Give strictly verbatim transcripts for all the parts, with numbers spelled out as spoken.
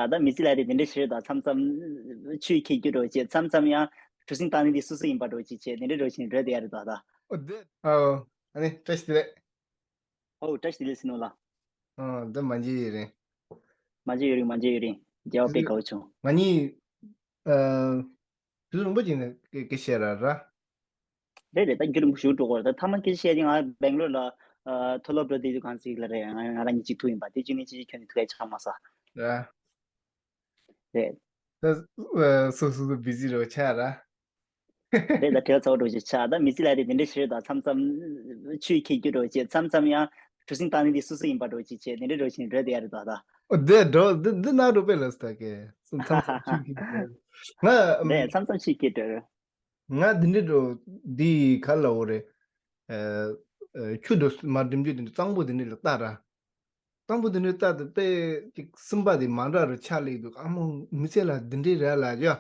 ད་ལྟ་མི་ཚེ་ལ་དེ་དེ་འདྲ་ཞིག་རེད། ད་མཚམས་མཚམས་ཆུ་འཁྱེར་རྒྱུ་འདྲ་བྱེད། མཚམས་མཚམས་ཡང་གྲུ་གཟིངས་བཏང་ནི་དེ་སོ་སོ་ཡིན་པ་འདྲ་བྱེད་བྱེད་དེ་འདྲ་འདྲ་བྱེད་རེད་དེ་ཡ་རེད་ད་ད། ཨོ་དེ་ཨོ་ཨ་ནི་བཀྲ་ཤིས་བདེ་ལེགས། ཨོ་བཀྲ་ཤིས་བདེ་ལེགས་སི་ནོ་ལགས། ཨོ་འདི་མ་འཇིགས་ཡོད་རིང་། མ་འཇིགས་ཡོད་རིང་མ་འཇིགས་ཡོད་རིང་། མཇལ་བ་དཔེ་དགའ་བོ་བྱུང་། ང་གཉིས་ཨ། དུས་རིང་པོ་ཅིག་ནས་སྐད་སྐད་བཤད་ར་ར། རེད་རེད། ད་རྒྱུན་རིང་པོ་ཞིག་འགྲོ་གི་རེད། ད་ཐ་མ་སྐད་ཆ་བཤད་དེ་ང་བེང་ལོར་ལ་ཨ་མཐོ་སློབ་འགྲོ་དུས་གང་ཅིག་ལ་རེད། ང་ང་རང་གཉིས་གཅིག་ཐུག་ཡིན་པ་དེ་གཅིག་ནས་གཅིག་ཁྱོན་ནས་ཐུག་ཡ་ཆགས་མ་སོང་། ར། རེད། ད་ཨ་སོ་སོ་སོ་བི་ཟི་རོ་ཆགས་ར། རེད། ད་བྲེལ་ཚ་བོ་འགྲོ་ཅིག་ཆགས། ད་མི་ཚེ་ལ་དེ་དེ་འདྲ་ཞིག་རེད། ད་མཚམས་མཚམས་ཆུ་འཁྱེར་རྒྱུ་འགྲོ་ཅིག་མཚམས་མཚམས་ཡང་གྲུ་གཟིངས་བཏང་ནི་དེ་སོ་སོ་ཡིན་པ་འགྲོ་ཅིག་བྱེད་དེ་འདྲ་འགྲོ་ཅིག་རེད་དེ་ཡ་རེད་ད་ད། ཨོ་དེ་འགྲོ་འདི་འདི་ནག་འགྲོ་པས་ལ་སྟ་གེ་མཚམས་མཚམས་ཆུ་འཁྱེར་རྒྱུ་ང་རེད། མཚམས་མཚམས་ཆུ་འཁྱེར་འགྲོ། ང་འདི་འདྲའི་འགྲོ་འདི་ག་ལ་འོ་རེད། ཨ་ཨ་ཆུ་འགྲོ་མ་འགྲིམ་རྒྱུ་དེ་འདྲ་གཙང་པོ་དེ་འདྲ་ལ་ལྟ་ར། གཙང་པོ་དེ་འདྲ་ལྟ་དེ་དཔེ་ཅིག་སིམ་པ་དེ་མ་འདྲ་རུ་ཆགས་ལེགས་འདུག་ཨ་མོ་མི་ཚེ་ལ་འདི་འདྲའི་ར་ལ་ཡ།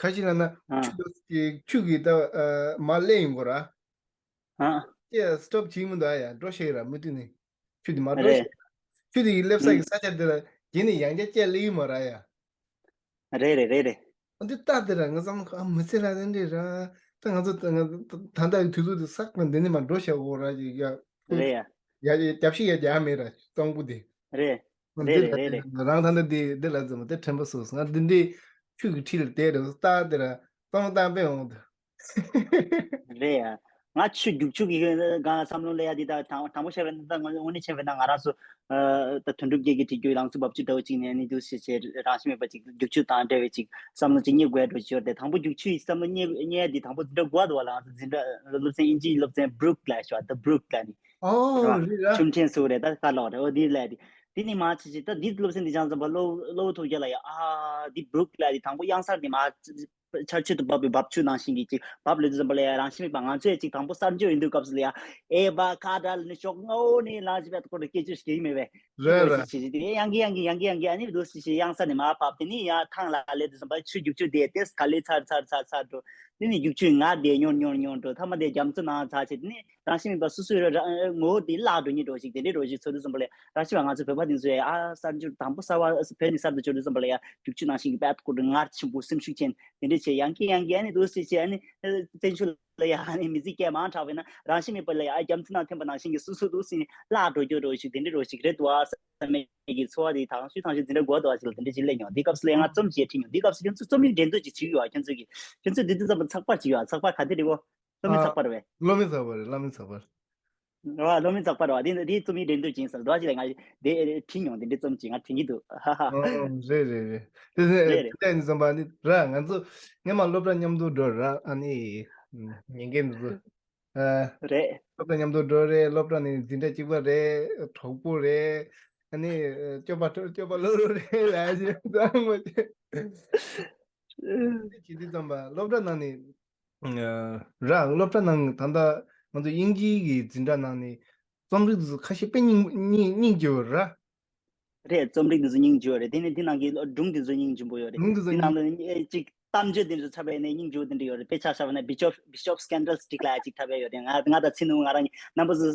ཁ་ཤས་ལ་ན་ཨ་ཆུ་འགྲོ་ཅིག་ཆུ་གི་ད་ཨ་མ་ལེ་ཡིན་གོ་ར། ཨ་ཀྱེ་སི་ཊོབ་བྱེད་མི་འདུག་ཨ་ཡ་འགྲོ་ཤེས་ར་མུ་མཐུད་ནས། ཆུ་དེ་མ་འགྲོ་རེད། ཤེས་ར། ཆུ་དེ་ཡི་སླེབས་ས་ཨུམ། གི་ས་ཆ་དེ་ལ་རྗེས་ནས་ཡང་བསྐྱར་ལེ་ཡིན་མ་ར་ཡ། རེད་རེད་རེད་རེད། འདི་ལྟ་དེ་ར་ང་བསམ་ཨ་མི་ཚེ་ལ་དེ་འདྲས་ར། ད་ང་ཚོ་ད་ང་ད་ལྟ་ཡི་དུས་ཚོད་དེ་བསགས་ན་འདི་ནས་མ་འགྲོ་བྱ་འོ་ར་ཅིག་ཡ། རེད་ཡ། ཡ་ཡ་རྒྱབ་ཤིག་ཡ་རྒྱག་མེད་ར་གཙང་པོ་དེ། རེད། འདི་རེད་རེད་ལ་རེད་རེད། རང་ད་ལྟ་འདི་འདི་ལ་འཛོམས་དེ་དྲན་པ་སོ་སོ་ང་འདི་འདྲས་ཆུ་གི་འཁྲིས་ལ་བསྡད་ར་ལྟ་དེ་ར་གཙང་བཏང་པས་འོང་དུ། རེད་ཡ། ང་ཆུ་རྒྱུག་ཆུ་གི་གང་བསམ་བློ་ལ་ཡ་འདི་ད་དང་དང་པོ་བཤད་པ་ན་ད་ང་དངོས་གནས་བྱས་པ་ན་ང་རང་ཚོ་ད་དོན་གྲུབ་རྒྱལ་གྱིས་བྲིས་རྒྱུ་ལང་ཚོ་བབ་ཆུ་འདྲ་བོ་ཅིག་ནས་ནི་འདུག་ཞེས་བྱས་རང་བཞིན་མེད་པ་ཅིག་རྒྱུག་ཆུ་དང་འབྲེལ་བའི་ཅིག་བསམ་བློ་ཅིག་རྙེད་དགོས་འགྲོ་ཅིག་ཡོད་དེ། དང་པོ་རྒྱུག་ཆུ་ཡི་བསམ་བློ་རྙེད་རྙེད་དེ་དང་པོ་འཛིན་གྲྭ་དགུ་པ་དུ་བ་ལ་ང་ཚོ་འཛིན་གྲྭ་སློབ་ཚན་དབྱིན་ཇིའི་སློབ་ཚན་Brook་ལ་ཞུ་བ་ད་Brook་ལ་ནི་ཨོ་རེད་ར། ཆུ་ཕྲན་སུ་རེད་ད་ཁ་ལོག་རེད་འོ་དེ་ལ་དེ་དེ་ནི་མ་ཆེ་ཆེ་ད་འདི་སློབ་ཚན་འདི་ཅང་ཙམ་པ་སློབ་སློབ་ཐུག་རྒྱ་ལ་ཡ་ཨ་འདི་Brook་ལ་དེ་དང་པོ་གཡང་གཟར་དེ་མ། ཆར་ཆུ་དང་བབས་པའི་བབ་ཆུ་ནང་བཞིན་གྱི་ཅིག་བབ་ལེ་དུས་ཙམ་པ་ལ་ཡ་རང་བཞིན་མེད་པ་ང་ཚོས་ཅིག་དང་པོ་གསར་འབྱོར་ཡིན་དུས་སྐབས་སུ་ལ་ཡ་ཨེ་བ་ཁ་དྲ་ལ་ནི་ཤོག་ངའོ་ནི་ལ་ཅི་བད་ཁོ་ར་སྐད་ཆ་ཞིག་ཡིན་མེད་པས་རེད་རེད། ཅི་ཅི་ཅི་ཡང་གི་ཡང་གི་ཡང་གི་ཡང་གི་ཨ་ནི་དུ་སི་ཤི་ཡང་ས་ནི་མ་བབ་དེ་ནི་ཡ་ཐང་ལ་ལེ་དུས་ཙམ་པ་ཆུ་རྒྱུག་ཆུ་དེ་ཏེས་ག་ལེ་ཚར་ཚར་ཚར་ཚར་འགྲོ་དེ་ནི་རྒྱུག་ཆུ་ང་དེ་ཉོར་ཉོར་ཉོར་འགྲོ་ཐ་མ་དེ་རྒྱ་མཚོ་ནང་ཚར་ཆེ་དེ་ནི་རང་བཞིན་མེད་པ་སུ་སུ་ར་ངོ་བོ་དེ་བརླག་འགྲོ་ཉེ་འགྲོ་ཞིག་དེ་འདྲའི་འགྲོ་ཞིག་ཚོ་དུས་ཙམ་པ་ལ་རང་བཞིན་པ་ང་ཚོ་བོད་པ་དེ་ཚོ་ཡ་ཨ་གསར་འབྱོར་དང་པོ་གསར་བ་བོད་ནི་གསར་དུ་འབྱོར་དུས་ཙམ་པ་ལ་ཡ། རྒྱུག་ཆུ་ནང་བཞིན་གྱི་པད་ཀོ་རུ་ངར་ཆེན་པོ་སེམས་ཤུགས་ཅན་དེ་འདྲས་བྱས་ཡང་སྐྱེ་ཡང་སྐྱེ་ཨ་ནི་འདུག་སེ་བྱས་ཨ་ནི་བཙན་བྱོལ་ལ་ཡ་ཨ་ནི་མི་ཚེ་སྐྱེལ་མང་དྲགས་པས་ན་རང་བཞིན་མེད་པ་ལ་ཡ་རྒྱ་མཚོ་ནང་ཐིམ་པ་ནང་བཞིན་གྱི་སུ་སུ་འདུག་སེ་ནི་བརླག་འགྲོ་རྒྱུ་འགྲོ་ཞིག་དེ་འདྲས་འགྲོ་ཞིག་རེད་འདུག་ཨ་བསམ་མེད་ཀྱི་ཚོར་བ་དེ་དང་ཤུལ་ཐང་ཤུལ་འཛིན་གྲྭ་དགུ་པ་དུ་བ་ཞིག་ལ་དེ་འདྲས་ཅིག་སླེབས་མྱོང་། དེ་སྐབས་སུ་ལ་ཡ་ང་རྩོམ་བྱེད་ཁྲིད་མྱོང་། དེ་སྐབས་སུ་ཁྱོད་ཚོ་རྩོམ་ཡིག་འགྲན་བསྡུར་ཅིག་བྱེད་ཀྱི་ཡོད། ཁྱོད་ཚོ་གི་ཁྱོད་ཚོ་དེ་དུས་ཙམ་པ་ཚགས་པར་ཅིག་ཡོད། ཚགས་པར་ག་འདྲས་རེད་གོ་སློབ་མའི་ཚགས་པར་བས། སློབ་མའི་ཚགས་པར་རེད། སློབ་མའི་ཚགས་པར། རེད་བ། སློབ་མའི་ཚགས་པར་བ་དེ་དེ་རྩོམ་ཡིག་འགྲན་བསྡུར་ཅིག་ཡིན་ས་རེད་བ། ཅི་ལས་ང་དེ་བྲིས་མྱོང་། དེ་འདྲའི་རྩོམ་ཅིག་ང་བྲིས་ཀྱི་འདུག་ཧ་ཧ། རེད་རེད་རེད། དེ་རེད་རེད། དེ་ནི་བསམ་པ་ནི་ར་ང་ཚོ་སྔན་མ་སློབ་གྲྭ་མཉམ་དུ་འགྲོ་ར་ཨ་ནི་ཉན་མཁན་འདུག་ཨ། རེད། སློབ་གྲྭ་མཉམ་དུ་འགྲོ་རེད། སློབ་གྲྭ་ནི་འཛིན་གྲྭ་གཅིག་པ་རེད། གྲོགས་པོ་རེད། ཨ་ནི་སྐྱོབ་པ་སྐྱོབ་པ་བློ་རུ་རེད་ལ་ཅི་ཙམ་པ་ཅི་དེ་ཙམ་པ་སློབ་གྲྭ་ནང་ནི། ར་སློབ་གྲྭ་ནང་ད་ལྟ་ང་ཚོ་དབྱིན་ཇིའི་གི་འཛིན་གྲྭ་ནང་ནས་རྩོམ་རིག་འདི་ཚོ་ཁ་ཤས་དཔེ་སྙིང་སྙིང་སྙིང་རྗེ་བོ་ར། རེད། རྩོམ་རིག་འདི་ཚོ་སྙིང་རྗེ་བོ་རེད། དེ་ནས་འདི་ནང་གི་སྒྲུང་འདི་ཚོ་སྙིང་རྗེ་པོ་ཡོད་རེད། སྒྲུང་འདི་ཚོ་འདི་ནང་ལ་ཅིག་གཏམ་བརྗོད་འདི་ཚོ་ཚབ་པའི་ནས་སྙིང་རྗེ་བོ་འདི་འདྲ་ཡོད་རེད། དཔེ་ཆ་བཞག་པ་ན་Bishop Bishop's Candlestick་ལ་ཅིག་འཁྲབ་ཡ་ཡོད་རེད། ང་ང་དང་ཚེ་ནུ་ང་རང་གཉིས་རྣམ་པ་ཚོ་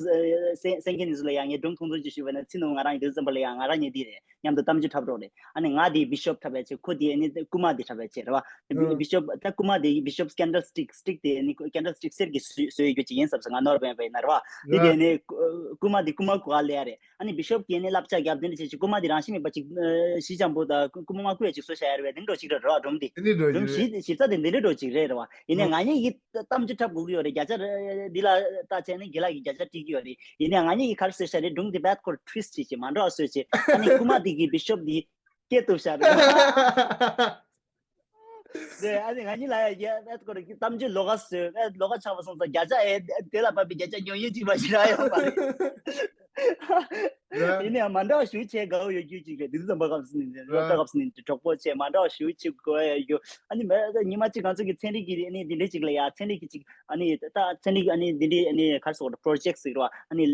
སེ་སེང་གེ་འདི་ཚོ་ལ་ཡང་ངས་སྒྲུང་ཐུང་ཐུང་ཅིག་ཞུས་པ་ན་ཚེ་ནུ་ང་རང་གཉིས་འདི་ཙམ་པ་ལ་ཡང་ང་རང་གཉིས་འདི་རེད། མཉམ་དུ་གཏམ་རྒྱུད་འཁྲབ་རོགས་རེད། ཨ་ནི་ང་དེ་Bishop་འཁྲབ་ཡ་བྱེད། ཁོ་དེ་ཨ་ནི་ཀུ་མ་དེ་འཁྲབ་ཡ་བྱེད་རེད་བ། Bishop་ད་ཀུ་མ་དེ་Bishop's Candlestick་stick་དེ་ཨ་ནི་Candlestick་གསེར་གྱི་བཟོས་བཟོས་ཡོད་རྒྱུ་ཅིག་ཡིན་བསམ་སོང་ང་ནོར་བས་བས་ན་རེད་བ། དེ་དེ་ཨ་ནི་ཀུ་མ་དེ་ཀུ་མ་གོ་བ་ལེན་ཡ་རེད། ཨ་ནི་Bishop་གིས་ཨ་ནི་བསླབ་བྱ་རྒྱབ་དེ་འདྲ་བྱེད་ཅིག་ཀུ་མ་དེ་རང་བཞིན་མེད་པ་ཅིག་ཞི་ལྕམ་པོ་དང་ཀུ་མ་མ་ཀུ་ཡ་ཅིག་བཟོས་བཞག་ཡ་རེད་བས། དེ་འདྲ་ཅིག་རེད་རེད་བ། སྒྲུང་དེ་དེ་འདྲ་འགྲོ་སྒྲུང་གི་རེད། ཞིབ་ཞིབ་ཚགས་དེ་འདི་འདྲ་འགྲོ་ཅིག་རེད་རེད་བ། ཡིན་ནའི་ང་གཉིས་ཀྱིས་གཏམ་རྒྱུད་འཁྲབ་དགོས་ཀྱི་ཡོད་རེད། བརྒྱ་ཆ་འདི་ལ་བལྟས་བྱས་ནས་རྒན་ལགས་ཀྱིས་བརྒྱ་ཆ་སྤྲད་ཀྱི་ཡོད་རེད། ཡིན་ནའི་ང་གཉིས་ཀྱིས་ག་རེ་བཟོས་བཞག་རེད། སྒྲུང་འདི་བད་ཁོར་twist་བྱེད་ཅིག་མ་འདྲ་བ་བཟོས་བྱས། ཨ་ནི་རྐུན་མ་འདི་གིས་Bishop་འདི་སྐད་གཏུབ་བཞག་རེད། རེད། ཨ་ནི་ང་གཉིས་ལ་ཡ་བད་ཁོར་གཏམ་རྒྱུད་ལོགས་ཀ་བཟོས། ཨེ་ལོགས་ཀ་ཆགས་པ་སོང་ཙང་བརྒྱ་ཆ་ཨེ་དེ་ལ་བབས་པའི་བརྒྱ་ཆ་ཉུང་ཉུང་ཅིག་མ་ཞིག་རག་ཡོད་པ་རེད། ར། ཡིན་ནའང་མ་འདྲ་བ་ཞེ་པོ་བྱས་དགའ་བོ་ཡོད་རྒྱུ་ཅིག་རེད། འདི་ཙམ་པ་སྐབས་སུ་ནི་ར། སློབ་གྲྭ་སྐབས་སུ་ནི་གྲོགས་པོ་བྱས་མ་འདྲ་བ་ཞེ་པོ་ཅིག་དགོས་ཡ་ཡོད། ཨ་ནི་མ་ཉི་མ་གཅིག་ང་ཚོ་གི་ཚན་རིག་གི་ཨ་ནི་འདི་འདྲས་ཅིག་ལ་ཡ་ཚན་རིག་གི་ཅིག་ཨ་ནི་ད་ཚན་རིག་ཨ་ནི་འདི་འདྲས་ཨ་ནི་ག་རེ་ཟེར་དགོས་རེད། project་ཟེར་རོ། ཨ་ནི་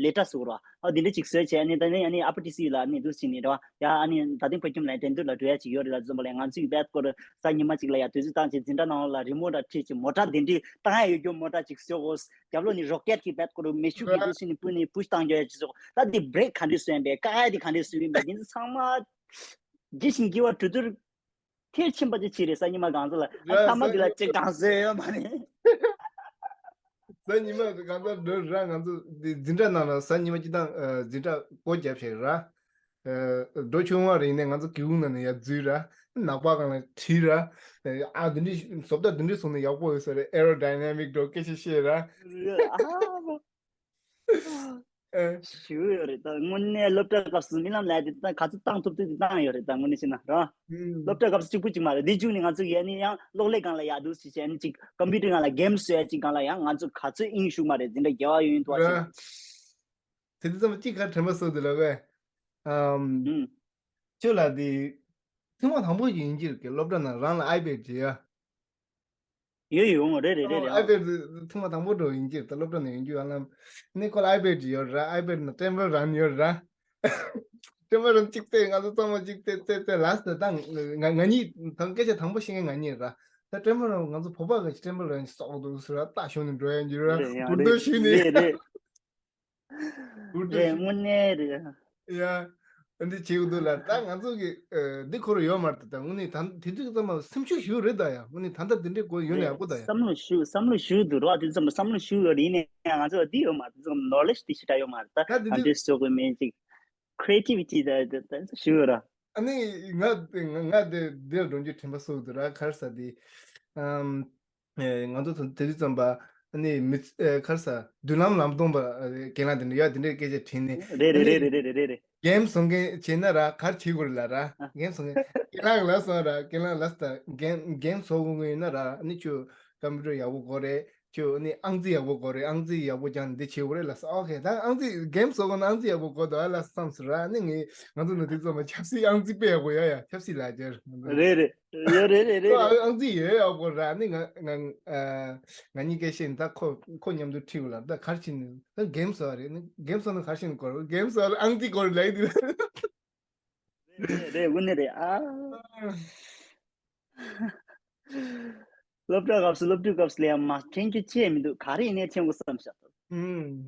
ལེ་ཊར་ཟེར་རོ། ཨ་འདི་འདྲས་ཅིག་བཟོས་བྱས་ཨ་ནི་ད་ནི་ཨ་ནི་ཨ་པ་ཊི་སི་ལ་ཨ་ནི་འདུག་ཟེར་ནི་རེད་བ། ཡ་ཨ་ནི་ད་ཐེངས་ཕ་ཁྱིམ་ལ་འགྲན་བསྡུར་ལ་འགྲོ་ཡ་ཅིག་ཡོད་རེད་ལ་འཛོམས་པ་ལ་ང་ཚོའི་བད་སྐོར་གཟའ་ཉི་མ་གཅིག་ལ་ཡ་དུས་ཚོད་བཏང་བྱས་འཛིན་གྲྭ་ནང་ལ་རི་མོ་འདྲ་བྲིས་ཅིག་མོ་ཊ་འདི་འདྲས་བཏང་ཡ་ཡོད་རྒྱུ་མོ་ཊ་ཅིག་བཟོས་གོ། རྒྱབ་ལོགས་ནས་རོ་ཀེཊ་གི་བད་སྐོར་མེ་ཤུགས་ཀྱིས་འདུག་ཟེར་ནས་སྤུན་ནས་པུཤ་བཏང་རྒྱུ་ཡ་ཅིག་བཟོས་གོ། ད་འདི་བྷི་རེག་ག་འདྲས་བཟོས་ཡིན་པས་ག་ཡ་འདི་ག་འདྲས་བཟོས་ཡིན་པས་འདི་ཚོ་ཚང་མ། རྒྱས་ཤིང་རྒྱས་པ་གྲོས་བསྡུར་མཐིལ་ཕྱིན་པ་ཅིག་བྱས་རེད། གཟའ་ཉི་མ་གང་ཚོད་ལ། ཨ། ར་ཐ་མ་འདི་ལ་ཅིག་གང་ཟེར་ཡོད་མ་རེད། གཟའ་ཉི་མ་གང་ཚོད་འགྲོ་ར། ང་ཚོ་འདི་འཛིན་གྲྭ་ནང་ལ་གཟའ་ཉི་མ་སྤྱི་བཏང་ཨ་འཛིན་གྲྭ་སྒོ་བརྒྱབ་བྱས་ར། ཨ་འགྲོ་ཆུང་བ་རེད་ནས་ང་ཚོ་སྒེའུ་ཁུང་ནང་ནས་ཡར་འཛུལ་ར། ནག་པ་སྒང་ལ་ཁྲིད་ར། ཨ་འདི་འདྲའི་བཟོ་ལྟ་འདི་འདྲའི་བཟོ་ན་ཡག་པོ་ཡོད་ས་རེད། ཨེ་རོ་ཌའི་ནེ་མིག་འགྲོ་སྐད་ཆ་བཤད་ར། ཨ་ཞུ་ཡོད་རེད། ད་དངོས་གནས་སློབ་གྲྭ་སྐབས་སུ་རྨི་ལམ་ལས་དེ་ད་ག་ཚོད་བཏང་ཐུབ་ཐུབ་དེ་བཏང་ཡོད་རེད། ད་དངོས་གནས་བཤད་ན་ར། ཨུམ། སློབ་གྲྭ་སྐབས་སུ་གཅིག་པུ་གཅིག་མ་རེད། དེ་མཇུག་ནས་ང་ཚོ་གི་ཨ་ནི་ཡང་གློག་ཀླད་སྒང་ལ་ཡར་འདུག་ཟེར་བྱས། ཨ་ནི་གཅིག་ཀམ་པུ་ཊར་སྒང་ལ་གེམ་བཟོ་ཡ་གཅིག་སྒང་ལ་ཡང་ང་ཚོ་ག་ཚོད་དབྱིངས་ཞུགས་མ་རེད། འཛིན་གྲྭ་བརྒྱད་པ་ཡོད་ཡིན་དུ་བ་ར། བྱས་ན། དེ་དུས་ཙམ་གཅིག་ག་དྲན་པ་གསོས་འདུག་ལབ་པས། ཨམ། ཨུམ། ཁྱོད་ལ་དེ་ཐེངས་མ་དང་པོ་ཡིན་གྱི་རེད། སློབ་གྲྭ་ནང་རང་ལ་ཨའི་པེཌ་བྱེད་ཡ། ཡོད་ཡོད། རེད་རེད་རེད་རེད། ཨའི་པེཌ་ཐེངས་མ་དང་པོ་འགྲོ་ཡིན་གྱི་རེད། སློབ་གྲྭ་ནས་ཡོང་རྒྱུ་ཡང་ལམ་ནས་ཁོ་ལ་ཨའི་པེཌ་ཡོད་ར། ཨའི་པེཌ་ནང་ཊེམ་པལ་རན་ཡོད་ར། ཊེམ་པལ་རན་གཅིག་བལྟས། ང་ཚོ་ཚང་མ་གཅིག་བལྟས་བལྟས་བལྟས། ལ་སི་ཊི་ད་ང་ང་གཉིས་ད་སྐད་ཆ་དང་པོ་བཤད་མཁན་ང་གཉིས་ར། ད་ཊེམ་པལ་རན། ང་ཚོ་བོད་པ་གི་ཊེམ་པལ་རན་སོགས་འདུག་ཟེར་ར། ལྟ་ཞོར་ནས་འགྲོ་ཡ་འགྱུར་ར། རེད་ཡང་འགུར་རེད་འདོད་ཞུས་ནས། རེད་རེད། འུར་རེད། སྒྲོག་དངོས་གནས་རེད། ཡ། འདི་བྱེད་དགོས་འདུག་ལ། ད་ང་ཚོ་གི་ཨ་འདི་འཁོར་ཡོད་མ་རེད། ད་དངོས་གནས་ད་དེ་དུས་ཙམ་པ་སེམས་ཤུགས་ཞུ་རེད། ད་ཡ་དངོས་གནས་ད་ལྟ་འདི་འདྲའི་སྒོ་ཡོད་ན་ཡག་པོ་ད་ཡ། བསམ་བློ་ཞུ་བསམ་བློ་ཞུ་འདུག་རོགས། དེ་ཙམ་པ་བསམ་བློ་ཞུ་ཡོད་རེད། ཡིན་ནའི་ང་ཚོ་འདི་ཡོད་མ་རེད། དེ་ཙམ་ནོ་ལེ་ཇི་དེ་ཞེ་དྲག་ཡོད་མ་རེད། ད་ཨ་འདི་ཨ་འདི་བཟོ་དགོས་མིན་ཅིག་ཁྲི་ཨེ་ཊི་བི་ཊི་ད་ད་ཞུ་ཡོད་ར། ཨ་ནི་ང་ང་ང་དེ་འདིར་འགྲོ་རྒྱུ་དྲན་པ་གསོས་འདུག་ར། ག་རེ་ཟེར་དེ། ཨམ། ཨེ་ང་ཚོ་དེ་དུས་ཙམ་པ་ཨ་ནི་མི་ཨེ་ག་རེ་ཟེར། མདུན་ལམ་ལམ་སྟོན་པ་ཨེ་རྒན་ལགས་དེ་འདྲ་ཡ་དེ་འདྲའི་སྐད་ཆ་དྲིས་ནས། རེད་རེད་རེད་རེད་རེད་རེད། གེམ་བཟོ་མཁན་བྱས་ན་ར་ག་རེ་བྱེད་དགོས་རེད་ལབ་ར། གེམ་བཟོ་མཁན་རྒན་ལགས་ལབ་སོང་ར། རྒན་ལགས་ལབ་སྟ་གེམ་གེམ་བཟོ་དགོས་མཁན་ཡིན་ན་ར། ཨ་ནི་ཁྱོད་ཀམ་པུ་ཊར་ཡག་པོ་དགོས་རེད། ཁྱོད་ཨ་ནི་ཨང་རྩིས་ཡག་པོ་དགོས་རེད། ཨང་རྩིས་ཡག་པོ་སྦྱངས་ནས་འདི་བྱེད་དགོས་རེད་ལབ་སོང་། ཨོ་ཁེ། ད་ཨང་རྩིས་གེམ་བཟོ་དགོས་ན་ཨང་རྩིས་ཡག་པོ་དགོས་འདུག་ཨ་ལབ་བསམ་སོང་ར། ཨ་ནི་ངས་ང་ཚོ་ནང་དེ་ཚོ་མ་ཆབ་སྲིད་ཨང་རྩིས་དཔེ་ཡག་པོ་ཡ་ཡ་ཆབ་སྲིད་ལ་སྦྱར། རེད་རེད། ཡོད་རེད་རེད་རེད་ཁོ་རེད། ཨང་རྩིས་ཡོད་ཡག་པོ་ར། ཨ་ནི་ང་ང་ཨ་ང་གཉིས་ཀ་བཤད་ནས་ད་ཁོ་ཁོ་མཉམ་དུ་ཁྲིད་དགོས་ལབ། ད་ག་རེ་བྱེད་ནས་ད་གེམ་བཟོ་བ་རེད། ཨ་ནི་གེམ་བཟོ་ན་ག་རེ་བྱེད་ནས་དགོས་རེད། གེམ་བཟོ་བ་ལ་ཨང་རྩིས་དགོས་རེད་ལབ་ཀྱི་འདུག་རེད་རེད། དངོས་གནས་རེད་ཨ། སློབ་གྲྭ་སྐབས་སུ་སློབ་ཕྲུག་སྐབས་སུ་ལ་ཡང་མ་དྲན་རྒྱུ་ཅི་ཡང་མི་འདུག་ག་རེ་ཡིན་ནའི་དྲན་དགོས་བསམ་བཞག་ཨུམ།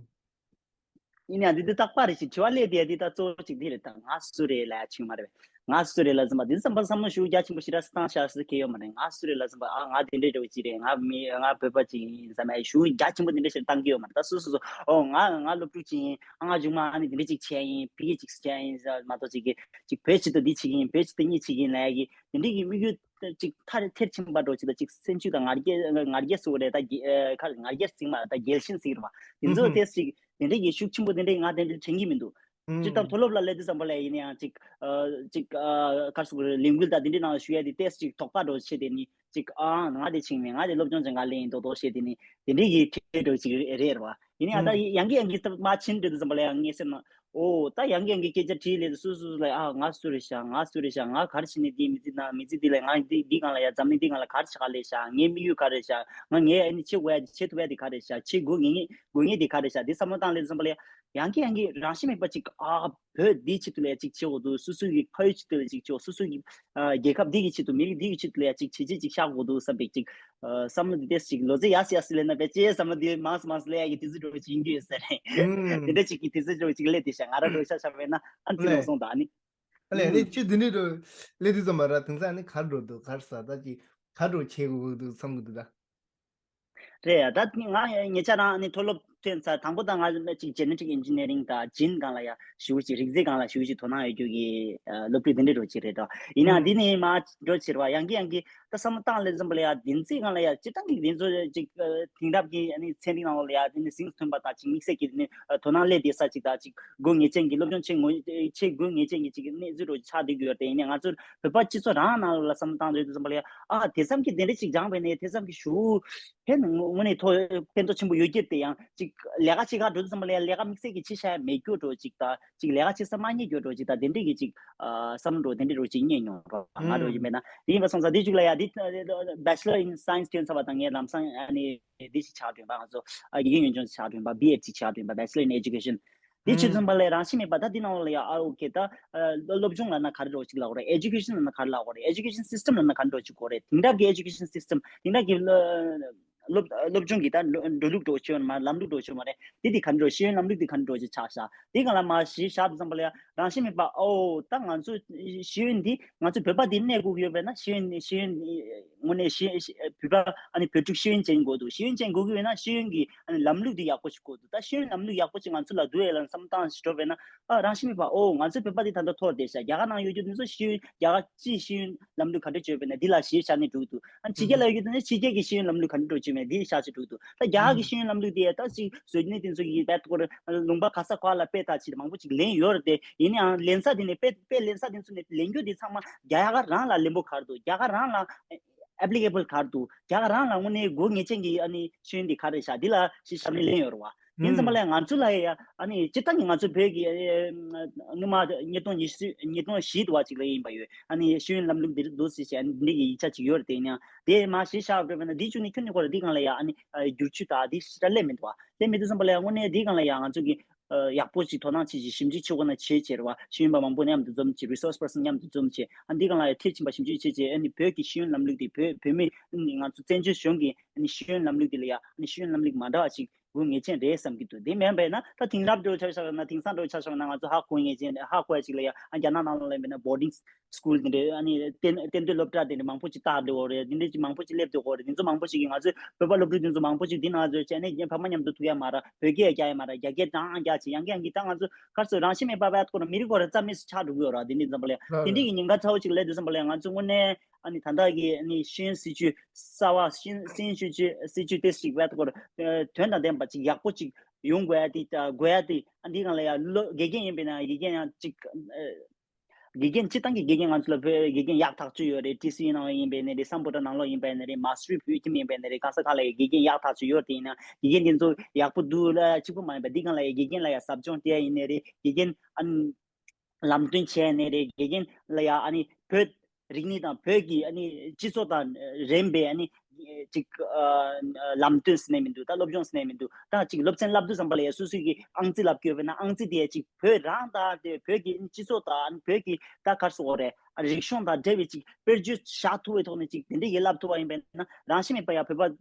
ཡིན་ཡང་འདི་འདི་རྟག་པར་རེ་ཞིག་དྲི་བ་སླེབས་བསྡད་ཡ་འདི་ད་གཙོ་བོ་གཅིག་འདི་རེད། ད་ང་སུ་རེད་ལབ་ཡ་ཅིག་མ་རེད་པས། ང་སུ་རེད་ལབ་ཙམ་པ་འདི་ཙམ་པ་བསམ་བློ་ཞེ་པོ་རྒྱ་ཆེན་པོ་ཞེ་དྲག་བཏང་བཞག་ཟེར་གྱི་ཡོད་མ་རེད། ང་སུ་རེད་ལབ་ཙམ་པ་ཨ་ང་དེ་འདྲའི་འདྲ་བོ་ཅིག་རེད། ང་མི་ང་བོད་པ་ཅིག་ཡིན་བསམ་ཡ་ཞེ་པོ་རྒྱ་ཆེན་པོ་དེ་འདྲ་ཞིག་བཏང་གི་ཡོད་མ་རེད། ད་སོ་སོ་སོ་ཨོ་ང་ང་སློབ་ཕྲུག་ཅིག་ཡིན། ཨ་ང་མཇུག་མ་ཨ་ནི་དེ་འདྲ་ཅིག་བྱས་ཡིན། ཕ་གི་ཅིག་བྱས་ཡིན་ཟེར་མ་གཏོགས་ཅིག་གི་ཅིག་བོད་ཆེད་དུ་འདི་བྱེད་ཀྱི་ཡིན། བོད་ཆེད་དུ་གཉིས་བྱེད་ཀྱི་ཡིན་ལབ་ཡ་གི་དེ་འདྲའི་གི་དམིགས་ཡུལ་ཅིག་མཐར་ཐེར་ཕྱིན་པ་འདྲ་ཅིག་དང་ཅིག་སེམས་ཤུགས་དང་ང་རྒྱལ་ང་རྒྱལ་ཟེར་དགོས་རེད། ད་རྒྱལ་ཁ་ང་རྒྱལ་ཟེར་མ་རེད། ད་རྒྱལ་ཞེན་ཟེར་གྱི་རེད་པ། དེ་ཚོ་ཏོག་ཙམ་ཅིག་དེ་འདྲའི་གི་ཤུགས་ཆེན་པོ་དེ་འདྲའི་ང་དེ་འདྲ་དྲན་གྱི་མི་འདུག་སྤྱིར་བཏང་མཐོ་སློབ་ལ་སླེབས་དུས་ཙམ་པ་ལ་ཡིན་ན་ཡང་ཅིག་ཨ་ཅིག་ཨ་ག་རེ་ཟེར་དགོས་རེད། ལས་འགུལ་དང་དེ་འདྲའི་ནང་ལ་ཞུགས་ཡ་དེ་ཏོག་ཙམ་ཅིག་དོགས་པ་འདྲ་བྱས། དེ་ནི་ཅིག་ཨ་ང་དེ་ཕྱིན་མེད། ང་དེ་སློབ་སྦྱོང་ཅན་ག་ལེ་ཡིན་མདོག་མདོག་བྱས། དེ་ནི་དེ་འདྲའི་གི་ཁྲལ་འདྲ་ཅིག་རེད་རེད་པ། ཡིན་ན་ཡང་ད་ཡང་གི་ཡང་གི་ད་མ་ཕྱིན་འགྲོ་དུས་ཙམ་པ་ལ་ཡང་ངའི་སེམས་ནང་ཨོ་ད་ཡང་གི་ཡང་གི་སྐད་ཆ་དྲིས་ལས་དུས་སོ་སོ་ལ་ཨ་ང་སུ་རེད་ཤག་ང་སུ་རེད་ཤག་ང་ག་རེ་བྱས་ནས་འདི་མི་ཚེ་ནང་མི་ཚེ་འདི་ལ་ང་འདི་འདི་སྒང་ལ་ཡ་འཛམ་གླིང་འདི་སྒང་ལ་ག་རེ་བྱེད་ག་སླེབས་ཤག་ངའི་དམིགས་ཡུལ་ག་རེ་རེད་ཤག་ང་ངས་ཨ་ནི་བྱེད་དགོས་ཡ་འདི་བྱེད་ཐུབ་ཡ་འདི་ག་རེ་རེད་ཤག་བྱེད་དགོས་ངེས་ངེས་དགོས་ངེས་འདི་ག་རེ་རེད་ཤག་འདི་བསམ་བློ་བཏང་ལས་དུས་ཙམ་པ་ལ་ཡང་གི་ཡང་གི་རང་བཞིན་མེད་པ་ཅིག་ཨ་བོད་འདིའི་ཆེད་དུ་ལ་ཅིག་བྱེད་དགོས་འདུག་སོ་སོའི་གི་ཕ་ཡུལ་ཆེད་དུ་ལ་ཅིག་བྱེད་དགོས། སོ་སོའི་གི་ཨ་རྒྱལ་ཁབ་འདི་གི་ཆེད་དུ་མི་རིགས་འདི་གི་ཆེད་དུ་ལ་ཡ་ཅིག་བྱས་རྗེས་ཅིག་བཞག་དགོས་འདུག་བསམ་པའི་ཅིག་ཨ་བསམ་བློ་འདི་ཏོག་ཙམ་ཅིག་ལོ་ཚད་ཡར་སེ་ཡར་སེ་སླེབས་ན་བས་ཅེས་བསམ་བློ་འདི་མང་སུ་མང་སུ་སླེབས་ཡ་གི་དུས་ཚོད་འགྲོ་བ་ཅིག་ཡིན་རྒྱུ་ཡོད་ས་རེད། ཨུམ། དེ་འདྲ་ཅིག་གི་དུས་ཚོད་འགྲོ་བ་ཅིག་སླེབས་བསྡད་ཤག་ང་རང་འགྲོ་ཤག་ཤག་བས་ན་ཨ་ཙི་ལོ་ལེ། སོང་ད་ཨ་ནི། ཨ་ལས་ཨ་ནི་ཨུམ། ཅི་འདི་འདྲ་འགྲོ་སླེབས་དུས་ཙམ་པ་ར་དེང་སང་ཨ་ནི་ག་རེ་འགྲོ་འདུག་ག་རེ་ཟ་ད་ཅིག་ག་རེ་འགྲོ་བྱེད་དགོས་འདུག་བསམ་གི་འདུག་ད། རེད་ཡ། ད་ང་ཉེ་ཆར་རང་ནི་མཐོ་སློབ་ཐོན་ཚར། དང་པོ་ད་ང་ཅིག་ཇེ་ནེ་ཊིག་ཨེན་ཇི་ནི་ཡ་རིང་དང་ཇིན་སྒང་ལ་ཡ་ཞེ་པོ་ཅིག་རིགས་རྫས་སྒང་ལ་ཞེ་པོ་ཅིག་དོ་སྣང་ཡོད་རྒྱུ་གི་ཨ་སློབ་ཕྲུག་དེ་འདྲ་འདྲ་ཅིག་རེད་དོ། ཡིན་ནའང་ཨུམ། འདི་ནས་མར་འགྲོ་ཕྱིར་བ་ཡང་གི་ཡང་གི་ད་བསམ་བློ་བཏང་ལས་ཙམ་པ་ལ་ཡ་དེ་ཚོའི་སྒང་ལ་ཡ་སྤྱིར་བཏང་གི་དེ་ཚོ་ཅིག་ཨ་དེང་རབས་ཀྱི་ཨ་ནི་ཚན་རིག་ནང་ལོགས་ལ་ཡ་དེ་ནི་གཟེངས་སུ་ཐོན་པ་དང་ཅིག་དམིགས་བསལ་གྱི་ནི་ཨ་དོ་སྣང་སླེབས་བསྡད་ས་ཅིག་དང་ཅིག་དགོས་ངེས་ཅན་གྱི་སློབ་སྦྱོང་བྱེད་དགོས་བྱེད་དགོས་ངེས་ཅན་གྱི་ཅིག་གནས་ཚུལ་འདྲ་ཅིག་ཆགས་བསྡད་ཀྱི་ཡོད་རེད། ཡིན་ནའང་ང་ཚོ་བོད་པ་སྤྱི་ཚོགས་རང་ནང་ལོགས་ལ་བསམ་བློ་བཏང་དུས་ཙམ་པ་ལ་ཡ། ཨ་དེ་ཙམ་གྱིས་དེ་འདྲ་ཅིག་སྦྱངས་པས་ནས་དེ་ཙམ་གྱིས་ཞུ་ཕན་དངོས་གནས་ཐོགས་ཕན་ཐོགས་ཆེན་པོ་ཡོད་ཀྱི་རེད། དེ་ཡང་ཅིག་ལས་ཀ་བྱེད་ག་འགྲོ་དུས་ཙམ་པ་ལ་ཡ་ལས་ཀ་དམིགས་བསལ་གྱི་བྱེད་བྱ་ཡ་མེད་རྒྱུ་འདྲ་ཅིག་དང་ཅིག་ལས་ཀ་བྱེད་ས་མ་རྙེད་རྒྱུ་འདྲ་ཅིག་དང་དེ་འདྲ་གི་ཅིག་ཨ་བསམ་བློ་དེ་འདྲ་འདྲ་ཅིག་རྙེད་མྱོང་ར། ང་འདྲ་ཡིན་ཨུམ། པས་ན་དེ་ཡིན་པ་སོང་ཙང་དེ་ཅིག་ལ་ཡ་དེ་Bachelor in Science ཐོན་ཚར་བ་དང་ངས་ལམ་སང་ཨ་ནི་དེ་ཞིག་ཆགས་འགྲོ་ཡིན་པ། ང་ཚོ་ཨ་དགེ་རྒན་ཡོན་སྦྱོང་ཞིག་ཆགས་འགྲོ་ཡིན་པ། B.Ed ཅིག་ཆགས་འགྲོ་ཡིན་པ། Bachelor in Education། དེ་བྱེད་ཙམ་པ་ལ་རང་བཞིན་མེད་པ་ད་འདི་ནང་ལ་ཡ་ཨ་ཨོ་ཁེ་ད་ཨ་སློབ་སྦྱོང་ལབ་ན་ག་རེ་འདྲ་ཅིག་ལབ་དགོས་རེད། Education ལབ་ན་ག་རེ་ལབ་དགོས་རེད། Education system ལབ་ན་ག་རེ་འདྲ་ཅིག་དགོས་རེད། དེང་རབས་ཀྱི་Education system དེང་རབས་ཀྱི་ཨ་ སློབ་སློབ་སྦྱོང་གི་ད་འགྲོ་འགྲོ་ལུགས་འགྲོ་ཆོད་མ་ལམ་ལུགས་འགྲོ་ཆོད་མ་རེད། དེ་དེ་ག་འགྲོ་ཤེས་ཡོན་ལམ་ལུགས་དེ་ག་འགྲོ་ཆོད་ཆགས་ཤག་དེ་གང་ལ་མ་གཞི་བཞག་དུས་ཙམ་པ་ལ་ཡ་རང་ཤེས་མེད་པ་ཨོ་ད་ང་ཚོ་ཤེས་ཡོན་འདི་ང་ཚོ་བོད་པ་འདི་གནས་དགོས་ཀྱི་ཡོད་པས་ན་ཤེས་ཡོན་ཤེས་ཡོན་དངོས་གནས་ཤེས་བོད་པ་ཨ་ནི་བོད་ཕྲུག་ཤེས་ཡོན་ཅན་དགོས་འདུག་ཤེས་ཡོན་ཅན་དགོས་ཀྱི་ཡོད་ན་ཤེས་ཡོན་གྱི་ཨ་ནི་ལམ་ལུགས་འདི་ཡག་པོ་ཞིག་དགོས་འདུག་ད་ཤེས་ཡོན་ལམ་ལུགས་ཡག་པོ་ཅིག་ང་ཚོ་ལ་འདུག་ཡ་ལ་བསམ་སྟངས་ཤིག་འགྲོ་བས་ན། ཨ་རང་ཤེས་མེད་པ་ཨོ་ང་ཚོའི་བོད་པ་འདི་ད་ལྟ་མཐོར་བསྡད་ཤག་རྒྱ་གར་ནང་ཡོད་རྒྱུ་དེ་ཚོ་ཤེས་ཡོན་རྒྱ་གར་སྤྱིའི་ཤེས་ཡོན་ལམ་ལུགས་ག་འདྲ་བྱོས་པས་ན་འདི་ལ་གཞི་བཞག་ནས་འགྲོ་གི་འདུག་ཨ་ཕྱི་རྒྱལ་ལ་ཡོད་རྒྱུ་དེ་ཚོ་ཕྱི་རྒྱལ་གྱི་ཤེས་ཡོན་ལམ་ལུགས་ག་འདྲ་འགྲོ་བྱོས་པས་ན་འདི་བཞག་ཅིག་འགྲོ་གི་འདུག་ད་རྒྱ་གར་གྱི་ཤེས་ཡོན་ལམ་ལུགས་དེ་ད་ཅིག་བཟོ་ནི་དེ་ཚོ་གི་བེད་སྐོར་ལུང་པ་ག་ས་ག་ལ་དཔེ་ཐག་ཆོད་མང་པོ་ཅིག་ལེན་ཡོད་རེད་དེ་ཡིན་ནའང་ལེན་ས་དེ་ནས་དཔེ་དཔེ་ལེན་ས་དེ་ཚོ་ནས་ལེན་རྒྱུ་དེ་ཚང་མ་རྒྱ་གར་རང་ལ་ལེན་པོ་ག་རེ་འདུག་རྒྱ་གར་རང་ལ་applicable་ག་རེ་འདུག་རྒྱ་གར་རང་ལ་དངོས་གནས་དགོས་ངེས་ཅན་གྱི་ཨ་ནི་ཤེས་ཡོན་དེ་ག་རེ་བཞག་འདི་ལ་གཞི་བཞག་ནས་ལེན་ཡོད་རེད་བ། ཡིན་ཙམ་པ་ལ་ང་ཚོ་ལ་ཡ་ཨ་ནི་སྤྱིར་བཏང་གི་ང་ཚོ་བོད་ཀྱི་ཨ་ནི་སྔོན་མ་ཉིས་སྟོང་ཉི་ཤུ་ཉིས་སྟོང་བཞི་དུ་བ་ཅིག་ལ་ཡིན་པ་ཡོད་ཨ་ནི་ཤེས་ཡོན་ལམ་ལུགས་འདི་རིགས་འདུག་ཟེར་བྱས་ཨ་ནི་འདི་གི་ཡིག་ཆ་ཅིག་ཡོད་རེད་དེ་ཡིན་ཡང་དེ་མ་གཞི་བཞག་དགོས་པ་ན་འདི་བཅུག་ནས་ཁྱོན་ནས་ཁོ་ར་འདི་སྒང་ལ་ཡ་ཨ་ནི་བསྒྱུར་བཅོས་དང་འདི་ཞེ་དྲག་སླེབས་མི་འདུག་བ། སླེབས་མི་འདུག་ཙམ་པ་ལ་ཡ་དངོས་གནས་འདི་སྒང་ལ་ཡ་ང་ཚོ་གི་ཡག་པོ་ཅིག་དོ་སྣང་བྱེད་ཅིག་ཞིབ་འཇུག་བྱེད་དགོས་ན་བྱེད་བྱེད་རེད་བ། ཤེས་ཡོན་པ་མང་པོ་མཉམ་དུ་འཛོམས་བྱེད་resource person་མཉམ་དུ་འཛོམས་བྱེད་ཨ་འདི་སྒང་ལ་ཡ་མཐིལ་ཕྱིན་པ་ཞིབ་འཇུག་བྱེད་བྱེད་ཨ་ནི་བོད་ཀྱི་ཤེས་ཡོན་ལམ་ལུགས་དེ་བོད་བོད་མི་ང་ཚོ་བཙན་བྱོལ་གཞུང་གི་ཨ་ནི་ཤེས་ཡོན་ལམ་ལུགས་དེ་ལ་ཡ་ཨ་ནི་ཤེས་ཡོན་ལམ་ལུགས་མ་འདྲ་བ་ཅིག་དགོས་ངེས་ཅན་རེད་བསམ་གྱི་འདུག་དེ་མིན་པས་ན་ད་དེང་རབས་འགྲོ་ཆ་བཞག་ན་དེང་སང་འགྲོ་ཆ་བཞག་ན་ང་ཚོ་ཧ་གོ་ངེས་ཅན་ཧ་གོ་ཡ་ཅིག་ལ་ཡ་ཨ་རྒྱ་ནག་ནང་ལ་ཡིན་པས་ན་boarding school་དེ་འདྲའི་ཨ་ནི་གཏན་གཏན་སྡོད་སློབ་གྲྭ་དེ་འདྲ་མང་པོ་ཅིག་བཏགས་འདུག་གོ་རེད། དེ་འདྲ་ཅིག་མང་པོ་ཅིག་སླེབས་འདུག་གོ་རེད། དེ་ཚོ་མང་པོ་ཞིག་གིས་ང་ཚོའི་བོད་པ་སློབ་ཕྲུག་དེ་ཚོ་མང་པོ་ཅིག་འདི་ནང་ཚོ་བྱས་ནས་ཕ་མ་མཉམ་དུ་ཐུག་ཡ་མ་རེད། བོད་སྐད་རྒྱག་ཡ་མ་རེད། རྒྱ་སྐད་དང་རྒྱག་ཅིག་ཡང་གི་ཡང་གི་ད་ང་ཚོ་གར་སོ་རང་ཤེས་མེད་པ་བས་ཁོ་ན་མི་རིགས་སྐོར་ར་རྩ་མེད་སུ་ཆགས་འགྲོ་གི་ཡོད་རེད། དེ་འདྲ་ཙམ་པ་ལ་དེ་འདྲ་གི་ཉེན་ཁ་ཚ་བོ་ཅིག་སླེབས་འདུག་ཙམ་པ་ལ་ང་ཚོ་དངོས་གནས་ཨ་ནི་ད་ལྟ་གི་ཨ་ནི་ཤེས་ཡོན་སྲིད་བྱུས་གསར་བ་ཤེས་ཤེས་ཡོན་སྲིད་བྱུས་སྲིད་བྱུས་དེ་ཞིག་བས་ཁོ་ར་དོན་དང་ལྡན་པ་ཅིག་ཡག་པོ་ཅིག་ཡོང་དགོས་ཡ་དེ་དགོས་ཡ་དེ་ཨ་འདི་སྒང་ལ་ཡ་ལོ་དགེ་རྒན་ཡིན་པས་ན་དགེ་རྒན་ཡང་ཅིག་དགེ་རྒན་སྤྱིར་བཏང་གི་དགེ་རྒན་ང་ཚོ་ལ་བོད་དགེ་རྒན་ཡག་ཐག་ཆོད་ཡོད་རེད། ཊི་སི་ཡུ་ནང་ཡིན་པའི་ནི་རེད། སམ་བྷོ་ཊ་ནང་ལོགས་ཡིན་པའི་ནི་རེད། མ་སུ་རི་བོད་ཁྱིམ་ཡིན་པའི་ནི་རེད། ག་ས་ག་ལ་ཡི་དགེ་རྒན་ཡག་ཐག་ཆོད་ཡོད་རེད། དེ་ཡིན་ན་དགེ་རྒན་དེ་ཚོ་ཡག་པོ་འདུག་ལ་གཅིག་པུ་མ་ཡིན་པ་འདི་སྒང་ལ་ཡི་དགེ་རྒན་ལ་ཡ་ཟབ་སྦྱོང་སྤྲད་ཡ་ཡིན་ནི་རེད། དགེ་རྒན་ཨ་ནི་ལམ་སྟོན་བྱས་ནི་རེད། དགེ་རྒན་ལ་ཡ་ཨ་ནི་བོད་རིག་གནས་དང་བོད་ཀྱི་ཨ་ནི་སྤྱི་ཚོགས་དང་རན་པའི་ཨ་ནི་ཅིག་ཨ་ལམ་སྟོན་ཟེར་ནས་མི་འདུག་ད་སློབ་སྦྱོང་ཟེར་ནས་མི་འདུག་ད་ཅིག་སློབ་ཚན་བསླབ་དུས་ཙམ་པ་ལ་ཡ་སོ་སོའི་གི་ཨང་རྩིས་བསླབ་དགོས་པས་ན་ཨང་རྩིས་དེ་ཡ་ཅིག་བོད་རང་དང་དེ་བོད་ཀྱི་སྤྱི་ཚོགས་དང་བོད་ཀྱི་ད་གར་སོགས་རེད། རིག་གཞུང་དང་འབྲེལ་བའི་ཅིག་དཔེར་བརྗོད་བཞག་ཐུབ་པའི་ཐོག་ནས་ཅིག་དེ་འདྲ་ཡི་བསླབ་ཐུབ་པ་ཡིན་པས་ན་རང་ཤེས་མེད་པ་ཡ་བོད་པ་བོད་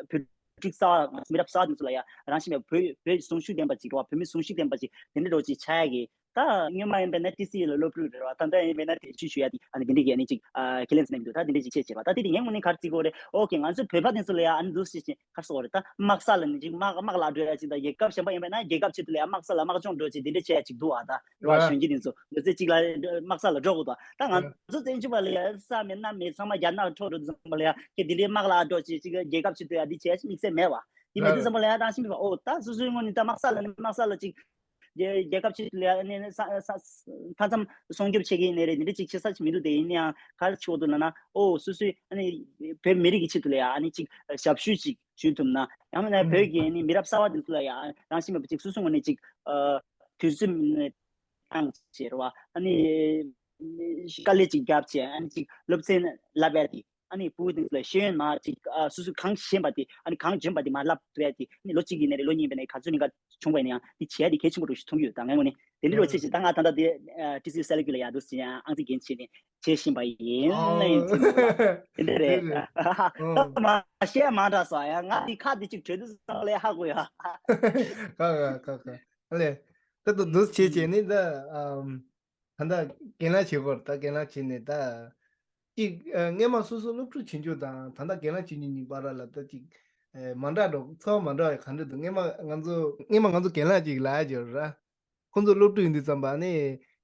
ཕྲུག་གསར་བ་མི་རབས་གསར་བ་དེ་ཚོ་ལ་ཡ་རང་ཤེས་མེད་པ་བོད་བོད་གཟུངས་གཞུག་ལྡན་པ་ཅིག་རེད་བ། བོད་མི་གཟུངས་གཞུག་ལྡན་པ་ཅིག་དེ་འདྲ་འདྲ་བོ་ཅིག་ཆགས་ཡ་གི་ད་སྔོན་མ་ཡིན་པས་ན་ཊི་སི་ཡུ་ལ་སློབ་ཕྲུག་རེད་བ། ད་ལྟ་ཡིན་པས་ན་དེ་ཅི་ཞུ་ཡ་དེ་ཨ་ནི་དེ་འདྲ་གི་ཨ་ནི་ཅིག་ཨ་ཁས་ལེན་ཟེར་ནས་མི་འདུག་ད་དེ་འདྲ་ཅིག་བྱེད་བྱེད་པ་ད་དེ་དེ་ངའི་ངོས་ནས་ག་རེ་བརྩི་དགོས་རེད། ཨོ་ཁེ་ང་ཚོའི་བོད་པ་དེ་ཚོ་ལ་ཡ་ཨ་ནི་འདུག་ཟེར་ཅིག་ག་རེ་ཟེར་དགོས་རེད། ད་དམག་ས་ལ་ནི་ཅིག་དམག་དམག་ལ་འགྲོ་ཡ་ཅིག་ད་རྒྱལ་ཁབ་གཞན་པ་ཡིན་པས་ན་རྒྱལ་ཁབ་ཆེད་དུ་ལ་ཡ་དམག་ས་ལ་དམག་སྦྱོང་འགྲོ་ཅིག་དེ་འདྲ་བྱེད་ཡ་ཅིག་འདུག་ཨ། ད་རེད་བ། གཞོན་སྐྱེས་དེ་ཚོ་ལོ་ཚད་གཅིག་ལ་དམག་ས་ལ་འགྲོ་དགོས་དོ། ད་ང་ཚོ་བཙན་བྱོལ་བ་ལ་ཡ་ས་མེད་གནམ་མེད་ཚང་མ་རྒྱ་ནག་འཕྲོག་འགྲོ་དུས་ཙམ་པ་ལ་ཡ་ཁེ་དེ་འདྲའི་དམག་ལ་འགྲོ་ཅིག་ཅིག་རྒྱལ་ཁབ་ཆེད་དུ་ཡ་འདི་བྱེད་ཡ་ཅིག་དམིགས་བསལ་མེད་བ། དེ་མེད་དུས་ཙམ་པ་ལ་ཡ་རང་ཤེས་མེད་པ། ཨོ་ད་སོ་སོའི་ངོས་ནས་ད་དམག་ས་ལ་ནི་དམག་ས་ལ་ཅིག་རྒྱལ་རྒྱལ་ཁབ་ཆེད་དུ་ལ་ཡ་ནི་ས་ས་མཐའ་མཚམས་སྲུང་སྐྱོབ་བྱེད་ཀྱི་ཡིན་ནི་རེད། འདི་འདྲ་ཅིག་བྱེད་ས་ཅིག་མི་འདུག་དེ་ཡིན་ནའང་ག་རེ་བྱེད་དགོས་འདུག་ལབ་ན་ཨོ་སོ་སོའི་ཨ་ནི་བོད་མི་རིགས་ཀྱི་ཆེད་དུ་ལ་ཡ་ཨ་ནི་ཅིག་ཞབས་ཞུ་ཅིག་ཞུ་ཐུབ་ན་ཡང་མིན་ན་བོད་ཀྱི་ཨ་ནི་མི་རབས་གསར་བ་དེ་ཚོ་ལ་ཡ་རང་ཤེས་མེད་པ་ཅིག་སོ་སོའི་ངོས་ནས་ཅིག་དུས་ཚོད་བཏང་བྱས་རེད་བ། ཨ་ནི་དཀའ་ལས་ཅིག་བརྒྱབ་བྱས་ཨ་ནི་ཅིག་སློབ་ཚན་བསླབ་ཡ་དེ། ཨ་ནི་ཕྲུ་གུ་དེ་ཚོ་ལ་ཤེས་ཡོན་མ་ཅིག་ཨ་སོ་སོས་གང་ཤེས་པ་དེ་ཨ་ནི་གང་འཇོན་པ་དེ་མར་བསླབ་ཐུབ་ཡ་དེ་ཨ་ནི་ལོ་གཅིག་ཡིན་ནའི་རེད། ལོ་གཉིས་ཡིན་པ་ནའི་ག་ཚོད་ནས་ག་བྱུང་བ་ཡིན་ན་ཡང་དེ་བྱས་དེ་གལ་ཆེན་པོ་འདྲ་ཞིག་མཐོང་གི་ཡོད། ད་ངའི་ངོས་ནས་དེ་འདྲ་རོ་ཆེ་ཞིག་ད་ང་ད་ལྟ་དེ་ཊི་སི་ཡུ་སེ་ལེག་ཊི་ལ་ཡ་འདུག་ཟེར་ཡང་ཨང་རྩིས་འགན་བྱས་ནས་བྱས་བཞིན་པ་ཡིན་ལ་ཡིན་ཚིག་འདུག་ལ་དེ་འདྲ་རེད། ད་མ་བཤད་མ་འདྲ་སོང་ཡ། ང་དེ་ཁ་དེ་གཅིག་གྲོས་དུས་ཙམ་ལ་ཧ་གོ་ཡ། ཁ་ཁ་ཁ་ཁ་ཨ་ལས་ད་ད་འདུག་བྱས་བྱས་ནས་ད་ཨམ། ད་ལྟ་རྒན་ལགས་བྱེད་སྐོར་ད་རྒན་ལགས་བྱེད་ནས་ད་ཅིག་ཨ་སྔས་མ་སོ་སོ་སློབ་ཕྲུག་བྱེད་རྒྱུ་དང་ད་ལྟ་རྒན་ལགས་བྱེད་རྒྱུ་གཉིས་བར་ལ་ད་ཅིག་ཨ་མ་འདྲ་འགྲོ་ཚོར་བ་མ་འདྲ་བ་ག་འདྲ་འདུག་སྔས་མ་ང་ཚོ་སྔས་མ་ང་ཚོ་རྒན་ལགས་ཅིག་ལབ་ཡ་ཅིག་ཡོད་ར། ཁོང་ཚོ་སློབ་ཕྲུག་ཡིན་དུས་ཙམ་པ་ནི་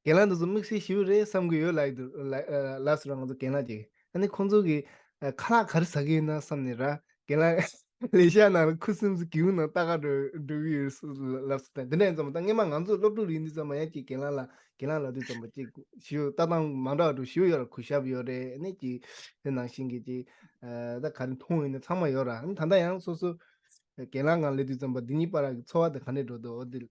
རྒན་ལགས་འདི་ཚོ་དམིགས་བསལ་ཞིག་རེད་བསམ་གི་ཡོད་ལབ་ཡི་འདུག་ལ་ཨ་ལགས་སོ་ར་ང་ཚོ་རྒན་ལགས་ཅིག་ཨ་ནི་ཁོང་ཚོ་གི་ཨ་ཁ་ལག་ག་རེ་ཟ་གི་ཡིན་ན་བསམ་ནས་ར་རྒན་ལགས། ལས་ཤག་ནང་ལ་ཁུ་སིམ་སིམ་གྱི་འུ་ནང་ལྟ་ག་འགྲོ་འགྲོ་གི་ཡོད་ལབ་སོང་། དེ་འདྲ་ཡིན་ཙང་ད་སྔས་མ་ང་ཚོ་སློབ་ཕྲུག་ཡིན་དུས་ཙམ་པ་ཡང་ཅིག་རྒན་ལགས་ལ་རྒན་ལགས་ལབ་དུས་ཙམ་པ་ཅིག་ཞུ་ལྟ་སྟངས་མ་འདྲ་བ་འགྲོ་ཞུ་ཡོད་ར། གུས་ཞབས་ཡོད་རེད། ཨ་ནི་ཅིག་དེ་ནང་བཞིན་གྱི་ཅིག་ད་ག་རེ་མཐོང་ཡོད་ནས་ཚང་མ་ཡོད་ར། ཨ་ནི་ད་ལྟ་ཡང་སོ་སོ་རྒན་ལགས་ངང་སླེབས་དུས་ཙམ་པ་འདི་གཉིས་བར་གྱི་ཚོར་བ་དེ་ག་འདྲས་འགྲོ་འདུག་འོ་དེ།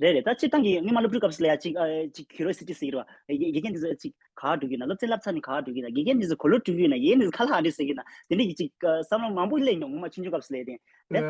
རེད་རེད། ད་སྤྱིར་བཏང་གི་སྔོན་མ་སློབ་ཕྲུག་སྐབས་སུ་ལ་ཡ་ཅིག་ཨ་ཅིག་ཁྱུ་རོ་སི་ཊི་ཟེར་གྱི་རེད་བ། དགེ་དགེ་རྒན་འདི་ཚོ་ཅིག་ག་འགྲོ་གི་ན་སློབ་ཚན་བསླབ་ཚར་ནས་ག་འགྲོ་གི་ན་དགེ་རྒན་འདི་ཚོ་ག་ལེར་འགྲོ་གི་ན་དགེ་རྒན་འདི་ཚོ་ཁ་ལག་ག་འདྲ་ཟེར་གི་ན་དེ་འདྲ་གི་ཅིག་བསམ་བློ་མང་པོ་སླེབས་མྱོང་། ངོ་མ་ཆུང་ཆུང་སྐབས་སུ་ལ་ཡ་དེ་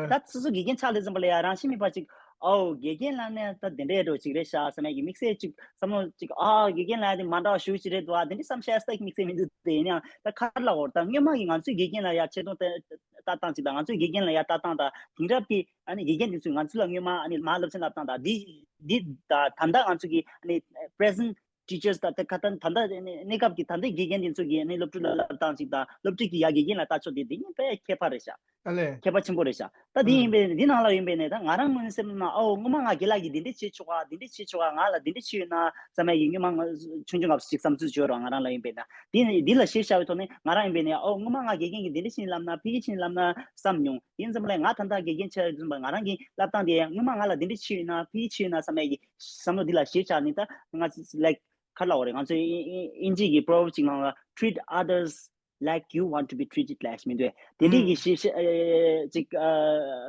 ད་སོ་སོ་དགེ་རྒན་ཆགས་སླེབས་ཙམ་པ་ལ་ཡ་རང་ཤེས་མེད་པ་ཅིག་ཨའོ་དགེ་རྒན་ལབ་ནས་ད་དེ་འདྲ་འགྲོ་ཅིག་རེད་ཤག་བསམ་ཡ་གི་དམིགས་བསལ་ཅིག་བསམ་བློ་ཅིག་ཨ་དགེ་རྒན་ལབ་ཡ་དེ་མ་འདྲ་བ་ཞེ་པོ་ཅིག་རེད་འདུག་ཨ་དེ་འདྲ་བསམ་ཤེས་ས་དམིགས་བསལ་མི་འདུག་དེ་ཡིན་ཡང་ད་ཁ་ལག་འོར་ད་སྔོན་མ་གི་ང་ཚོའི་དགེ་རྒན་ལ་ཡ་ཆེ་མཐོང་ད། ལྟ་སྟངས་ཅིག་དང་། ང་ཚོའི་དགེ་རྒན་ལ་ཡ་ལྟ་སྟངས་དང་། དེང་རབས་ཀྱི་ཨ་ནི་དགེ་རྒན་དེ་ཚོས་ང་ཚོ་ལ་སྔོན་མ་ཨ་ནི་མར་སློབ་ཚན་བསླབ་སྟངས་དང་། འདི་འདི་ད་ད་ལྟ་ང་ཚོ་གི་ཨ་ནི་present teachers ད་ད་ག་ད་ད་ལྟ་གནས་སྐབས་ཀྱི་ད་ལྟའི་དགེ་རྒན་དེ་ཚོ་གིས་ཨ་ནི་སློབ་ཕྲུག་ལ་བསླབ་སྟངས་ཅིག་དང་། སློབ་ཕྲུག་གིས་ཡ་དགེ་རྒན་ལ་ལྟ་ཕྱོགས་དེ་དེ་གཉིས་དཔེ་ཁྱད་པར་རེད་ཤག་ཨ་ལས། ཁྱད་པར་ཆེན་པོ་རེད་ཤག་ད་དེ་ཡིན་པས་འདི་ནང་ལ་ཡིན་པས་ནས། ད་ང་རང་ངོས་ནས་སེམས་ནང་ཨོ་སྔོན་མ་ང་རྒན་ལགས་ཀྱིས་འདི་འདྲ་བྱེད་ཆོག་ག་འདི་འདྲ་བྱེད་ཆོག་ག་ང་ལ་འདི་འདྲ་བྱས་ཡོད་ན་བསམ་ཡ་གི་སྔོན་མ་ང་ཆུང་ཆུང་སྐབས་སུ་ཅིག་བསམ་ཚུལ་བྱོས་རོགས། ང་རང་ལ་ཡིན་པས་ན་འདི་འདི་ལ་གཞི་བཞག་པའི་ཐོག་ནས་ང་རང་ཡིན་པས་ནས། ཨོ་སྔོན་མ་ང་དགེ་རྒན་གྱིས་འདི་འདྲ་བྱས་ནས་བསླབ་ན། ཕ་གིར་བྱས་ནས་བསླབ་ན་བསམ་མྱོང་། དེ་ཡིན་ཙམ་པ་ལ་ང་ད་ལྟ་དགེ་རྒན་ཆགས་ཡོད་ཙམ་པ་ང་རང་གི་བསླབ་སྟངས་དེ་སྔོན་མ་ང་ལ་འདི་འདྲ་བྱས་ཡོད་ན། ཕ་གིར་བྱས་ཡོད་ན་བསམ་ཡ་གི་བསམ་བློ་འདི་ལ་གཞི་བཞག་ནས། ད་ང་like ག་རེ་ལབ་དགོས་རེད། ང་ཚོའི་ཨིན་ཨིན་ཨིན་ཇི་གི་proverb ཅིག་ནང་ལ། Treat others like you want to be treated ལབ་ཡ་ཞིག་མི་འདུག་དེ་འདྲའི་གི་ཨུམ། ཤེས་ཤེས་ཨེ་ཅིག་ཨ་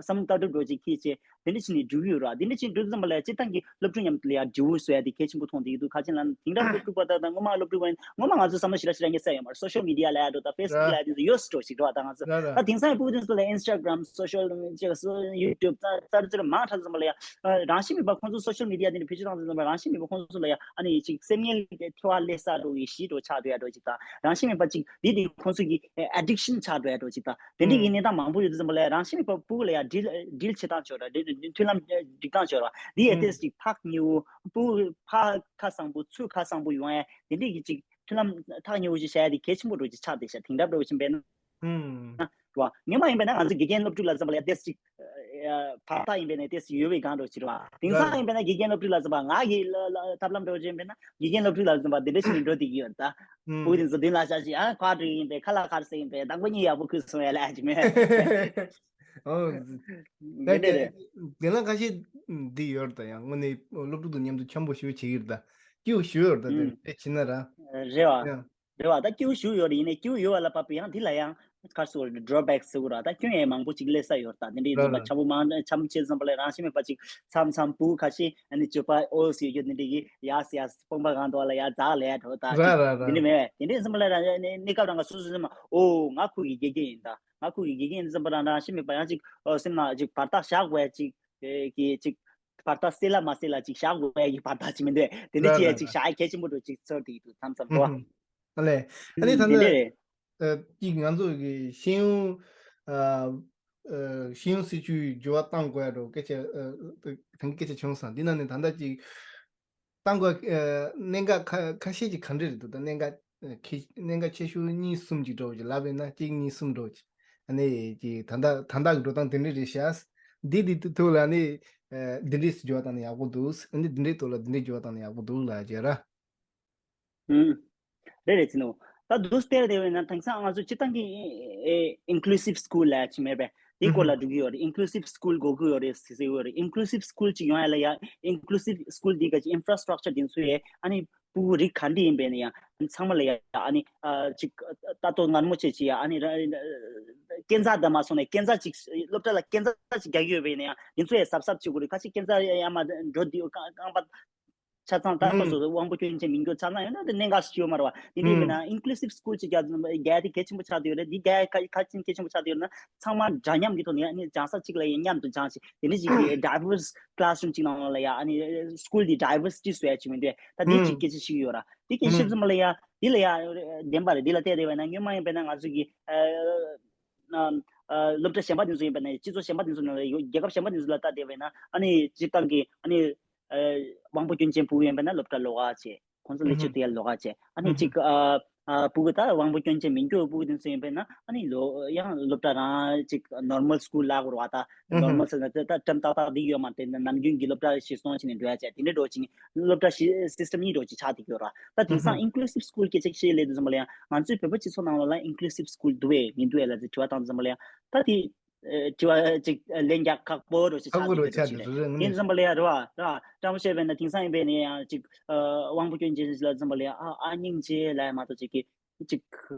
བསམ་བློ་ལྟ་གྲུབ་འདྲ་ཅིག་འཁྱེར་བྱས་དེ་འདྲ་བྱས་ནས་འགྲོ་གི་ཡོད་ར། དེ་འདྲ་བྱས་འགྲོ་ཙམ་པ་ལ་སྤྱིར་བཏང་གི་སློབ་ཕྲུག་མཉམ་དུ་ལ་ཡ་འབྲས་བུ་བཟོ་ཡ་དེ་གལ་ཆེན་པོ་མཐོང་བསྡད་ཀྱི་འདུག་ག་ཅི་ལབ་ན། དེང་རབས་སློབ་ཕྲུག་པ་དང་། ད་སྔོན་མ་སློབ་ཕྲུག་པ་ཡིན། སྔོན་མ་ང་ཚོ་བསམ་བློ་ཞེ་དྲག་ཞེ་དྲག་རྙེད་ས་ཡོད་མ་རེད། social media ལབ་ཡ་འདྲ་ད་Facebook ར་ལབ་ཡ་དེ་ཚོ་ཡོད་འགྲོ་ཞིག་རེད་བ། ད་ང་ཚོ་ར་ར་ད་དེང་སང་ཕྲུ་གུ་དེ་ཚོ་ལ་Instagram, social media, YouTube ཙ་ཙ་ཙ་མང་དྲགས་ཙམ་པ་ལ་ཡ། ཨ་རང་བཞིན་མེད་པ་ཁོང་ཚོ་social media དེ་འདྲ་བེད་སྤྱོད་བཏང་ཙམ་པ་རང་བཞིན་མེད་པ་ཁོང་ཚོ་ལ་ཡ་ཨ་ནི་ཅིག་སེམས་ངལ་དེ་འཕྲོ་བ་སླེབས་ས་འདྲ་བའི་གཞི་འདྲ་ཆགས་བསྡད་ཡ་འདྲ་ཅིག་དང་། རང་བཞིན་མེད་པ་ཅིག་དེ་དེ་ཁོང་ཚོ་གི་addiction ཆགས་འགྲོ་ཡ་འདྲ་ཅིག་དང་། དེ་འདྲའི་གི་ཨུམ། གནས་སྟངས་མང་པོ་ཡོད་དུས་ཙམ་པ་ལ་ཡ་རང་བཞིན་མེད་པ་ཕྲུ་གུ་ལ་ཡ་deal deal བྱེད་སྟངས་བྱོས་ར། འདི་མཐུན་ལམ་སྒྲིག་སྟངས་བྱོས་ར། འདི་ཨེ་ཨུམ། ཏེས་ཅིག་ཐག་ཉེ་བོ། ཕྲུ་གུ་ཕར་ཁ་བཟང་པོ་ཚུར་ཁ་བཟང་པོ་ཡོང་ཡ་དེ་འདྲའི་གི་ཅིག་མཐུན་ལམ་ཐག་ཉེ་བོ་ཅིག་བྱ་ཡ་དེ་གལ་ཆེན་པོ་འདྲ་ཅིག་ཆགས་བསྡད་ཤག་དེང་རབས་འདྲ་བོ་ཅིག་འབད་ན། ཨུམ། རེད་བ། སྔོན་མ་ཡིན་པས་ན་ང་ཚོ་དགེ་རྒན་སློབ་ཕྲུག་ལབ་ཙམ་པ་ལ་ཡ་ཏོག་ཙམ་ཅིག་ཨ་བར་ཐག་ཡིན་པས་ན་ཏོག་ཙམ་ཡོད་པའི་སྒང་འདྲ་ཅིག་རེད་བ། དེང་རེད། སང་ཡིན་པས་ན་དགེ་རྒན་སློབ་ཕྲུག་ལབ་ཙམ་པ། ང་གི་ལ་ལ་ཐབས་ལམ་འདྲ་བོ་ཅིག་ཡིན་པས་ན་དགེ་རྒན་སློབ་ཕྲུག་ལབ་ཙམ་པ་འདི་འདྲ་ཞིག་ནས་འགྲོ་བསྡད་ཀྱི་ཡོད་རེད་ད། ཨུམ། བུ་དེ་ཚོ་མདུན་ལ་ཤག་ཅིག་ཨ་ཁ་དྲི་ཡིན་པས། ཁ་ལག་ཁར་ཟེར་ཡིན་པས། དང་པོ་གཉིད་ཡག་པོ་ཁུག་སོང་ཡ་ལ་ཅིག་མེད། ཨོ། འདི་འདྲ་རེད། དེ་ལ་ཁ་ཤས་འདི་ཡོད་རེད་ད། ཡང་དངོས་གནས་སློབ་ཕྲུག་དང་མཉམ་དུ་འཆམ་པོ་ཞེ་པོ་བྱེད་ཀྱི་རེད་ད། སྐྱིད་པོ་ཞེ་པོ་ཡོད་རེད་ད། དེ་ཨུམ། དེ་བྱེད་ན་ར། རེད་བ། ཡང་། རེད་བ། ད་སྐྱིད་པོ་ཞེ་པོ་ཡོད་རེད། ཡིན་ནའི་སྐྱིད་པོ་ཡོད་པ་ལ་བབས་པའི་ཡང་དེ་ལ་ཡང་ག་རེ་ཟེར་དགོས་རེད། drawbacks ཟེར་དགོས་རེད། ད་སྐྱོན་ཡང་མང་པོ་ཅིག་སླེབས་ས་ཡོད་རེད་ད། དེ་འདྲའི་རེད་ཟེར་བ། ར་ར། འཆམ་པོ་མང་འཆམ་པོ་བྱས་ཙམ་པ་ལ་རང་བཞིན་མེད་པ་ཅིག་མཚམས་མཚམས་ཕྲུ་གུ་ཁ་ཤས་ཨ་ནི་སྤྱོད་པ་ཨོ་ཟེར་རྒྱུ་དེ་འདྲ་གི་ཡ་ཟེར་ཡ་དཔུང་པ་གང་དུ་བ་ལ་ཡ་འཛག་ལས་འགྲོ་ད་ར་ཅིག་ར་ར། དེ་འདྲ་མེད་པས། དེ་འདྲ་ཙམ་པ་ལ་རང་གནས་སྐབས་རང་ག་སོ་སོ་སེམས་ཨོ་ང་ཁོ་གི་དགེ་རྒན་ཡིན་ད། ང་ཁོ་གི་དགེ་རྒན་ཡིན་ཙམ་པ་རང་རང་བཞིན་མེད་པ་ཡང་ཅིག་ཨོ་སེམས་ནང་ཅིག་བར་ཐག་བཞག་དགོས་ཡ་ཅིག་གི་ཅིག་བར་ཐག་སེལ་ལ་མ་སེལ་ལ་ཅིག་བཞག་དགོས་ཡ་གི་བར་ཐག་ཅིག་མི་འདུག་དེ་འདྲ་ར་ཅིག་ཡ་ར་ཅིག་ར། བཞག་ཡ་གལ་ཆེན་པོ་འདྲ་ཅིག་ཚོར་དེ་ཡིན་འདུག་མཚམས་མཚམས་ཨུ་རེད་བ། ཧུམ། ཨ་ལས། ཨ་ནི་ད་ཨུམ། དེ་ལྟ་འདྲ་རེད། ཨ་ཅིག་ང་ཚོ་གི་ཤེས་ཡོན་ཨ་ཨ་ཤེས་ཡོན་སྲིད་བྱུས་འགྱུར་བ་གཏང་དགོས་ཡ་འདྲ་སྐད་ཆ་ཨ་ད་གིན་སྐད་ཆ་བྱུང་སོང་། འདི་ནང་ནས་ད་ལྟ་ཅིག་གཏང་དགོས་ཨ་གནད་འགག་ཁ་ཁ་ཤས་ཅིག་ག་འདྲ་རེད་འདུག་ད་གནད་འགག་ཨ་ཁེ་གནད་འགག་ཆེ་ཤོས་གཉིས་གསུམ་ཅིག་འདྲ་ཅིག་ལབ་ཡིན་ན། གཅིག་གཉིས་གསུམ་འདྲ་ཅིག་ཨ་ནི་ཅིག་ད་ལྟ་ད་ལྟ་གི་འགྲོ་སྟངས་དེ་འདྲ་རེད་ཤག་འདི་འདི་ཐུག་ལ་ནི་ཨ་འདི་འདྲས་སུ་འགྱུར་བ་བཏང་ན་ཡག་པོ་འདུག་ཨ་ནི་འདི་འདྲས་ཐུག་ལ་འདི་འདྲས་འགྱུར་བ་བཏང་ན་ཡག་པོ་འདུག་ལབ་བྱས་ར། ཨུམ། རེད་རེད་ཚེ་ནུ། ད་འདུག་སྟེར་དེ་བས་ན་དེང་སང་ང་ཚོ་སྤྱིར་བཏང་གི་ཨེ་inclusive school ལབ་ཅིག་མེད་པས། དེའི་སྐོར་ལ་འགྲོ་གི་ཡོད་རེད། inclusive school དགོས་ཀྱི་ཡོད་རེད་ཟེར་ཟེར་གྱི་ཡོད་རེད། inclusive school ཅིག་ཡོང་ཡ་ལ་ཡ་inclusive school འདི་ག་ཅིག་infrastructure དེ་ཚོ་ཡས་ཨ་ནི་ཕྲུ་གུ་རིགས་ག་འདྲ་ཡིན་པས་ན་ཡང་ཚང་མ་ལ་ཡ་ཨ་ནི་ཨ་ཅིག་ལྟ་རྟོག་ངར་མོ་བྱེད་ཅིག་ཡ་ཨ་ནི་ར་སྐས་འཛེག་དང་མ་སོང་ནས་སྐས་འཛེག་ཅིག་སློབ་གྲྭ་ལ་སྐས་འཛེག་ཅིག་རྒྱག་གི་ཡོད་པས་ན་ཡང་དེ་ཚོ་ཡས་གཟབ་གཟབ་བྱེད་དགོས་རེད། ཁ་ཅིག་སྐས་འཛེག་ཡ་མ་འགྲོ་དུས་རྐང་པ་ཆ་ཚང་ད་ཁོ་ཚོ་དབང་པོ་སྐྱོན་ཅན་མིན་རྒྱུ་ཆ་ཚང་ཡོད་ན་དེ་གནད་འགག་ཞིག་ཡོད་མ་རེད་བ། དེ་འདྲ་ཡིན་ན་inclusive school ཅིག་རྒྱག་རྒྱག་དེ་གལ་ཆེན་པོ་ཆགས་བསྡད་ཡོད་རེད། འདི་རྒྱག་གལ་ཆེན་པོ་ཆགས་བསྡད་ཡོད་ན་ཚང་མ་འདྲ་མཉམ་གྱི་ཐོག་ནས་ཨ་ནི་སྦྱང་ས་གཅིག་ལ་ཡ་མཉམ་དུ་སྦྱང་ཞིག་དེ་འདྲ་ཞིག་གི་diverse classroom ཅིག་ནང་ལ་ཡ་ཨ་ནི་school འདི་diversity བཟོ་ཡ་ཅིག་མི་འདུག་ད་དེ་ཅིག་སྐད་ཆ་ཞིག་ཡོད་ར། དེ་སྐད་ཆ་ཙམ་ལ་ཡ་དེ་ལ་ཡ་བདེན་པ་རེད། དེ་ལ་བལྟས་བསྡད་པ་ན་སྔོན་མ་ཡིན་པས་ན་ང་ཚོ་གི་ཨ་སློབ་གྲྭ་གཞན་པ་དེ་ཚོ་ཡིན་པ་ན་སྤྱི་ཚོགས་གཞན་པ་དེ་ཚོ་ནང་ལ་ཡོད་རྒྱལ་ཁབ་གཞན་པ་དེ་ཚོ་ལ་ལྟ་བསྡད་པ་ན་ཨ་ནི་སྤྱིར་བཏང་གི་ཨ་ནི་དབང་པོ་སྐྱོན་ཅན་ཕྲུ་གུ་ཡིན་པ་ན་སློབ་གྲྭ་ལོགས་ཀ་བྱས། ཁོང་ཚོ་ལས་བྱེད་དེ་ཡར་ལོགས་ཀ་བྱས། ཨ་ནི་གཅིག་ཨ་ཕྲུ་གུ་ད་དབང་པོ་སྐྱོན་ཅན་མིན་རྒྱུ་ཕྲུ་གུ་དེ་ཚོ་ཡིན་པ་ན་ཨ་ནི་ལོ་ཡང་སློབ་གྲྭ་རང་གཅིག་normal school ལབ་དགོས་རེད་བ། ད་normal ཟེར་ན་ད་གྲམ་ཏག་ཏག་འདི་ཡོད་མ་རེད། ད་ནམ་རྒྱུན་གྱི་སློབ་གྲྭ་གཞིར་བཟུང་བྱས་ནས་འགྲོ་ཡ་བྱས། དེ་འདྲ་འགྲོ་ཅིག་སློབ་གྲྭ་system གཉིས་འགྲོ་ཅིག་ཆགས་བསྡད་ཀྱི་ཡོད་རེད་བ། ད་དེང་སང་inclusive school སྐད་ཆ་བཤད་ལས་དུས་ཙམ་པ་ལ་ཡང་ང་ཚོའི་བོད་པ་སྤྱི་ཚོགས་ནང་ལོགས་ལ་inclusive school འདུག་བས་མི་འདུག་བས་ལབ་ཙམ་དྲི་བ་བཏང་དུས་ཙམ་པ་ལ་ཡང་ད་དེ་དྲི་བ་ཅིག་ལན་རྒྱག་ཁག་པོ་འདྲ་ཞིག་ཆགས་ཀྱི་འདུག་ཅེས་རེད། དེ་ཙམ་པ་ལ་ཡ་རེད་བ་རེད་བ། དྲང་པོ་བཤད་པ་ཡིན་ན་དེང་སང་ཡིན་པས་ནས་ཡང་ཅིག་དབང་པོ་སྐྱོན་ཅན་ལ་ཙམ་པ་ལ་ཡ་ཨ་ཨ་སྙིང་རྗེ་ལབ་ཡ་མ་གཏོགས་ཅིག་གི་ཅིག་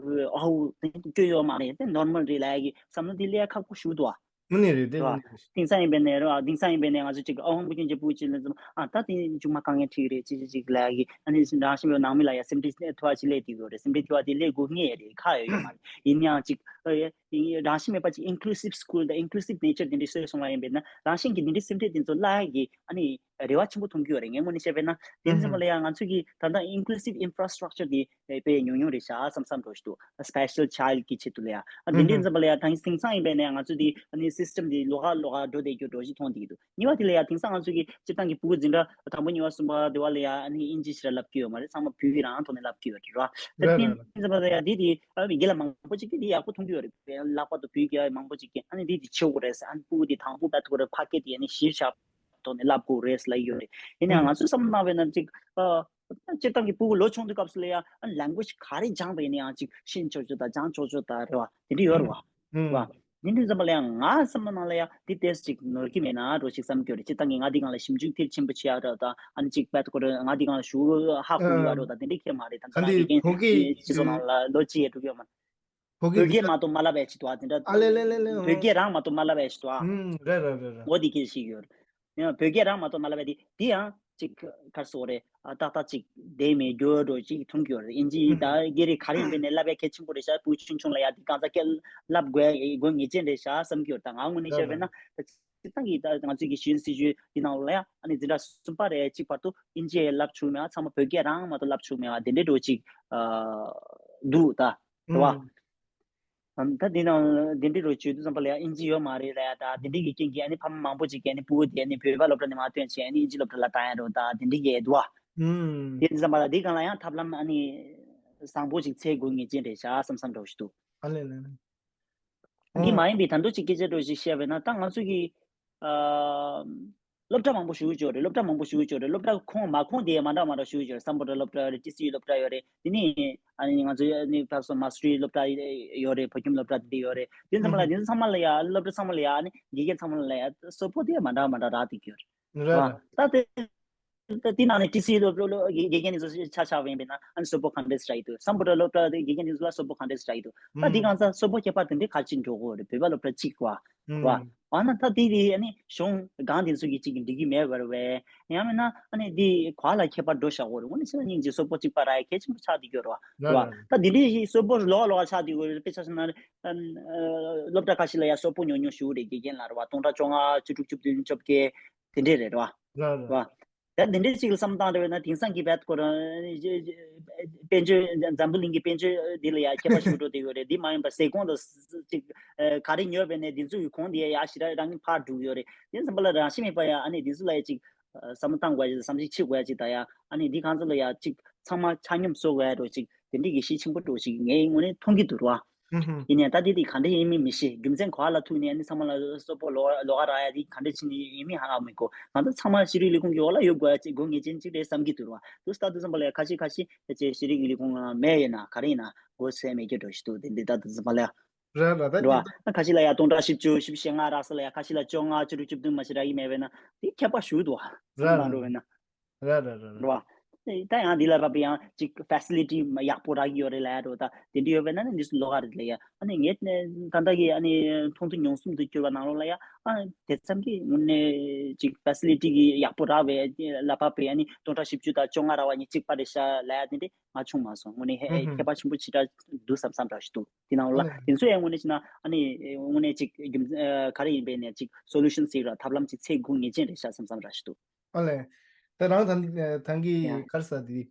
ཨའུ་དེ་སྐྱོན་ཡོད་མ་རེད། དེ་normal རེད་ལབ་ཡ་གི་བསམ་བློ་དེ་སླེབས་ཡ་ཁག་པོ་ཞེ་པོ་འདུག་བ། དངོས་གནས་རེད། དེ་རེད་བ། དངོས་གནས་རེད། དེང་སང་ཡིན་པས་ནས་རེད་བ། དེང་སང་ཡིན་པས་ནས་ང་ཚོ་ཅིག་ཨ་དབང་པོ་སྐྱོན་ཅན་ཕྲུ་གུ་ཅིག་ལ་ཙམ་ཨ་ད་དེ་མཇུག་མ་དཀའ་ངལ་འཕྲད་ཀྱི་རེད་ཅི་ཅི་ཅིག་ལབ་ཡ་གི་ཨ་ནི་རང་བཞིན་པའི་ནང་མི་ལ་ཡ་སེམས་ཁྲལ་འཐོར་བ་ཅིག་སླེབས་བསྡད་ཡོད་རེད། སེམས་ཁྲལ་འཐོར་བ་དེ་སླེབས་དགོས་ངེས་རེད། ཁག་ཡོད་ཡོད་མ་རེད། ཡིན་ཡང་ཅིག་ཨ་ཡ་རང་བཞིན་མེད་པ་ཅིག་inclusive school དང་inclusive nature དེ་འདྲ་བཟོས་སོང་བ་ཡིན་པས་ན་རང་བཞིན་གྱིས་འདི་འདྲའི་སེམས་ཁྲལ་དེ་ཚོ་སླེབས་ཡ་གི་ཨ་ནི་ རེ་བ་ཆེན་པོ་མཐོང་གི་ཡོད་རེད། ངའི་ངོས་ནས་བཤད་པ་ཡིན་ན། དེ་ཙམ་པ་ལ་ཡང་ང་ཚོས་ཀྱི་ད་ལྟ་inclusive infrastructure དེ་དཔེ་ཉུང་ཉུང་རེད་ཤག་བསམ་བསམ་འགྲོ་ཞིག་འདུག། special child གི་ཆེད་དུ་ལ་ཡང་། ཨ་དེ་འདྲའི་ཙམ་པ་ལ་ཡང་ད་དེང་སང་ཡིན་པ་ཡིན་ན་ཡང་ང་ཚོས་དེ་ཨ་ནི་system དེ་ལོགས་ཀ་ལོགས་ཀ་འགྲོ་བསྡད་རྒྱུ་འགྲོ་ཞིག་མཐོང་བསྡད་ཀྱི་འདུག། གཉིས་པ་དེ་ལ་ཡང་དེང་སང་ང་ཚོས་ཀྱི་སྤྱིར་བཏང་གི་ཕྲུ་གུ་འཛིན་གྲྭ་དང་པོ་གཉིས་པ་གསུམ་པ་དེ་བ་ལ་ཡང་ཨ་ནི་ཨིན་ཇི་ཞེ་དྲག་བསླབ་ཀྱི་ཡོད་མ་རེད། ཚང་མ་བོད་ཡིག་རང་ཐོག་ནས་བསླབ་ཀྱི་ཡོད་རེད་ར། ད་རེད་རེད་དེ་རེད། ཙམ་པ་ལ་ཡང་དེ་དེ་ཨ་མི་རྒན་ལགས་མང་པོ་ཅིག་གིས་དེ་ཡག་པོ་མཐོང་གི་ཡོད་རེད། ལྷག་པར་དུ་བོད་ཡིག་མང་པོ་ཅིག་གིས་ཨ་ནི་དེ་དེ་བྱེད་དགོས་རེད་ཟེར། ཨ་ནི་ཕྲུ་གུ་དེ་དང་པོ་བལ་ཐོག་རེ་ཕ་སྐད་དེ་ཨ་ནི་གཞིར་བཞག་ཐོག་ནས་བསླབ་དགོས་རེད་ལབ་ཡོད་རེད། ཡིན་ནའང་ང་ཚོས་བསམ་བློ་བཏང་བས་ན་ཅིག་ཨ། སྤྱིར་བཏང་གི་ཕྲུ་གུ་ལོ་ཆུང་དུས་སྐབས་སུ་ལ་ཡང་ཨ་language ག་རེ་སྦྱངས་པ་ཡིན་ན་ཡང་ཅིག་ཤེས་ཆོག་ཆོག་དང་སྦྱང་ཆོག་ཆོག་དང་རེད་བ། དེ་འདྲ་ཡོད་རེད་བ། བ། ཡིན་དུས་ཙམ་པ་ལ་ཡང་ང་བསམ་བློ་ནང་ལ་ཡང་འདི་ཏོག་ཙམ་ཅིག་ནོར་གྱི་མེད་ན་འགྲོ་ཞིག་བསམ་གྱི་ཡོད་རེད། སྤྱིར་བཏང་གི་ང་འདི་སྒང་ལ་ཞིབ་འཇུག་མཐིལ་ཕྱིན་པོ་བྱེད་ཡག་རེད་དང་ཨ་ནི་ཅིག་བལ་ཐོག་རེ་ང་འདི་སྒང་ལ་ཞུ་ཧ་གོ་ཡག་རེད་དང་དེ་འདྲ་ཁྱད་མ་རེད། ད་ད་ལྟ་ཡི་གེ་སྤྱི་ཚོགས་ནང་ལ་ལོ་གཅིག་ཡས་འགྲོ་གི་ཡོད་མ་རེད། བོད་སྐད་འདི་མ་གཏོགས་མ་ལབ་པའི་ཆེད་དུ་ཨ་དེ་འདྲ། ཨ་ལེ་ལེ་ལེ་ལེ། བོད་སྐད་རང་མ་གཏོགས་མ་ལབ་པའི་ཆེད་དུ་ཨ། ཨུམ། རེད་རེད་རེད་རེད། འོ་དེ་སྐད་ཞིག་ཡོད་རེད། ཡང་བོད་སྐད་རང་མ་གཏོགས་མ་ལབ་པའི་དེ་དེ་ཡང་ཅིག་ག་རེ་ཟེར་དགོས་རེད། ཨ་ཏག་ཏག་ཅིག་བསྡད་མེད་རྒྱུ་འགྲོ་ཅིག་མཐོང་གི་ཡོད་རེད། ཨིན་ཇི་ད་སྐད་རིགས་ག་རེ་ཡིན་པའི་ནས་བསླབ་པའི་གལ་ཆེན་པོ་རེད་ཤག། བུ་ཆུང་ཆུང་ལ་ཡང་དེ་གང་ཟག་སྐད་བསླབ་དགོས་དགོས་ངེས་ཅན་རེད་ཤག་བསམ་གྱི་ཡོད་རེད། ད་ང་ངོས་ནས་བཤད་པས་ན་ད་སྤྱིར་བཏང་གི་ད་ང་ཚོའི་གི་གཞོན་སྲིད་བྱུས་འདི་ནང་ལ་ཡང་ཨ་ནི་འཛིན་གྲྭ་གསུམ་པ་རེད་གཅིག་བར་དུ་ཨིན་ཇི་བསླབ་བཅུག་མེད་པ། ཚང་མ་བོད་སྐད་རང་མ་གཏོགས་བསླབ་བཅུག་མེད་པ་དེ་འདྲའི་འགྲོ་ཅིག་འདུག་ད། རེད་བ། ཨང་། ད་འདི་ནང་འདི་འདྲའི་རུ་བྱེད་དུས་ཙམ་པ་ལ་ཡང་ཨིན་ཇི་ཡོད་མ་རེད་ལ་ཡ། ད་འདི་འདྲའི་གི་རྐྱེན་གྱིས་ཨ་ནི་ཕ་མ་མང་པོ་ཅིག་གིས་ཨ་ནི་ཕྲུ་གུ་དེ་ཨ་ནི་བོད་པ་སློབ་གྲྭ་ནས་མར་ཐོན་བྱས་ཨ་ནི་ཨིན་ཇི་སློབ་གྲྭ་ལ་བཏང་ཡ་རེད་ད། འདི་འདྲའི་གི་འདུག་བ། ཨང་། དེ་ཙམ་པ་ལ་འདི་སྒང་ལ་ཡང་ཐབས་ལམ་ཨ་ནི་བཟང་པོ་ཅིག་འཚོལ་དགོས་ངེས་ཅན་རེད་ཤག་བསམ་བསམ་འདྲ་བོ་ཞིག་འདུག། ཨ་ལེ་ལེ་ལེ། འདི་མ་ཡིན་པའི་ད་དུང་ཅིག་སྐད་ཆ་འདྲ་བོ་ཞིག་བཤད་པས་ན་ད་ང་ཚོ་གི་ཨ། སློབ་གྲྭ་མང་པོ་ཞུགས་ཡོད་རེད། སློབ་གྲྭ་མང་པོ་ཞུགས་ཡོད་རེད། སློབ་གྲྭ་ཁོངས་མ་ཁོངས་དེ་མ་འདྲ་མ་འདྲ་ཞུགས་ཡོད་རེད། སམ་བྷོ་ཊ་སློབ་གྲྭ་ཡོད་རེད། ཊི་སི་ཡུ་སློབ་གྲྭ་ཡོད་རེད། དེ་ནས་ཨ་ནི་ང་ཚོ་ནི་ཕར་སོང་མ་སི་ཊི་རི་སློབ་གྲྭ་ཡོད་རེད། བོད་ཁྱིམ་སློབ་གྲྭ་དེ་ཡོད་རེད། དེ་ཚང་མ་ལ་དེ་ཚང་མ་ལ་ཡ་སློབ་གྲྭ་ཚང་མ་ལ་ཡ་ཨ་ནི་དགེ་རྒན་ཚང་མ་ལ་ཡ་གསོལ་ཕོགས་དེ་མ་འདྲ་མ་འདྲ་རག་བསྡད་ཀྱི་ཡོད་རེད། རེད་རེད། ད་དེ་ད་དེ་ནང་ནས་ཊི་སི་ཡུ་སློབ་སློབ་དགེ་དགེ་རྒན་དེ་ཚོ་ཆ་བཞག་པ་ཡིན་པས་ན་ཨ་ནི་གསོལ་ཕོགས་ག་འདྲས་རག་གི་འདུག། སམ་བྷོ་ཊ་སློབ་གྲྭ་དེ་དགེ་རྒན་དེ་ཚོ་ལ་གསོལ་ཕོགས་ག་འདྲས་རག་གི་འདུག། ད་དེ་གང་ས་གསོལ་ཕོགས་ཁྱད་པར་དེ་འདྲས་ག་རེ་ཅིག་འགྲོ་གི་ཡོད་རེད། བོད་པ་སློབ་གྲྭ་གཅིག་བ། བ། ཨ་ན་ད་དེ་དེ་ཨ་ནི་གཞུང་སྒང་དེ་ཚོ་གི་ཅིག་གི་འགྲིག་གི་མེད་པར་བས། ཡང་མིན་ན་ཨ་ནི་དེ་ག་ལ་ཁྱད་པར་འགྲོ་བཞག་གི་ཡོད་རེད། དངོས་གནས་བྱས་ན་སྙིང་རྗེ། གསོལ་ཕོགས་གཅིག་པ་རག་ཡ་གལ་ཆེན་པོ་ཆགས་བསྡད་ཀྱི་ཡོད་རེད་བ། རེད་རེད། ད་དེ་འདྲས་ཞིག་གསོལ་ཕོགས་ལོགས་ལོགས་ཆགས་བསྡད་ཀྱི་ཡོད་རེད། དཔེ་ཆ་བཞག་ན་ཨ་སློབ་གྲྭ་ཁ་ཤས་ལ་ཡ་གསོལ་ཕོགས་ཉུང་ཉུང་ཞུ་གི་རེད། དགེ་རྒན་ལ་རེད་བ། སྟོང་ཕྲག་བཅོ་ལྔ། བཅུ་དྲུག། བཅུ་བདུན། བཅོ་བརྒྱད། དེ་འདྲས་རེད་བ། རེད་རེད། བ། ད་དེ་འདྲས་ཅིག་ལ་བསམ་བཏང་འདྲ་བས་ན་དེང་སང་གི་བལ་ཁོ་རང་དཔལ་འབྱོར་འཛམ་བུ་གླིང་གི་དཔལ་འབྱོར་འདི་ལ་ཡ་ཁྱད་པར་ཞིག་འགྲོ་བསྡད་ཡོད་རེད། འདི་མ་ཡིན་པ་ཟས་གོང་དང་ཅིག་ག་རེ་ཉོས་པས་ནས་འདི་ཚོ་གི་གོང་དེ་ཡ་ཡ་ཞེ་དྲག་རང་གི་ཕར་འགྲོ་གི་ཡོད་རེད། དེ་ཙམ་པ་ལ་རང་ཤེས་མེད་པ་ཡ་ཨ་ནི་འདི་ཚོ་ལ་ཡ་ཅིག་བསམ་བློ་བཏང་དགོས་ཡ་ཅིག་བསམ་གཞིག་བྱེད་དགོས་ཡ་ཅིག་ད་ཡ་ཨ་ནི་འདི་གང་ཚོ་ལ་ཡ་ཅིག་ཚང་མ་ཆ་སྙོམས་བཟོ་དགོས་ཡ་འདྲ་ཅིག་དེ་འདྲས་ཀྱི་གཞི་ཆེན་པོ་འདྲ་ཅིག་ངའི་ངོས་ནས་མཐོང་གི་འདུག་ར། ཡིན་ནའང་ད་དེ་དེ་ག་འདྲ་ཡིན་མིན་མི་ཤེས། རྒྱུ་མཚན་ག་ལ་ཐུག་ནས་ཨ་ནི་ཚང་མ་ལ་གསོལ་ཕོགས་ལོགས་ལོགས་ཀ་རག་ཡ་དེ་ག་འདྲ་ཕྱིན་ནས་ཡིན་མིན་ཧ་གོ་མི་འདུག། ང་ཚོ་ཚང་མ་ཤེས་རིག་ལས་ཁུངས་ཀྱི་འོག་ལ་ཡོད་དགོས་ཡ་ཅིག་དགོས་ངེས་ཅན་ཅིག་རེད་བསམ་གྱི་འདུག་ར། དུ་ལྟ་དུས་ཙམ་པ་ལ་ཡ་ཁ་ཤས་ཁ་ཤས་ཕལ་ཆེར་ཤེས་རིག་ལས་ཁུངས་ལ་མེད་ཡོད་ན་ག་རེ་ཡིན་ན་དགོས་ས་མེད་ཀྱི་འདྲ་ཞིག་འདུག། དེ་འདི་ལྟ་དུས་ཙམ་པ་ལ་ཡ། ར་ར་ད་རེད་བ། ཁ་ཤས་ལ་ཡ་སྟོང་ཕྲག་བཞི་བཅུ་བཞི་བཅུ་ཞེ་ལྔ་རག་ས་ལ་ཡ་ཁ་ཤས་ལ་བཅོ་ལྔ། བཅུ་དྲུག། བཅུ་བདུན་མ་ཞིག་རག་གི་མེད་པས་ན་དེ་ཁྱད་པར་ཞིག་འདུག་བ། ར་ར་འགྲོ་བས་ན། ར་ར་ར་ར། རེད་བ། ད་ཡང་འདི་ལ་བབ་པའི་ཡང་ཅིག་ཕེ་སི་ལི་ཊི་ཡག་པོ་རག་གི་ཡོད་རེད་ལབ་ཡ་འགྲོ། ད་དེ་འདྲ་ཡོད་པས་ན་ནི་འདི་སུ་ལོགས་ཀ་རེད་ལབ་ཡ། ཨ་ནི་ངས་ད་ལྟ་གི་ཨ་ནི་མཐོང་ཐོས་མྱོང་གསུམ་དུ་གྱུར་བ་ནང་ལོགས་ལ་ཡ་ཨ་དེ་ཙམ་གྱི་དངོས་གནས་ཅིག་ཕེ་སི་ལི་ཊི་གི་ཡག་པོ་རག་པའི་ལ་བབ་པའི་ཨ་ནི་སྟོང་ཕྲག་བཞི་བཅུ་དང་བཅོ་ལྔ་རག་པ་གཉིས་གཅིག་པ་རེད་ཤག་ལབ་ཡ་དེ་འདྲ་ང་བྱུང་མ་སོང་། དངོས་གནས་ཧེ་ཧུམ་ཧུམ། ཁྱད་པར་ཆེན་པོ་ཞེ་དྲག་འདུག་བསམ་བསམ་འདྲ་ཞིག་འདུག། དེ་ནང་ལ་ཨ་ལེ། དེ་ཚོ་ཡང་དངོས་གནས་བྱས་ན་ཨ་ནི་དངོས་གནས་ཅིག་རྒྱུ་མཚན་ག་རེ་ཡིན་པའི་ནས་ཅིག་སོ་ལུ་ཤན་ཟེར་ར་ཐབས་ལམ་ཅིག་འཚོལ་དགོས་ངེས་ཅན་རེད་ཤག་བསམ་བསམ་འདྲ་ཞིག་འདུག། ཨ་ལེ། ད་རང་ད་ད་གི་ཡ། ག་རེ་ཟེར་དེ།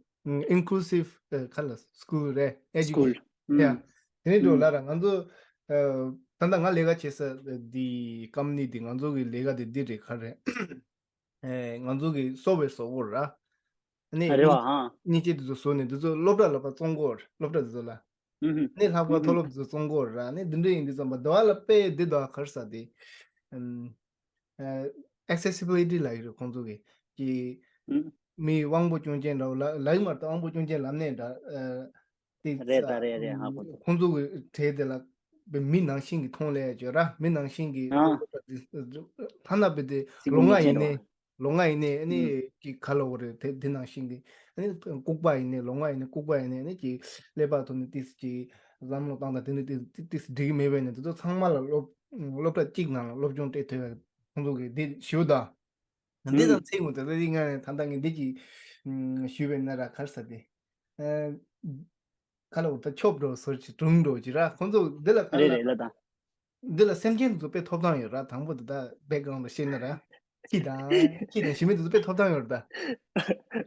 ཨིན་ཀུ་ལུ་སིབ་ག་ལ་སི་ཀུལ་རེད། ཨེ་ཇུ་ཀེ་ཤན། སྐུལ། ཡ། ཨུམ། དེ་ནས་འགྲོ་ཨུམ། ལ་ར་ང་ཚོ་ད་ལྟ་ང་ལས་ཀ་བྱེད་ས་འདི་ཀམ་པ་ནི་འདི་ང་ཚོ་གི་ལས་ཀ་དེ་འདི་རེད་ག་རེད། ཨེ་ང་ཚོ་གི་སོབ་ཝེར་བཟོ་དགོས་ར། ཨ་ནི་རེད་བ། ཨང་། མཉེན་ཆས་དེ་ཚོ་བཟོ་ནས་དེ་ཚོ་སློབ་གྲྭ་ལ་ཕར་བཙོང་དགོས་ར། སློབ་གྲྭ་དེ་ཚོ་ལ། ཨུམ་ཧུམ། ནས་ལྷག་པར་ཨུམ་མཐོ་ཧུམ། སློབ་དེ་ཚོ་བཙོང་དགོས་ར། ནས་འདི་འདྲ་ཡིན་དུས་ཙམ་པ་དེ་བ་ལ་དཔེ་འདི་དོ་ག་རེ་ཟེར་དེ། ཨེག་སེ་སི་བི་ལི་ཊི་ལབ་ཀྱི་རེད་ཁོང་ཚོ་གི། ཀྱི་ཨུམ། མི་དབང་པོ་སྐྱོན་ཅན་འདྲ་བོ་ལ་ལབ་ཀྱི་མ་རེད། དབང་པོ་སྐྱོན་ཅན་ལབ་ནས་འདྲ། ཨ་དེ་རེད་ད་རེད་རེད། ཧ་གོ་སོང་། ཁོང་ཚོ་གི་གྲས་དེ་ལ་མི་ནང་བཞིན་གྱི་མཐོང་ལས་ཡ་བྱོས་ར། མི་ནང་བཞིན་གྱི་ཨ་སློབ་གྲྭ་དེ་ཐ་ན་དཔེ་དེ་སྲིད་ལོ་ལྔ་ཡིན་ནའི། ལོ་ལྔ་ཡིན་ནའི་ཨ་ནི་ཨུམ། ཀྱི་ག་ལ་འོ་རེད། དེ་དེ་ནང་བཞིན་གྱི་ཨ་ནི་ལྐུགས་པ་ཡིན་ནའི་ལོ་ལྔ་ཡིན་ནའི་ལྐུགས་པ་ཡིན་ནའི་ཨ་ནི་ཀྱི་ཀླད་པ་ཐོག་ནས་ཏིས་ཀྱི་བསམ་བློ་བཏང་དང་དེ་ནི་ཏིས་ཏིས་འགྲིག་གི་མེད་པས་ནི་དེ་ཚོ་ཚང་མ་ལ་སློབ་སློབ་གྲྭ་གཅིག་ནང་ལ་སློབ་སྦྱོང་སྤྲད་ཐུབ་ཡ་ཁོང་ཚོ་གི་འདི་ཞུ་ད། འདི་ཨུམ། དང་ཚིག་ངོ་དེ་ལ་རིགས་ལྔ་ནས་ད་ལྟ་ངས་འདི་ཀྱི་ཞུས་པས་ན་ར་ག་རེ་ཟེར་དེ། ཁ་ལ་འུར་ད་ཆོབ་འགྲོ་ཟུར་གྱི་གྲུང་འགྲོ་གྱི་ར་ཁོང་ཚོ་འདི་ལ་ག་རེ་རེད་ལ་རེད་ལ་ད། འདི་ལ་སེམས་ཅན་དེ་ཚོ་དཔེ་ཐོབ་ཐང་ཡོད་ར། དང་པོ་དེ་ད་བེག་གི་རང་དུ་ཤེས་ན་ར། ཁྱི་དང་ཁྱི་དང་ཞི་མི་དེ་ཚོ་དཔེ་ཐོབ་ཐང་ཡོད་རེད་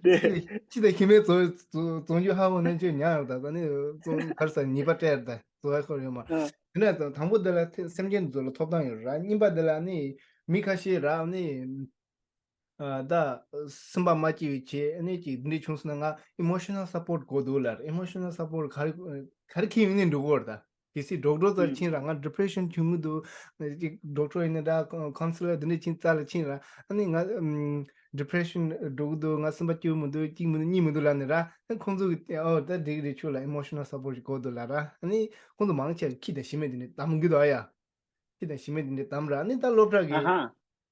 ད། རེད། ཁྱི་དང་ཞི་མི་ཚོ་ཚོ་ཚོང་རྒྱུ་ཧ་གོ་ནས་ཅོ་ཉག་ཡོད་ད། ད་ནི་ཚོང་གར་ས་ཉེས་པ་སྤྲད་རེད་ད། ཚོ་ཧ་གོ་ཡོད་མ། ཨ། དེ་ནས་དང་པོ་དེ་ལ་སེམས་ཅན་དེ་ཚོ་ལ་ཐོབ་ཐང་ཡོད་རེད། གཉིས་པ་དེ་ལ་ནི་མི་ཁ་ཤས་ར་ནི། ཨ། ད་སེམས་པ་མ་སྐྱིད་པའི་བྱས་ཨ་ནི་ཅིག་འདི་འདྲ་བྱུང་སོང་ན་ང་emotional support་དགོས་འདུག་ལབ། emotional support་ག་རེ་ག་རེ་ཁྱེར་ཡོང་ནས་འགྲོ་གི་ཡོད་རེད་ད། གལ་སྲིད་doctor་རྩར་ཕྱིན་ར་ང་depression་བྱུང་གི་འདུག་ཅིག་doctor་ཡིན་ན་འདྲ་counselor་འདི་འདྲ་ཕྱིན་རྩ་ལ་ཕྱིན་ར་ཨ་ནི་ང་depression་འགྲོ་གི་འདུག་ང་སེམས་པ་སྐྱིད་པོ་མི་འདུག་སྐྱིད་མི་འདུག་གཉིད་མི་འདུག་ལབ་ནས་ར་ཨ་ཁོང་ཚོ་གི་ཨོ་ད་འགྲིག་གི་རེད་ཁྱོད་ལ་emotional support་ཞིག་དགོས་འདུག་ལབ་ར་ཨ་ནི་ཁོང་ཚོ་མང་ཆེ་བ་ཁྱི་དང་ཞི་མི་འདི་འདྲ་གདམ་གི་འདུག་ཨ་ཡ། ཁྱི་དང་ཞི་མི་འདི་འདྲ་གདམ་ར་ཨ་ནི་ད་སློབ་གྲྭ་གི་ཨ་ཧ།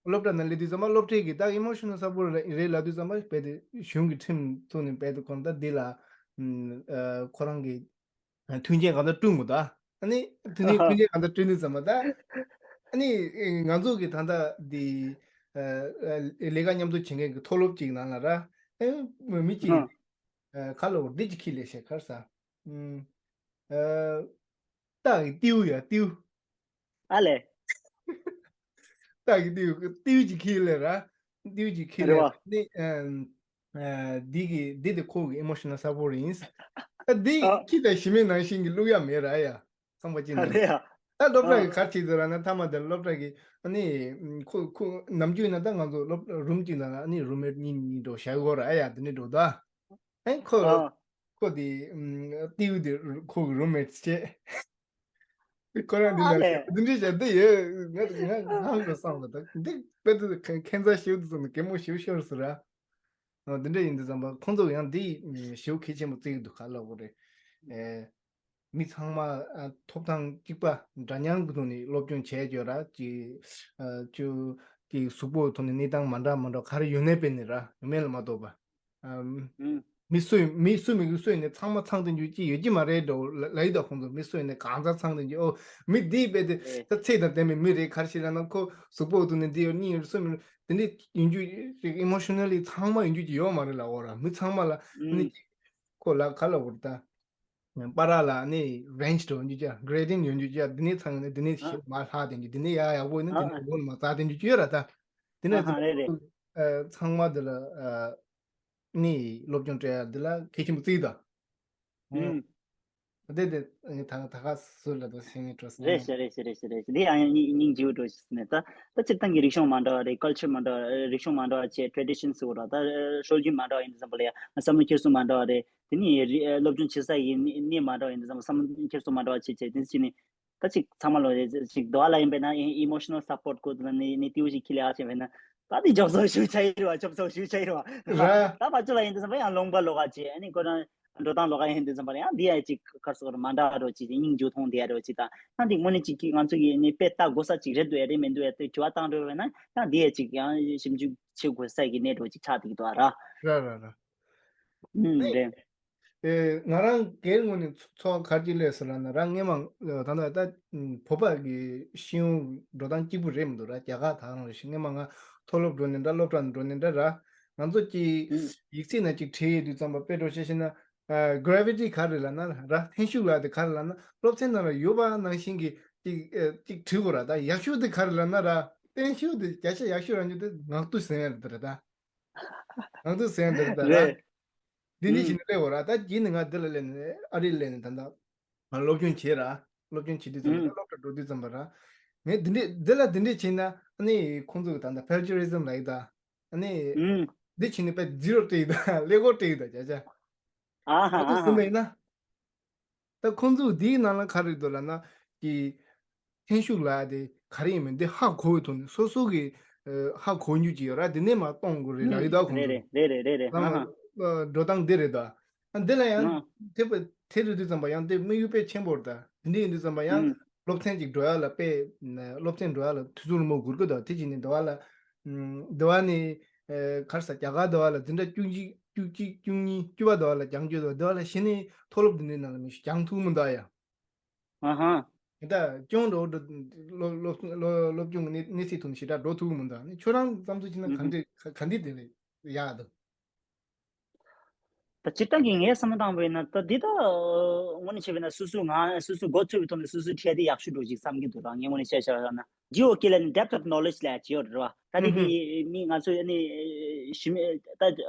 སློབ་གྲྭ་ནང་སླེབས་དུས་ཙམ་པ་སློབ་གྲྭའི་གི་ད་emotional support་རེད་ལབ་དུས་ཙམ་པ་རྦད་དེ་གཞུང་གི་ཁྲིམས་ཐོག་ནས་རྦད་དེ་ཁོ་ད་འདི་ལ་ཨ་ཁོ་རང་གི་མཐུན་རྐྱེན་གང་ལྟར་བསྐྲུན་དགོས་ད། ཨ་ནི་དེ་ནས་མཐུན་རྐྱེན་གང་ལྟར་བསྐྲུན་དུས་ཙམ་པ་ད་ཨ་ནི་ང་ཚོ་གི་ད་ལྟ་འདི་ཨ་ལས་ཀ་མཉམ་དུ་བྱེད་མཁན་གི་མཐོ་སློབ་ཅིག་ནང་ལ་ར་ཨ་མི་གཅིག་ཨ་ཁ་ལོ་འདི་ཅིག་ཁྱི་ལས་བྱེད་གར་ས་ཨ་སྟག་གི་ཏིའུ་ཡ་ཏིའུ། ཨ་ལས། སྟག་གི་ཏིའུ་ཏིའུ་ཅིག་ཁྱི་ལས་ར། ཏིའུ་ཅིག་ཁྱི་ལས་ར་ནི་ཨ་འདི་གི་འདི་དེ་ཁོ་གི་emotional support་ཡིན། ཨ་འདི་ཨ། ཁྱི་དང་ཞི་མི་ནང་བཞིན་གི་བླུག་ཡ་མེད་ར་ཡ། ཚང་པ་ཅི་ཨ་ན་རེད་ཡ། ད་སློབ་གྲྭ་ཨ། གི་གར་ཆེ་ཚོ་ར་ན་ཐ་མ་དེ་སློབ་གྲྭ་གི་ཨ་ནི་ཁོ་ཁོ་ནམ་རྒྱུན་ན་ད་ང་ཚོ་སློབ་རུམ་གཅིག་ནང་ཨ་ནི་རུམ་མེཊ་གཉིས་གཉིས་འགྲོ་བཞག་གོ་ར་ཡ་དེ་ནི་འགྲོ་ད། ཨ་ཁོ་ཨ། ཁོ་དེ་ཏིའུ་དེ་ཁོ་གི་རུམ་མེཊ་བྱས། ཁོ་རང་འདི་ལ་ཨ་ལས། འདི་འདྲའི་བྱ་འདི་ཡོད་ང་ང་ཧང་དུ་སངས་ལ་ད་འདི་དཔེ་དུ་ཁན་ཁན་ཚ་ཞིབ་ཏུ་སོང་ནས་གད་མོ་ཞིབ་ཤོར་ཟེར་ར། འདི་འདྲ་ཡིན་དུས་ཙམ་པ་ཁོང་ཚོ་ཡང་འདི་ཞིབ་གལ་ཆེན་པོ་བརྩི་གི་འདུག་ག་ལབ་དགོས་རེད། མི་ཚང་མ་ཐོབ་ཐང་གཅིག་པ་འདྲ་མཉམ་གི་ཐོག་ནས་སློབ་སྦྱོང་བྱས་ཡོད་ར་ཅིག་ཅུ་ཅིག་གཟུགས་པོ་ཐོག་ནས་གནས་སྟངས་མ་འདྲ་མ་འདྲ་ག་རེ་ཡོད་ནའི་དཔེ་ནས་ར་ཡོད་མེད་ལ་མ་གཏོགས་པ། ཨམ། ཨུམ། མི་སུ་ཡིན་མི་སུ་མི་གི་སུ་ཡིན་ནའི་ཚང་མ་ཚང་དེ་འཇུ་ཅི་ཡོད་ཀྱི་མ་རེད་འགྲོ་ལ་ལ་ཡི་དོ་ཁོང་ཚོ་མི་སུ་ཡིན་ནའི་གང་ཚ་ཚང་དེ་འཇུ་ཨོ་མི་འདི་བས་དེ་ཨེ། ད་ཚེ་དང་ལྡན་པའི་མི་རེད་གར་ཞིག་ལ་ན་ཁོ་གཟུགས་པོ་དུ་ནས་འདི་ཡོད་གཉིས་ཡོད་སུ་མི་དེ་འདྲི་ཡིན་རྒྱུ་ཅིག་ཨི་མོ་ཤི་ནལ་ལི་ཚང་མ་ཡིན་རྒྱུ་ཅིག་ཡོད་མ་རེད་ལ་འོ་ར་མི་ཚང་མ་ལ་ཨུམ། ནི་ཁོ་ལ་ག་ལ་འོ་ར་ད་པ་ར་ལ་ནི་རེན་ཇི་ཡོད་རྒྱུ་ཅིག་གྲེ་ཌིང་ཡོད་རྒྱུ་ཅིག་འདི་ནས་ཚང་ནས་འདི་ནས་ཨ། ཞིག་མ་ལྷག་དེ་འཇུ་འདི་ནས་ཡ་ཡག་པོ་ཡིན་ན་ཨ་དེ་ནས་ཨ། སྒོ་ནས་མ་རྩ་དེ་འཇུ་ཅིག་ཡོད་ར་ད་དེ་ནས་ཨ་ཧ་རེད་རེད། ཚང་མ་དེ་ལ་ནི་སློབ་སྦྱོང་སྤྲད་ཡ་འདི་ལ་གལ་ཆེན་པོ་བརྩི་ད། ཨུམ། དེ་དེ་ད་ད་ག་སུ་ལ་དོ་ཤེས་ངེས་འགྲོ་སོང་། རེད་ཤག་རེད་ཤག་རེད་ཤག་རེད་ཤག་དེ་ཡང་ཡང་སྙིང་སྙིང་རྗེ་བོ་འགྲོ་ཤག་ཟེར་ནས་ད་ད་སྤྱིར་བཏང་གི་རིག་གཞུང་མ་འདྲ་བ་རེད། ཀལ་ཆར་མ་འདྲ་བ་རེད། རིག་གཞུང་མ་འདྲ་བ་བྱས་ཊེ་རེ་ཌི་ཤན་ཟེར་བ་འདྲ་ད་སྲོལ་རྒྱུན་མ་འདྲ་བ་ཡིན་དུས་ཙམ་པ་ལ་ཡང་བསམ་བློ་འཁྱེར་སོ་མ་འདྲ་བ་རེད། དེ་ནས་སློབ་སྦྱོང་བྱེད་ས་ཡི་གནས་མ་འདྲ་བ་ཡིན་དུས་ཙམ་པ་བསམ་བློ་འཁྱེར་སོ་མ་འདྲ་བ་བྱས་བྱས་དེ་ཕྱིན་ནས། ད་ཅིག་ཚང་མ་ལོ་རེ་ཅིག་དོ་ལ་ཡིན་པས་ན་ཨི་མོ་ཤི་ནལ་སཔོར་ཊི་དགོས་འདུག་ན་ནི་ནི་ཏིའུ་ཞིག་ཁྱི་ལས་ཨ་ཆེ་བས་ན་ད་འདི་འཇོག་ཚོགས་ཞུ་ཆ་ཡིར་བ་ཆོབ་ཚོགས་ཞུ་ཆ་ཡིར་བ་ར། ད་ཕ་ཆུ་ལ་ཡིན་དུས་ཙམ་པ་ཡང་ལུང་པ་ལོག་ག་ཅེ་ཨ་ནི་ཁོ་རང་འགྲོ་སྟངས་ལོག་ག་ཡིན་དུས་ཙམ་པ་ཡང་འདི་ཡ་ཅིག་ཁར་སོག་ར་མ་འདྲ་རོ་ཅིག་སྙིང་རྗེ་མཐོང་དེ་ཡ་རོ་ཅིག་ད་ད་འདི་དངོས་གནས་ཅིག་གི་ང་ཚོ་གི་ནི་དཔེ་ལྟ་དགོས་ས་ཅིག་རེད་འདུག་ཡ་རེད་མི་འདུག་ཡ་དེ་དྲི་བ་བཏང་རོ་བས་ན་ཡང་འདི་ཡ་ཅིག་ཡང་ཞིབ་འཇུག་བྱེད་དགོས་ས་གི་གནས་རོ་ཅིག་ཆགས་འདུག་གི་འདུག་ར། ར་ར་ར། ཨུམ་རེད། ཨེ། ང་རང་སྒེར་ངོས་ནས་ཚོ་ཚོགས་ག་རེ་ཅིག་སླེབས་ཟེར་ལབ་ན་རང་སྔས་མ་ད་ལྟ་ད་བོད་པ་གི་ཤེས་ཡོན་འགྲོ་སྟངས་གཅིག་པུ་རེད་མི་འདུག་ར། རྒྱ་གར་ད་རང་རེད་ཤག་སྔས་མ་ང་མཐོ་སློབ་འགྲོ་ནས་འདྲ་སློབ་གྲྭ་ནས་འགྲོ་ནས་འདྲ་ར། ང་ཚོ་གི་ཨུ། ཡིག་ཚད་ནང་ཅིག་བྲིས་ཡོད་དུས་ཙམ་པ་དཔེ་འགྲོ་བཤད་ཤེ་ན་གྷ་རེ་ཝི་ཊི་ག་རེ་ལབ་ན་ར་བརྟན་བཞུགས་ལབ་དེ་ག་རེ་ལབ་ན་སློབ་ཚན་ནང་ལ་ཡོད་པ་ནང་བཞིན་གི་ཅིག་ཨེ་ཅིག་བྲིས་དགོས་ར། ད་ཡག་ཤོས་དེ་ག་རེ་ལབ་ན་ར་བརྟན་བཞུགས་དེ་བརྒྱ་ཆ་ཡག་ཤོས་རང་རྒྱུ་དེ་ངག་ཏུ་ཟིན་ཡ་རེད་ད་ར་ད། ང་ཚོ་ཟེར་ཡ་འདི་རེད་ད་ར། རེད། འདི་ནི་ཨུམ། བྱིན་ནི་སླེབས་འོ་ར། ད་བྱིན་ནི་ང་འདི་ལ་སླེབས་ནས་ཨ་རི་སླེབས་ནས་ད་ལྟ་ང་སློབ་སྦྱོང་བྱེད་ར། སློབ་སྦྱོང་བྱེད་དུས་ཙམ་པ་ཨུམ། སློབ་གྲྭ་འགྲོ་དུས་ཙམ་པ་ར། ངས་འདི་འདྲས་འདི་ལ་འདི་འདྲས་བྱས་ན་ཨ་ནི་ཁོང་ཚོ་གི་ད་ལྟ་པེ་ལ་ཇི་རི་ཛམ་ལབ་ཡི་ད། ཨ་ནི་ཨུམ། འདི་བྱིན་ནི་པེ་ཛི་རོ་སྤྲད་ཡི་ད་ཀླད་ཀོར་སྤྲད་ཡི་ད་ཅག་ཅག་ཨ་ཧ་ང་ཚོ་ཨ་ཧ། ཟིན་པ་ཡིན་ན། ད་ཁོང་ཚོ་འདིའི་ནང་ལ་ག་རེ་འདུག་ལབ་ན་ཀྱི་བརྟན་བཞུགས་ལབ་དེ་ག་རེ་ཡིན་མིན་འདི་ཧ་གོ་བའི་ཐོག་ནས་སོ་སོ་གི་ཨ་ཧ་གོ་རྒྱུ་ཅིག་ཡོད་ར། འདི་ནས་མར་གཏོང་དགོས་རེད་ལབ་ཡོད་ད་ཁོང་རེད་ཚོ། རེད་རེད་རེད་རེད་ཨ་ཧ། ད་འགྲོ་སྟངས་འདི་རེད་ད། ཨ་འདི་ལ་ཡང་ཨ་དེ་བ་དེ་རེད་དུས་ཙམ་པ་ཡང་དེ་དམིགས་ཡུལ་དཔེ་ཆེན་པོ་རེད་ད། འདི་འདྲ་ཡིན་དུས་ཙམ་པ་ཡང་ཨུམ། སློབ་ཚན་ཅིག་འགྲོ་ཡ་ལ་དཔེ་སློབ་ཚན་འགྲོ་ཡ་ལ་དུས་ཚོད་རིང་མོ་འགོར་གི་འདུག་དེ་བྱས་ནས་འདི་བ་ལ་ཨུམ། འདི་བ་ནས། ཨེ་ག་རེ་ཟ་རྒྱ་གར་དེ་བ་ལ་འཛིན་གྲྭ་བཅུ་གཅིག་བཅུ་གཅིག་བཅུ་གཉིས་བཅུ་པ་དེ་བ་ལ་སྦྱང་རྒྱུ་དང་དེ་བ་ལ་གཞི་ནས་མཐོ་སློབ་འདི་འདྲའི་ནང་ལ་མི་ཞིག་སྦྱང་ཐུབ་མི་འདུག་ཡ། ཨ་ཧ། ད་སྐྱོན་འགྲོ་འགྲོ་སློབ་སློབ་སློབ་སློབ་སྦྱོང་གི་གནས་གནས་ཚད་ཐོག་ནས་ཞེ་དྲག་འགྲོ་ཐུབ་མི་འདུག་ནི་ཁྱོད་རང་བསམ་ཚུལ་བྱས་ན་ག་འདྲ་ག་འདྲ་དེ་ལས་ཡག་འདུག་ད་སྤྱིར་བཏང་གི་ངས་བསམ་བློ་བཏང་བས་ན་ད་འདི་ད་དངོས་གནས་བྱས་པས་ན་སོ་སོ་ང་སོ་སོ་མགོ་ཚོས་པའི་ཐོག་ནས་སོ་སོའི་ཁྲལ་དེ་ཡག་ཤོས་འགྲོ་ཅིག་བསམ་གྱི་འདུག་ར། ངས་དངོས་གནས་བཤད་བཤད་ན་ཇི་ཨོ་ཀེ་ལ་ནི་depth of knowledge ལ་ཇི་ཨོ་རེད་བ། ད་དེ་དེ་མི་ང་ཚོ་ནི་ཞི་མི་ད་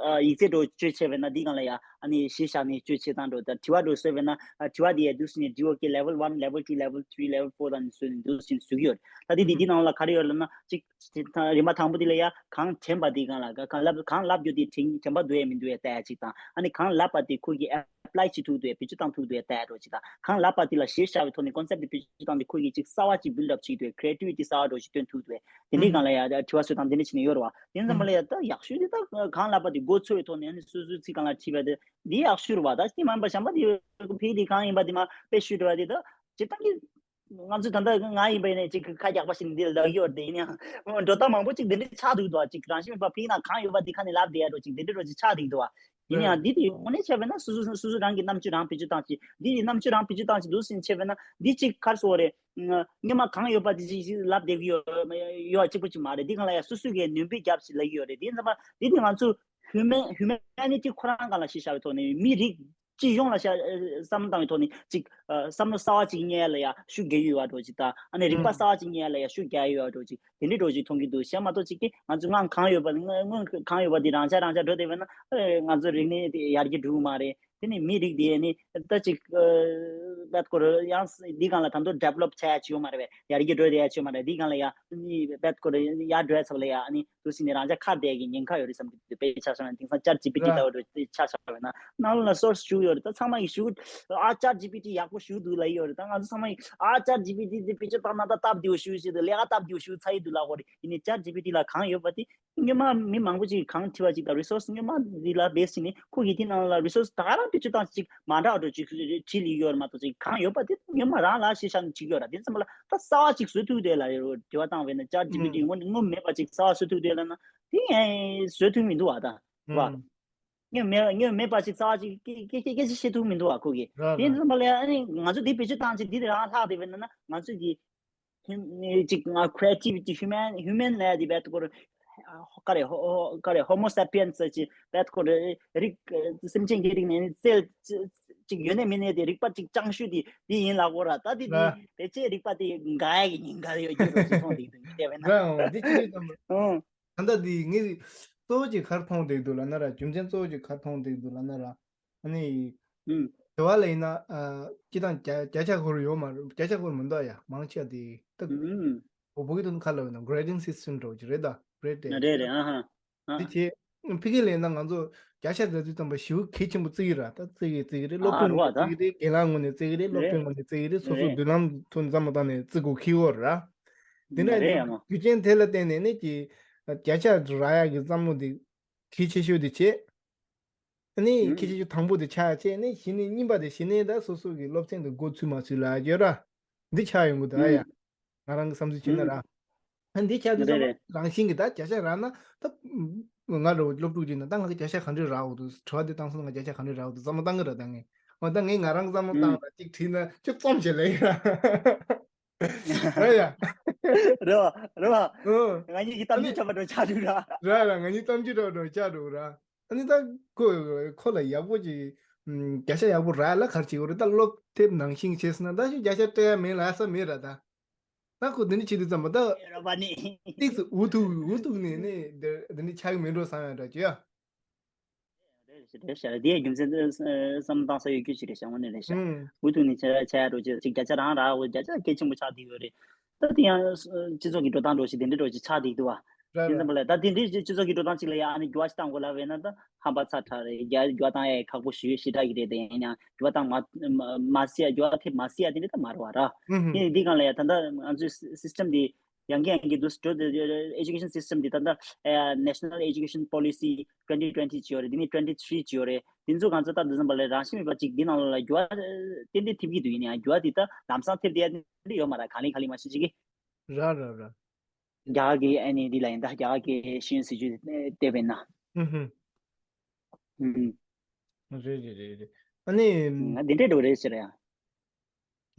ཡིག་ཚད་འགྲོ་སྤྱོད་བྱས་པས་ན་འདི་གང་ལ་ཡ་ཨ་ནི་གཞི་བཞག་ནས་སྤྱོད་བྱེད་སྟངས་འགྲོ་ད་དྲི་བ་འགྲོ་བཟོས་པས་ན་དྲི་བ་དེ་ཡ་དུས་སུ་ནི་ཇི་ཨོ་ཀེ་level one level two level three level four དང་ནི་བཟོས་ནས་དུས་སུ་ནི་བཟོས་ཀྱི་ཡོད། ད་དེ་དེ་འདི་ནང་ལ་ག་རེ་ཡོད་ལབ་ན་ཅིག་དང་རིམ་པ་དང་པོ་དེ་ལ་ཡ་གང་དྲན་པ་དེ་གང་ལ་གང་ལབ་གང་ལབ་རྒྱུ་དེ་དྲན་དྲན་པ་འདུག་ཡ་མི་འདུག་ཡ་ལྟ་ཡ་གཅིག་དང་ཨ་ནི་གང་ལབ་པ་དེ་ཁོ་གིས་apply བྱེད་ཐུབ་འདུག་ཡ་བེད་སྤྱོད་བཏང་ཐུབ་འདུག་ཡ་ལྟ་ཡ་འགྲོ་གཅིག་དང་གང་ལབ་པ་དེ་ལ་གཞིར་བཞག་པའི་ཐོག་ནས་concept དེ་བེད་སྤྱོད་བཏང་དེ་ཁོ་གིས་གཅིག་གསར་བ་གཅིག་build up བྱེད་འདུག་ཡ་creativity གསར་བ་འགྲོ་གཅིག་སྟོན་ཐུབ་འདུག་ཡ་དེ་འདྲའི་སྒང་ལ་ཡ་དྲི་བ་བཟོ་སྟངས་དེ་འདྲ་བྱས་ནས་ཡོད་རེད་བ། དེ་ཙམ་པ་ལ་ཡ་ད་ཡག་ཤོས་དེ་ད་གང་ལབ་པ་དེ་མགོ་ཚོས་པའི་ཐོག་ནས་ཨ་ནི་སོ་སོའི་ཚིག་སྒང་ལ་བྲིས་པ་དེ་འདི་ཡག་ཤོས་རེད་བ། ད་དེ་མ་ཡིན་པ་གཞན་པ་དེ་ཕལ་དེ་གང་ཡིན་པ་དེ་མ་དཔེ་ཤོད་འགྲོ་བ་དེ་ད་སྤྱིར་བཏང་གི་ང་ཚོ་ད་ལྟ་ང་ཡིན་པ་ཡིན་ན་ཅིག་ཁ་རྒྱག་པ་ཞིག་འདི་ལ་ཡོད་དེ་ཡིན་ཡང་འགྲོ་སྟངས་མང་པོ་ཅིག་འདི་འདྲ་ཆགས་འདུག་དོ། ཅིག་རང་བཞིན་མེད་པ་ཕིག་ན་གང་ཡོད་པ་འདི་ཁ་ནས་ལབ་བསྡད་ཡ་འགྲོ་ཅིག་འདི་འདྲ་འགྲོ་ཅིག་ཆགས་འདུག་དོ། ཡིན་ཡང་འདི་དེ་དངོས་གནས་བྱས་པ་ན་སོ་སོ་སོ་སོ་རང་གི་རྣམ་དཔྱོད་རང་བེད་སྤྱོད་བཏང་ཅིག་འདི་ནི་རྣམ་དཔྱོད་རང་བེད་སྤྱོད་བཏང་ཅིག་འདུག་ཟིན་བྱས་པ་ན་འདི་ཅིག་གར་སོ་རེད། སྔོན་མ་གང་ཡོད་པ་འདི་ཅིག་ཅིག་ལབ་བསྡད་ཀྱི་ཡོད་ཡོད་གཅིག་པོ་ཅིག་མ་རེད། འདི་གང་ལ་ཡ་སོ་སོ་གི་ནུས་པའི་རྒྱབ་ཞིག་ལབ་ཀྱི་ཡོད་རེད། འདི་ཙམ་པ་འདི་དེ་ང་ཚོ་human humanity ཁོ་རང་སྒང་ལ་གཞི་བཞག་པའི་ཐོག་ནས་མི་རིགས། སྤྱི་ཡོངས་ལ་ཤ་བསམ་བློ་བཏང་བའི་ཐོག་ནས་ཅིག་བསམ་བློ་གསར་བ་ཅིག་རྙེད་ཡ་ལ་ཡ་ཤུགས་རྒྱག་ཡོད་པ་འདྲ་ཅིག་དང་ཨ་ནི་རིག་པ་གསར་བ་ཅིག་རྙེད་ཡ་ལ་ཡ་ཤུགས་རྒྱག་ཡོད་པ་འདྲ་ཅིག་དེ་འདྲའི་འདྲ་ཅིག་མཐོང་གི་འདུག་གཞན་མ་གཏོགས་ཅིག་གིས་ང་ཚོ་སྔོན་གང་ཡོད་པ་སྔོན་སྔོན་གང་ཡོད་པ་དེ་རང་འཇགས་རང་འཇགས་འགྲོ་བསྡད་པ་ན་ང་ཚོ་རིག་གནས་དེ་ཡར་རྒྱས་འགྲོ་གི་མ་རེད། དེ་ནི་མི་རིགས་དེ་ནི་ད་ཅིག་བད་ཀོ་ར་ཡང་འདི་གང་ལ་ད་དུང་develop བྱ་ཡ་ཅིག་ཡོད་མ་རེད་པས། ཡར་རྒྱས་འགྲོ་བསྡད་ཡ་ཅིག་ཡོད་མ་རེད། འདི་གང་ལ་ཡ་ནི་བད་ཀོ་ར་ཡར་འགྲོ་ཡ་ཚབ་ལ་ཡ་ནི། དུ་སི་ནི་རང་ཅག་ཁ་བརྡས་ཀྱི་ཉེན་ཁ་ཡོད་རེད་བསམ་གྱི་འདུག་དཔེ་ཆ་བཞག་ན་དེང་སང་ཅར་ཇི་པི་ཊི་ལྟ་བུ་འདྲ་དེ་ཆ་བཞག་པ་ན་ནང་ལོགས་ལ་སོར་སི་ཞུགས་ཡོད་རེད། ད་ཚང་མ་ཡིས་ཞུགས་ཨ་ཅར་ཇི་པི་ཊི་ཡག་པོ་ཞུགས་འདུག་ལབ་ཡོད་རེད། ད་ང་ཚོ་ཚང་མ་ཡིས་ཨ་ཅར་ཇི་པི་ཊི་དེ་བེད་སྤྱོད་བཏང་ན་ད་སྟབས་བདེ་བོ་ཞུགས་ཞེས་དུ་ལས་ཀ་སྟབས་བདེ་བོ་ཞུགས་ཚར་ཡི་འདུག་ལབ་དགོས་རེད། ཡིན་ནའི་ཅར་ཇི་པི་ཊི་ལ་གང་ཡོད་པ་དེ་སྔོན་མ་མི་མང་པོ་ཅིག་གིས་གང་བྲིས་པ་ཅིག་དང་རི་སོར་སི་སྔོན་མ་འདི་ལ་བེས་བྱས་ནས་ཁོ་གིས་དེ་ནང་ལ་རི་སོར་སི་ད་ག་རང་བེད་སྤྱོད་བཏང་ཅིག་མ་འདྲ་བ་འདྲ་ཅིག་བྲིས་ལི་ཡོད་རེད་མ་གཏོགས་ཅིག་གང་ཡོད་པ་དེ་སྔོན་མ་རང་ལ་གཞི་བཞག་ནས་བྲིས་ཡོད་ར། དེ་ཙམ་པ་ལ། ད་གསར་བ་ཅིག་བཟོ་ཐུབ་དེ་ལ་དྲི་བ་བཏང་བས་ན་ཅར་ཇི་པི་ཊི་དངོས་དངོས་མེད་པ་ཅིག་གསར་བ་བཟོ་ཐུབ་དེ་ལ་ན་དེ་ཡང་བཟོ་ཐུབ་མི་འདུག་བ་ད་བ། དངོས་མེད་དངོས་མེད་པ་ཅིག་གསར་བ་ཅིག་སྐད་སྐད་སྐད་ཆ་བཤད་ཐུབ་མི་འདུག་བ་ཁོ་གིས། ར་དེ་ར། ཙམ་པ་ལ་ཨ་ནི་ང་ཚོ་དེ་བེད་སྤྱོད་བཏང་ཅིག་དེ་རང་ལྷག་དེ་བས་ན་ང་ཚོ་གི་ཅིག་ང་creativity human human ལ་དེ་བས་ཐུག་གོ་ར། ཀ་རེ་ཧོ་ཀ་རེ་Homo sapiens ཅིག་བས་ཐུག་གོ་ར། རིགས་སེམས་ཅན་གྱི་རིགས་ནས་ནི་རྩལ་ཅིག་ཡོད་ནས་མེད་ནས་དེ་རིག་པ་ཅིག་སྤྱང་ཤོས་དེ་དེ་ཡིན་ལ་གོ་ར། ད་དེ་དེ་ར། དེ་ཚེ་རིག་པ་དེ་འགའ་ཡ་གི་ཉིན་འགའ་ཡོད་རྒྱུ་རོ་ཅིག་མཐོང་དེ་དེ་བས་ན། ར་འོ་འདི་ཅི་རེད་དམ། ཨང་། ད་ལྟ་འདི་ངས་གཙོ་བོ་ཅིག་གར་མཐོང་བསྡད་འདུག་ལབ་ན་ར། རྒྱུ་མཚན་གཙོ་བོ་ཅིག་གར་མཐོང་བསྡད་འདུག་ལབ་ན་ར། ཨ་ནི། ཨུམ། དེ་བ་ལ་ཡིན་ན་ཨ། སྤྱི་དང་བརྒྱ་བརྒྱ་ཆ་ཁོར་ཡོད་མ་རེད། བརྒྱ་ཆ་ཁོར་མི་འདུག་ཡ་མང་ཆེ་བ་དེ་ད། ཨུམ། བོད་ཀྱི་དོན་ཁ་ལ་ཡོད་ན་grading system འདྲ་བོ་ཅིག་རེད་ད། grade དེ། རེད་རེད། ཨ་ཧ། ཨ། དེ་བྱས། ཕ་གི་ལ་ཡིན་ན་ང་ཚོ་བརྒྱ་ཆ་ཟེར་དུས་ཙམ་པ་ཞེ་པོ་གལ་ཆེན་པོ་བརྩི་གི་ར། ད་བརྩི་གི་བརྩི་གི་རེད། སློབ་ཕྲུག་ངོས་ནས་བརྩི་གི་རེད། རྒན་ལགས་ངོས་ནས་བརྩི་གི་རེད། སློབ་ཕྲུག་ངོས་ནས་བརྩི་གི་རེད། སོ་སོ་མདུན་ལམ་ཐོག་འཛོམས་པ་དང་ནས་བརྩི་དགོས་ཁེལ་ཡོད་ར། དེ་ནས་རྒྱུ་རྐྱེན་དེ་ལ་བརྟེན་ནས་ནི་ཀྱི་བརྒྱ་ཆ་རག་ཡག་གི་བསམ་བློ་དེ་གལ་ཆེ་ཤོས་དེ་བྱས། ཨ་ནི་གལ་ཆེ་ཤོས་དང་པོ་དེ་ཆགས་བྱས་ནས་གཞི་ནས་གཉིས་པ་དེ་གཞི་ནས་ད་སོ་སོ་གི་སློབ་ཚན་དུ་འགོ་ཚུགས་མ་ཚུགས་ལ་ཡོད་ར། འདི་ཆགས་ཡོང་གི་འདུག་ཨ་ཡ། ང་རང་གི་བསམ་ཚུལ་བྱས་ན་ར། ཨ་འདི་ཆགས་དུས་ཙམ་པ་རང་བཞིན་གྱི་ད་བརྒྱ་ཆ་རག་ན་ད། ང་རང་སློབ་ཕྲུག་ཅིག་ཡིན་ན་ད་ང་གི་བརྒྱ་ཆ་ག་འདྲས་རག་འོ་འདུག་དྲི་བ་འདི་བཏང་སོང་ན་ང་བརྒྱ་ཆ་ག་འདྲས་རག་འོ་འདུག་བསམ་བློ་བཏང་གི་ར། ད་ངས་འོ་ད་ངས་ང་རང་བསམ་བློ་བཏང་ལ་ཅིག་བྲིས་ན་ཁྱོད་རྩོམ་བྱེད་ལེ་ཡིན་ར། རེད་ཡ། རེད་བ། རེད་བ། ཨོ། ང་གཉིས་ཀྱི་གཏམ་རྒྱུད་འཁྲབ་པ་འདྲ་ཆགས་འདུག་ར། ར་ར་ང་གཉིས་གཏམ་རྒྱུད་འཁྲབ་པ་འདྲ་ཆགས་འདུག་ར། ཨ་ནི་ད་ཁོ་ཁོ་ལ་ཡག་པོ་ཅིག་བརྒྱ་ཆ་ཡག་པོ་རག་ལ་གར་བྱེད་དགོས་རེད། ད་སློབ་དེབ་ནང་བཞིན་བྱས་ཟིན་ན་ད་ཞིག་བརྒྱ་ཆ་སྤྲད་ཡ་མེད་ལ་ས་མེད་ར་ད། ད་ཁོ་འདི་འདྲ་བྱེད་དུས་ཙམ་པ་ད། ར་བ་ནི། ཏིག་ཙི་འུ་ཐུག་འུ་ཐུག་ནས་ནི་འདི་འདི་འདྲ་ཆགས་ཀྱི་མེད་འགྲོ་བསམ་ཡ་འདྲ་བྱེད་ཡ། རེད་ཤག་རེད་ཤག་དེའི་རྒྱུ་མཚན་དེ་བསམ་བཏང་ས་ཡོད་རྒྱུ་ཞིག་རེད་ཤག་དངོས་གནས་རེད་ཤག་ཨུམ། འུ་ཐུག་ནས་བྱ་བྱ་ཡ་འགྲོ་ཅིག་བརྒྱ་ཆ་རང་རག་འོ་བརྒྱ་ཆ་གལ་ཆེན་པོ་ཆགས་བསྡད་ཡོད་རེད། ད་དེ་ཡང་སྤྱི་ཚོགས་ཀྱི་འགྲོ་སྟངས་འགྲོ་ཞིག་དེ་འདྲ་འགྲོ་ཞིག་ཆགས་བསྡད་འདུག་བ། རེད་དེ་རེད། ཙམ་པ་ལ་ད་དེ་འདྲའི་སྤྱི་ཚོགས་ཀྱི་འགྲོ་སྟངས་ཅིག་ལ་ཡང་ཨ་ནི་འགྱུར་བ་ཞིག་བཏང་དགོས་ལབ་པས་ན་ད་ཧམ་པ་ཚ་དྲགས་རེད། རྒྱ་འགྱུར་བ་བཏང་ཡ་ཁག་པོ་ཞེ་ཞེ་དྲག་གི་རེད། དེ་ཡིན་ཡང་འགྱུར་བ་བཏང་མ་མ་སྲིད་ཡ་འགྱུར་བ་ཐེབས་མ་སྲིད་ཡ་དེ་འདྲ་ད་མ་རེད་བ་ར། ཨུ་ཧུ། དེ་འདི་སྒང་ལ་ཡ་ད་ལྟ་ང་ཚོའི་སི་སི་ཊམ་འདི་ཡང་གི་ཡང་གི་འདུག་སེ་འགྲོ་བསྡད་ཡོད་རེད། Education system འདི་ད་ལྟ་ཨ་National Education Policy twenty twenty ཅིག་ཡོད་རེད། འདི་ནི་twenty three ཅིག་ཡོད་རེད། འདི་ཚོ་གང་ཚོ་ད་འདི་ཙམ་པ་ལས་རང་བཞིན་མེད་པ་ཅིག་འདི་ནང་ལ་འགྱུར་བ་ཏན་ཏན་ཐེབས་ཀྱི་འདུག་ཡིན་ཡང་འགྱུར་བ་འདི་ད་ལམ་སང་ཐེབས་བསྡད་ཡ་འདི་ཡོད་མ་རེད། གང་ལེགས་གང་ལེགས་མ་ཤེས་ཅིག་གི། ར་ར་ར། རྒྱ་གར་གི་ཨ་ནི་འདི་ལ་ཡིན་ད་རྒྱ་གར་གི་ཤེས་ཡོན་སྲིད་བྱུས་བལྟས་པས་ན། ཧུམ་ཧུམ། ཧུམ་ཧུམ། རེད་རེད་རེད་རེད། ཨ་ནི། ང་འདི་འདྲས་འགྲོ་རེད་ཟེར་ཡ།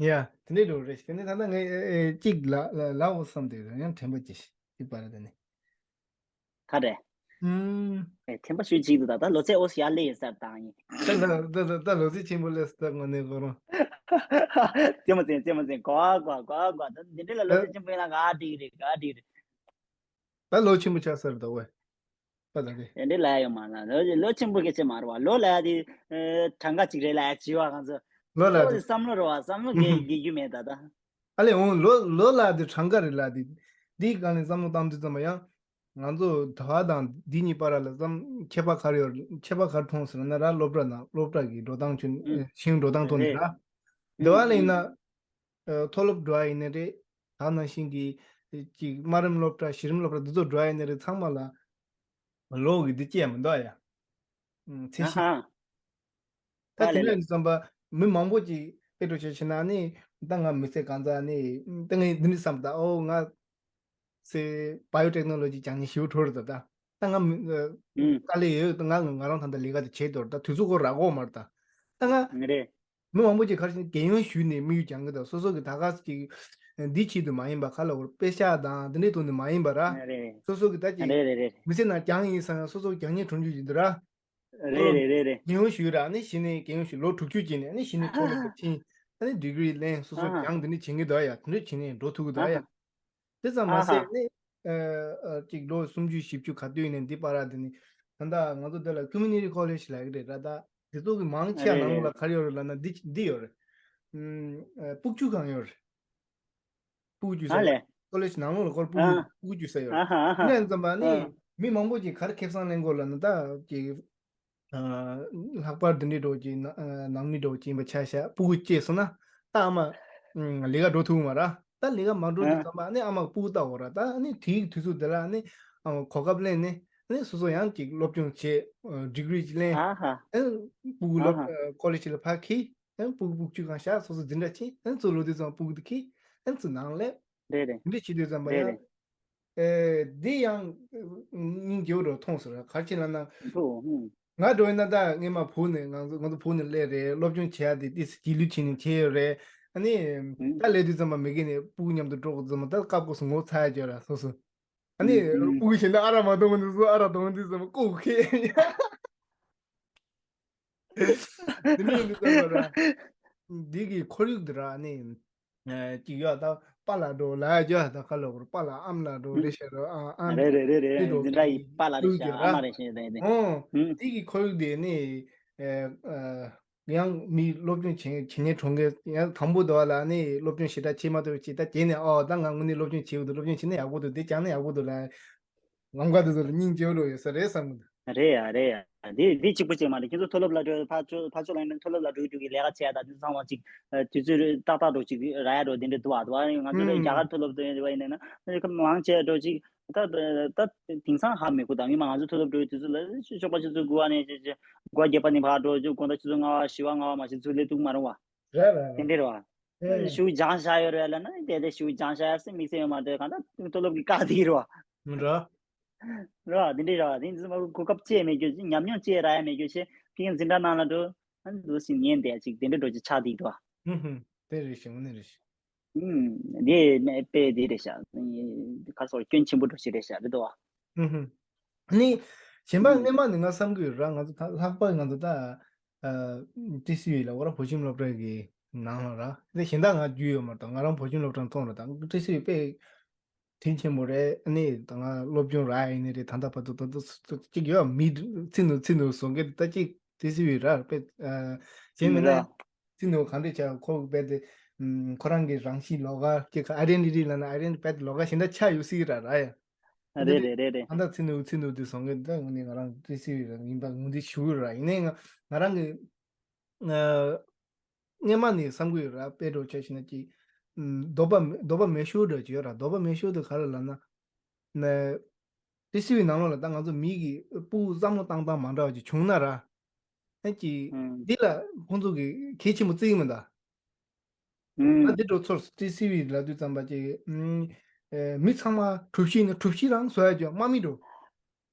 ཡ། དེ་འདྲས་འགྲོ་རེད། དེ་ནས་ད་ལྟ་ངས་ཨེ་ཨེ་གཅིག་ལ་ལ་ལའོ་བསམ་དེ་ཡང་དྲན་པ་ཅི་ཞིག་གཅིག་པ་རེད་དེ་ནས། ག་རེ། ཨུམ། ཨེ་ཐེམ་པ་ཤུལ་གཅིག་ཏུ་ད་ལྟ་ལོ་ཚད་ཨོ་སི་ཡར་སླེབས་ཡོད་ས་རེད་ད་ཡིན། ད་ད་ད་ད་ད་ལོ་ཚད་ཆེན་པོ་སླེབས་སོང་ད་དངོས་གནས་ཁོ་རང་། རྩེད་མོ་རྩེ་རྩེད་མོ་རྩེ་གོ་གོ་གོ་གོ་ད་འདི་འདྲ་ལ་ལོ་ཚད་ཆེན་པོ་ཡིན་ན་ག་འགྲིག་རེད་ག་འགྲིག་རེད། ད་ལོ་ཆེན་པོ་ཆགས་ས་རེད་ད་ཝེ། ད་ད་དེ། དེ་འདྲ་ལ་ཡོད་མ་ལ་ལོ་ལོ་ཆེན་པོ་སྐད་ཆ་མ་རེད་བ། ལོ་ལ་དེ་གྲངས་ཀ་གཅིག་རེད་ལ་བྱི་བ་གང་ཚོ། ལོ་ལ་ལོ་དེ། དེ་བསམ་བློ་རེད་བ། བསམ་བློ་གི་གི་རྒྱུ་མེད་ད་ད། ཨ་ལས་འོང་ལོ་ལོ་ལ་དེ་གྲངས་ཀ་རེད་ལ་དེ། འདིའི་སྒང་ནས་བསམ་བློ་བཏང་དུས་ཙམ་པ་ཡང་། ང་ཚོ་ད་བ་དང་འདི་གཉིས་བར་ལ་ཙམ་ཁྱད་པར་ག་རེ་ཡོད་ཁྱད་པར་ག་རེ་མཐོང་ཟེར་ན་ར་སློབ་གྲྭ་ནང་སློབ་གྲྭ་གི་འགྲོ་སྟངས་ཆུ་ཤིང་འགྲོ་སྟངས་ཐོག་ནས་ར། འདི་བ་ལ་ཡིན་ན། མཐོ་སློབ་འགྲོ་བ་ཡིན་ནའི་རེད། ད་ནང་བཞིན་གྱི་ཅིག་དམའ་རིམ་སློབ་གྲྭ་གཞི་རིམ་སློབ་གྲྭ་འདི་ཚོ་འགྲོ་བ་ཡིན་ནའི་རེད་ཚང་མ་ལ་ལོ་གི་འདི་བཅད་མི་འདུག་ཡ། ཚད་གཞི། ད་དེ་འདྲ་ཡིན་ཙམ་པ་མི་མང་པོ་ཅིག་དཔེ་འགྲོ་བྱས་ཕྱིན་ན་ནི་ད་ང་མི་ཚེ་གང་ཙམ་ནི་ད་ངས་འདི་འདྲ་བསམ་ད་ཨོ་ང་ཚེ་བ་ཡོ་ཊེག་ནོ་ལོ་ཇི་སྦྱང་ཉིན་ཞིའུ་འཕྲོ་རེད་ད་ད་ད་ང་མི་དཀའ་ལས་ཡོད་ད་ང་ང་རང་ད་ད་ལས་ཀ་དེ་བྱེད་དོར་ད་དུས་ཚོད་ཁོ་རག་གོ་མར་ད་ད་ང་རེད། མི་མང་པོ་ཅིག་ག་རེ་ཟེར་ན་རྒན་ཡོལ་ཞུས་ནས་དམིགས་ཡུལ་སྦྱང་གི་དང་སོ་སོ་གི་ད་ག་ཅིག་འདི་ཆེད་དུ་མ་ཡིན་པ་ཁ་ལ་བོར་དཔེ་ཤག་དང་འདི་འདྲའི་ཐོག་ནས་མ་ཡིན་པ་ར། རེད་རེད། སོ་སོ་གི་ད་ཅིག་རེད་རེད་རེད། མི་ཚེ་ནང་རྒྱང་ཡིན་ས་ཡང་སོ་སོ་རྒྱང་ཉེ་གྲོང་རྒྱུ་ཡིན་འདུག་ར། རེད་རེད་རེད་རེད། རྒན་ཡོལ་ཞུས་ར་ནི་གཞི་ནས་རྒན་ཡོལ་ཞུས་ལོ་དྲུག་ཅུ་ཅིག་ནས་ནི་གཞི་ནས་མཐོ་སློབ་ཏུ་ཕྱིན་ཨ་ནི་ཌི་གི་རི་ལེན་སོ་སོ་རྒྱང་འདི་འདྲ་བྱེད་ཀྱི་འདུག་ཡ་དེ་འདྲ་བྱེད་ནས་འགྲོ་ཐུབ་ཀྱི་འདུག་ཡ། དེ་ཙམ་མ་ཟད་ནི། ཅིག་ལོ་སུམ་ཅུ་བཞི་བཅུ་ག་དུས་ཡིན་ནའི་འདི་པར་དེ་ནི། ད་ལྟ་ང་ཚོ་འདི་ལ་ཀུ་མུ་ནི་ཊི་ཀོ་ལེཇ་ལབ་ཀྱི་རེད་ར་ད། དེ་ཚོ་གི་མང་ཆེ་བ་ནང་ལོགས་ལ་ག་རེ་ཡོད་རེད་ལབ་ན་འདི་འདི་ཡོད་རེད། ཨུམ། སྤུག་ཆུ་གང་ཡོད་རེད། སྤུག་ཆུ་ས་ཡོད་རེད། ཀོ་ལེཇ་ནང་ལོགས་ལ་ཁོར་སྤུག་ཆུ་སྤུག་ཆུ་ས་ཡོད་རེད། ཨ་ཧ་ཨ་ཧ། ཨ་ཧ། ཡིན་ཙམ་པ་ནི་མི་མང་པོ་ཅིག་ག་རེ་ཁེ་བཟང་ལེན་དགོས་ལབ་ན་ད་ཅིག་ལྷག་པར་འདི་འདྲའི་འགྲོ་ཅིག་ནང་མི་འགྲོ་ཅིག་ཡིན་པ་ཆ་བཞག་སྤུ་གུ་སྐྱེས་སོང་ན་ད་ཨ་མ་ལས་ཀ་འགྲོ་ཐུབ་མ་ར། ད་ལས་ཀ་མ་འགྲོ་དུས་ཙམ་པ་ནི་ཨ་མ་སྤུ་གུ་ལྟ་འོ་ར་ད་ནི་དེའི་དུས་ཚོད་དེ་ལ་ནི་གོ་སྐབས་ལེན་ནི་ནི་སོ་སོ་ཡང་ཅིག་སློབ་སྦྱོང་བྱེད་ཌི་གི་རི་ཅིག་ལེན་སྤུ་གུ་སློབ་ཀོ་ལེཇ་ལ་ཕར་ཁྱེར་སྤུ་གུ་སྤུ་གུ་ཅིག་གང་བཞག་སོ་སོ་འཛིན་གྲྭ་ཕྱིན་ཚུར་ལོག་དུས་ཙམ་སྤུ་གུ་དེ་ཁྱེར་ཚུར་ནང་སླེབས། རེད་རེད། འདི་བྱེད་དུས་ཙམ་པ་རེད་ཡང་། རེད། ཨེ་འདི་ཡང་སྙིང་རྗེ་བོ་འདྲ་མཐོང་སོང་ར་ག་རེ་བྱས་ན་ན། ང་འགྲོ་ཡིན་ན་ད་སྔས་མ་བུ་ནས་ང་ཚོ་ང་ཚོ་བུ་ནས་སླེབས་རེད་སློབ་སྦྱོང་བྱེད་ཡ་དེ་ཏིས་རྗེས་ལུས་བྱས་ནས་བྱས་ཡོད་རེད། ཨ་ནི་ད་སླེབས་དུས་ཙམ་པ་མི་དགེ་ནས་སྤུ་གུ་མཉམ་དུ་འགྲོ་དགོས་ཙམ་པ་ད་སྐབས་སྐབས་སུ་ངོ་ཚ་ཡ་བྱོས་ར་སོ་སོ། ཨ་ནི་སྤུ་གུ་གཞན་དག་ཨ་ར་མ་གཏོང་གི་འདུག་སོ་ཨ་ར་གཏོང་གི་འདུག་ཙམ་པ་ལྐོག་གི་ཁེལ། དེ་མིན་འདི་ལྟ་བུ་ར། འདི་གི་ཁོར་ཡུག་འདི་ར་ནི། ཅིག་ཡོད་ད་པཱ་ལགས་འགྲོ་ལ་ཡོད་ད་ཁ་ལོ་གོར་པཱ་ལགས་ཨམ་ལགས་འགྲོ་རེ་ཤ་རོ་ཨ་ཨ་རེད་རེད་རེད་རེད་འདི་འདྲ་ཡི་པཱ་ལགས་རེ་ཤ་ཨ་མ་རེ་ཤ་རེད་རེད། ཨོ་འདི་གི་ཁོར་ཡུག་འདི་ནི། ཡང་མི་སློབ་སྦྱོང་བྱེད་བྱེད་མཁན་གྲོང་ཁྱེར་ཡང་དང་པོ་དོ་ལ་ནི་སློབ་སྦྱོང་ཞེ་དྲག་བྱེད་མ་ཐུབ་ཅིག་ད་དེ་ནས་ཨོ་ད་ང་དངོས་གནས་སློབ་སྦྱོང་བྱེད་དགོས་འདུག་སློབ་སྦྱོང་བྱེད་ན་ཡག་པོ་འདུག་འདི་སྦྱང་ན་ཡག་པོ་འདུག་ལ། ལམ་ཁ་དེ་ཚོ་ལ་སྙིང་རྗེ་བོ་ཡོད་ས་རེད་བསམ་གི་འདུག་རེད་ཡ་རེད་ཡ། འདི་འདི་གཅིག་པུ་གཅིག་མ་རེད། ཁྱེད་ཚོ་མཐོ་སློབ་ལ་འགྲོ་ཕར་ཕྱོགས་ཕར་ཕྱོགས་ལ་ཡིན་ན་མཐོ་སློབ་ལ་འགྲོ་རྒྱུ་གི་ལས་ཀ་བྱས་ད་དེ་ཚང་མ་གཅིག་དུས་ཚོད་ཏག་ཏག་འགྲོ་གཅིག་རག་ཡ་འགྲོ་དེ་འདྲ་འདུག་ཨ། འདུག་ཨ། ང་ཚོ་ལ་རྒྱ་གར་མཐོ་སློབ་དེ་འདྲ་ཡིན་ན་ང་ཚོ་མང་ཆེ་འགྲོ་གཅིག་ད་ད་དེང་སང་ཧ་མི་གོ་ད་མི་མང་ང་ཚོ་མཐོ་སློབ་འགྲོ་དུས་ཚོད་ལ་ཞོགས་པ་ཆུ་ཚོད་དགུ་པ་ནས་དགུ་པ་བརྒྱད་པ་ནས་ཕར་འགྲོ་རྒྱུ་དགོང་དག་ཆུ་ཚོད་ལྔ་པ་བཞི་པ་ལྔ་པ་མ་གཏོགས་ཚུར་སླེབས་ཐུབ་མ་རུང་བ། རེད་རེད་དེ་རེད། འདྲ་རེད་བ། ཨེ། ཤུགས་སྦྱང་བཞག་ཡོད་རེད་ལབ་ན་དེ་དེ་ཤུགས་སྦྱང་བཞག་ཡ་སེ་དམིགས་བསལ་ཡོད་མ་རེད། གང་ལྟར་མཐོ་སློབ་ཀྱི་བཀའ་དེ་རེད་བ། རེད། རེད་བ། དེ་འདྲ་རེད་བ། དེ་ཚོ་གོ་སྐབས་བཅས་མེད་རྒྱུ་ཉམས་མྱོང་བཅས་རག་ཡ་མེད་རྒྱུ་ཞེས་ཕ་གིའི་འཛིན་གྲྭ་ནང་ལ་འགྲོ་ཨ་འདུག་སེ་ཉན་བསྡད་ཅིག་དེ་འདྲ་འགྲོ་ཅིག་ཆགས་བསྡད་འདུག་བ། ཧུམ་ཧུམ། དེ་རེད་ཤག་དངོས་གནས་རེད་ཤག་ཧུམ། དེ་དཔེ་དེ་རེད་ཤག་ག་སོགས་སྐྱོན་ཆེན་པོ་འགྲོ་ཞིག་རེད་ཤག་རེད་འདུག་བ། ཧུམ་ཧུམ། ནི། གཞན་པ་སྔས་མ་ནས་ང་བསམ་གྱི་ཡོད་ར། ང་ཚོ་ད་ལྷག་པར་ང་ཚོ་ད། ཏི་སི་ཝི་ལ་འོ་ར་བོད་ཁྱིམ་སློབ་གྲྭ་གི་ནང་ལ་ར། དེ་གཞན་དག་ང་རྒྱུས་ཡོད་མ་རེད། ད་ང་རང་བོད་ཁྱིམ་སློབ་གྲྭ་མཐོང་ར། ད་ཏི་སི་ཝི་དཔེ་དྲིན་ཆེན་པོ་རེད། ཨ་ནི་ད་ང་སློབ་སྦྱོང་རག་ཡིན་ནི་རེད། ད་ལྟ་བར་དུ་ད་ལྟ་གཅིག་ཡོད་མི་ཚིག་ནུ་ཚིག་ནུ་སོང་གི་ད་གཅིག་ཏི་སི་ཝི་ར་དཔེ་གཞན་མིན་ན་ཚིག་ནུ་གང་འདྲ་བྱ་ཁོ་དཔེ་དེ་ཁོ་རང་གི་རང་གཤིས་ལོགས་ཀ་གཅིག་ཨའི་ཌེན་ཊི་ཊི་ལབ་ན་ཨའི་ཌེན་ཊི་ཊི་དཔེ་དེ་ལོགས་ཀ་གཞན་དག་ཆགས་ཡོད་སྲིད་ར་ར་ཡ། རེད་རེད་རེད་རེད། ད་ལྟ་ཚིག་ནུ་ཚིག་ནུ་དེ་སོང་གི་ད་ངོ་ནས་ང་རང་ཏི་སི་ཝི་ར་ཡིན་པ་ངོ་འདི་ཞུ་གི་ར། ཡིན་ནའི་ང་ང་རང་གི་སྔས་མ་ནས་བསམ་གི་ཡོད་ར། དཔེ་འགྲོ་བྱས་ཤིག་ན་ཅིག་འདོད་པ་འདོད་པ་མེད་ཤོས་འདྲ་ཅིག་ཡོད་ར། འདོད་པ་མེད་ཤོས་དེ་ག་རེ་ལབ་ན་ན་ཏི་སི་ཝི་ནང་ལོགས་ལ་ད་ང་ཚོ་མི་གི་སྤུ་གུ་བསམ་བློ་བཏང་སྟངས་མ་འདྲ་བ་ཅིག་བྱུང་ན་ར། ཨ་ཅིག་འདི་ལ་ཁོང་ཚོ་གི་གལ་ཆེན་པོ་བརྩི་གི་མི་འདུག་ང་འདི་འགྲོ་ཚོར་ཏི་སི་ཝི་ལབ་དུས་ཙམ་པ་ཅིག་ཨུམ། ཨེ། མི་ཚང་མ་གྲུ་བཞི་ནི་གྲུ་བཞི་རང་བཟོ་ཡ་ཅིག་དམག་མི་འགྲོ།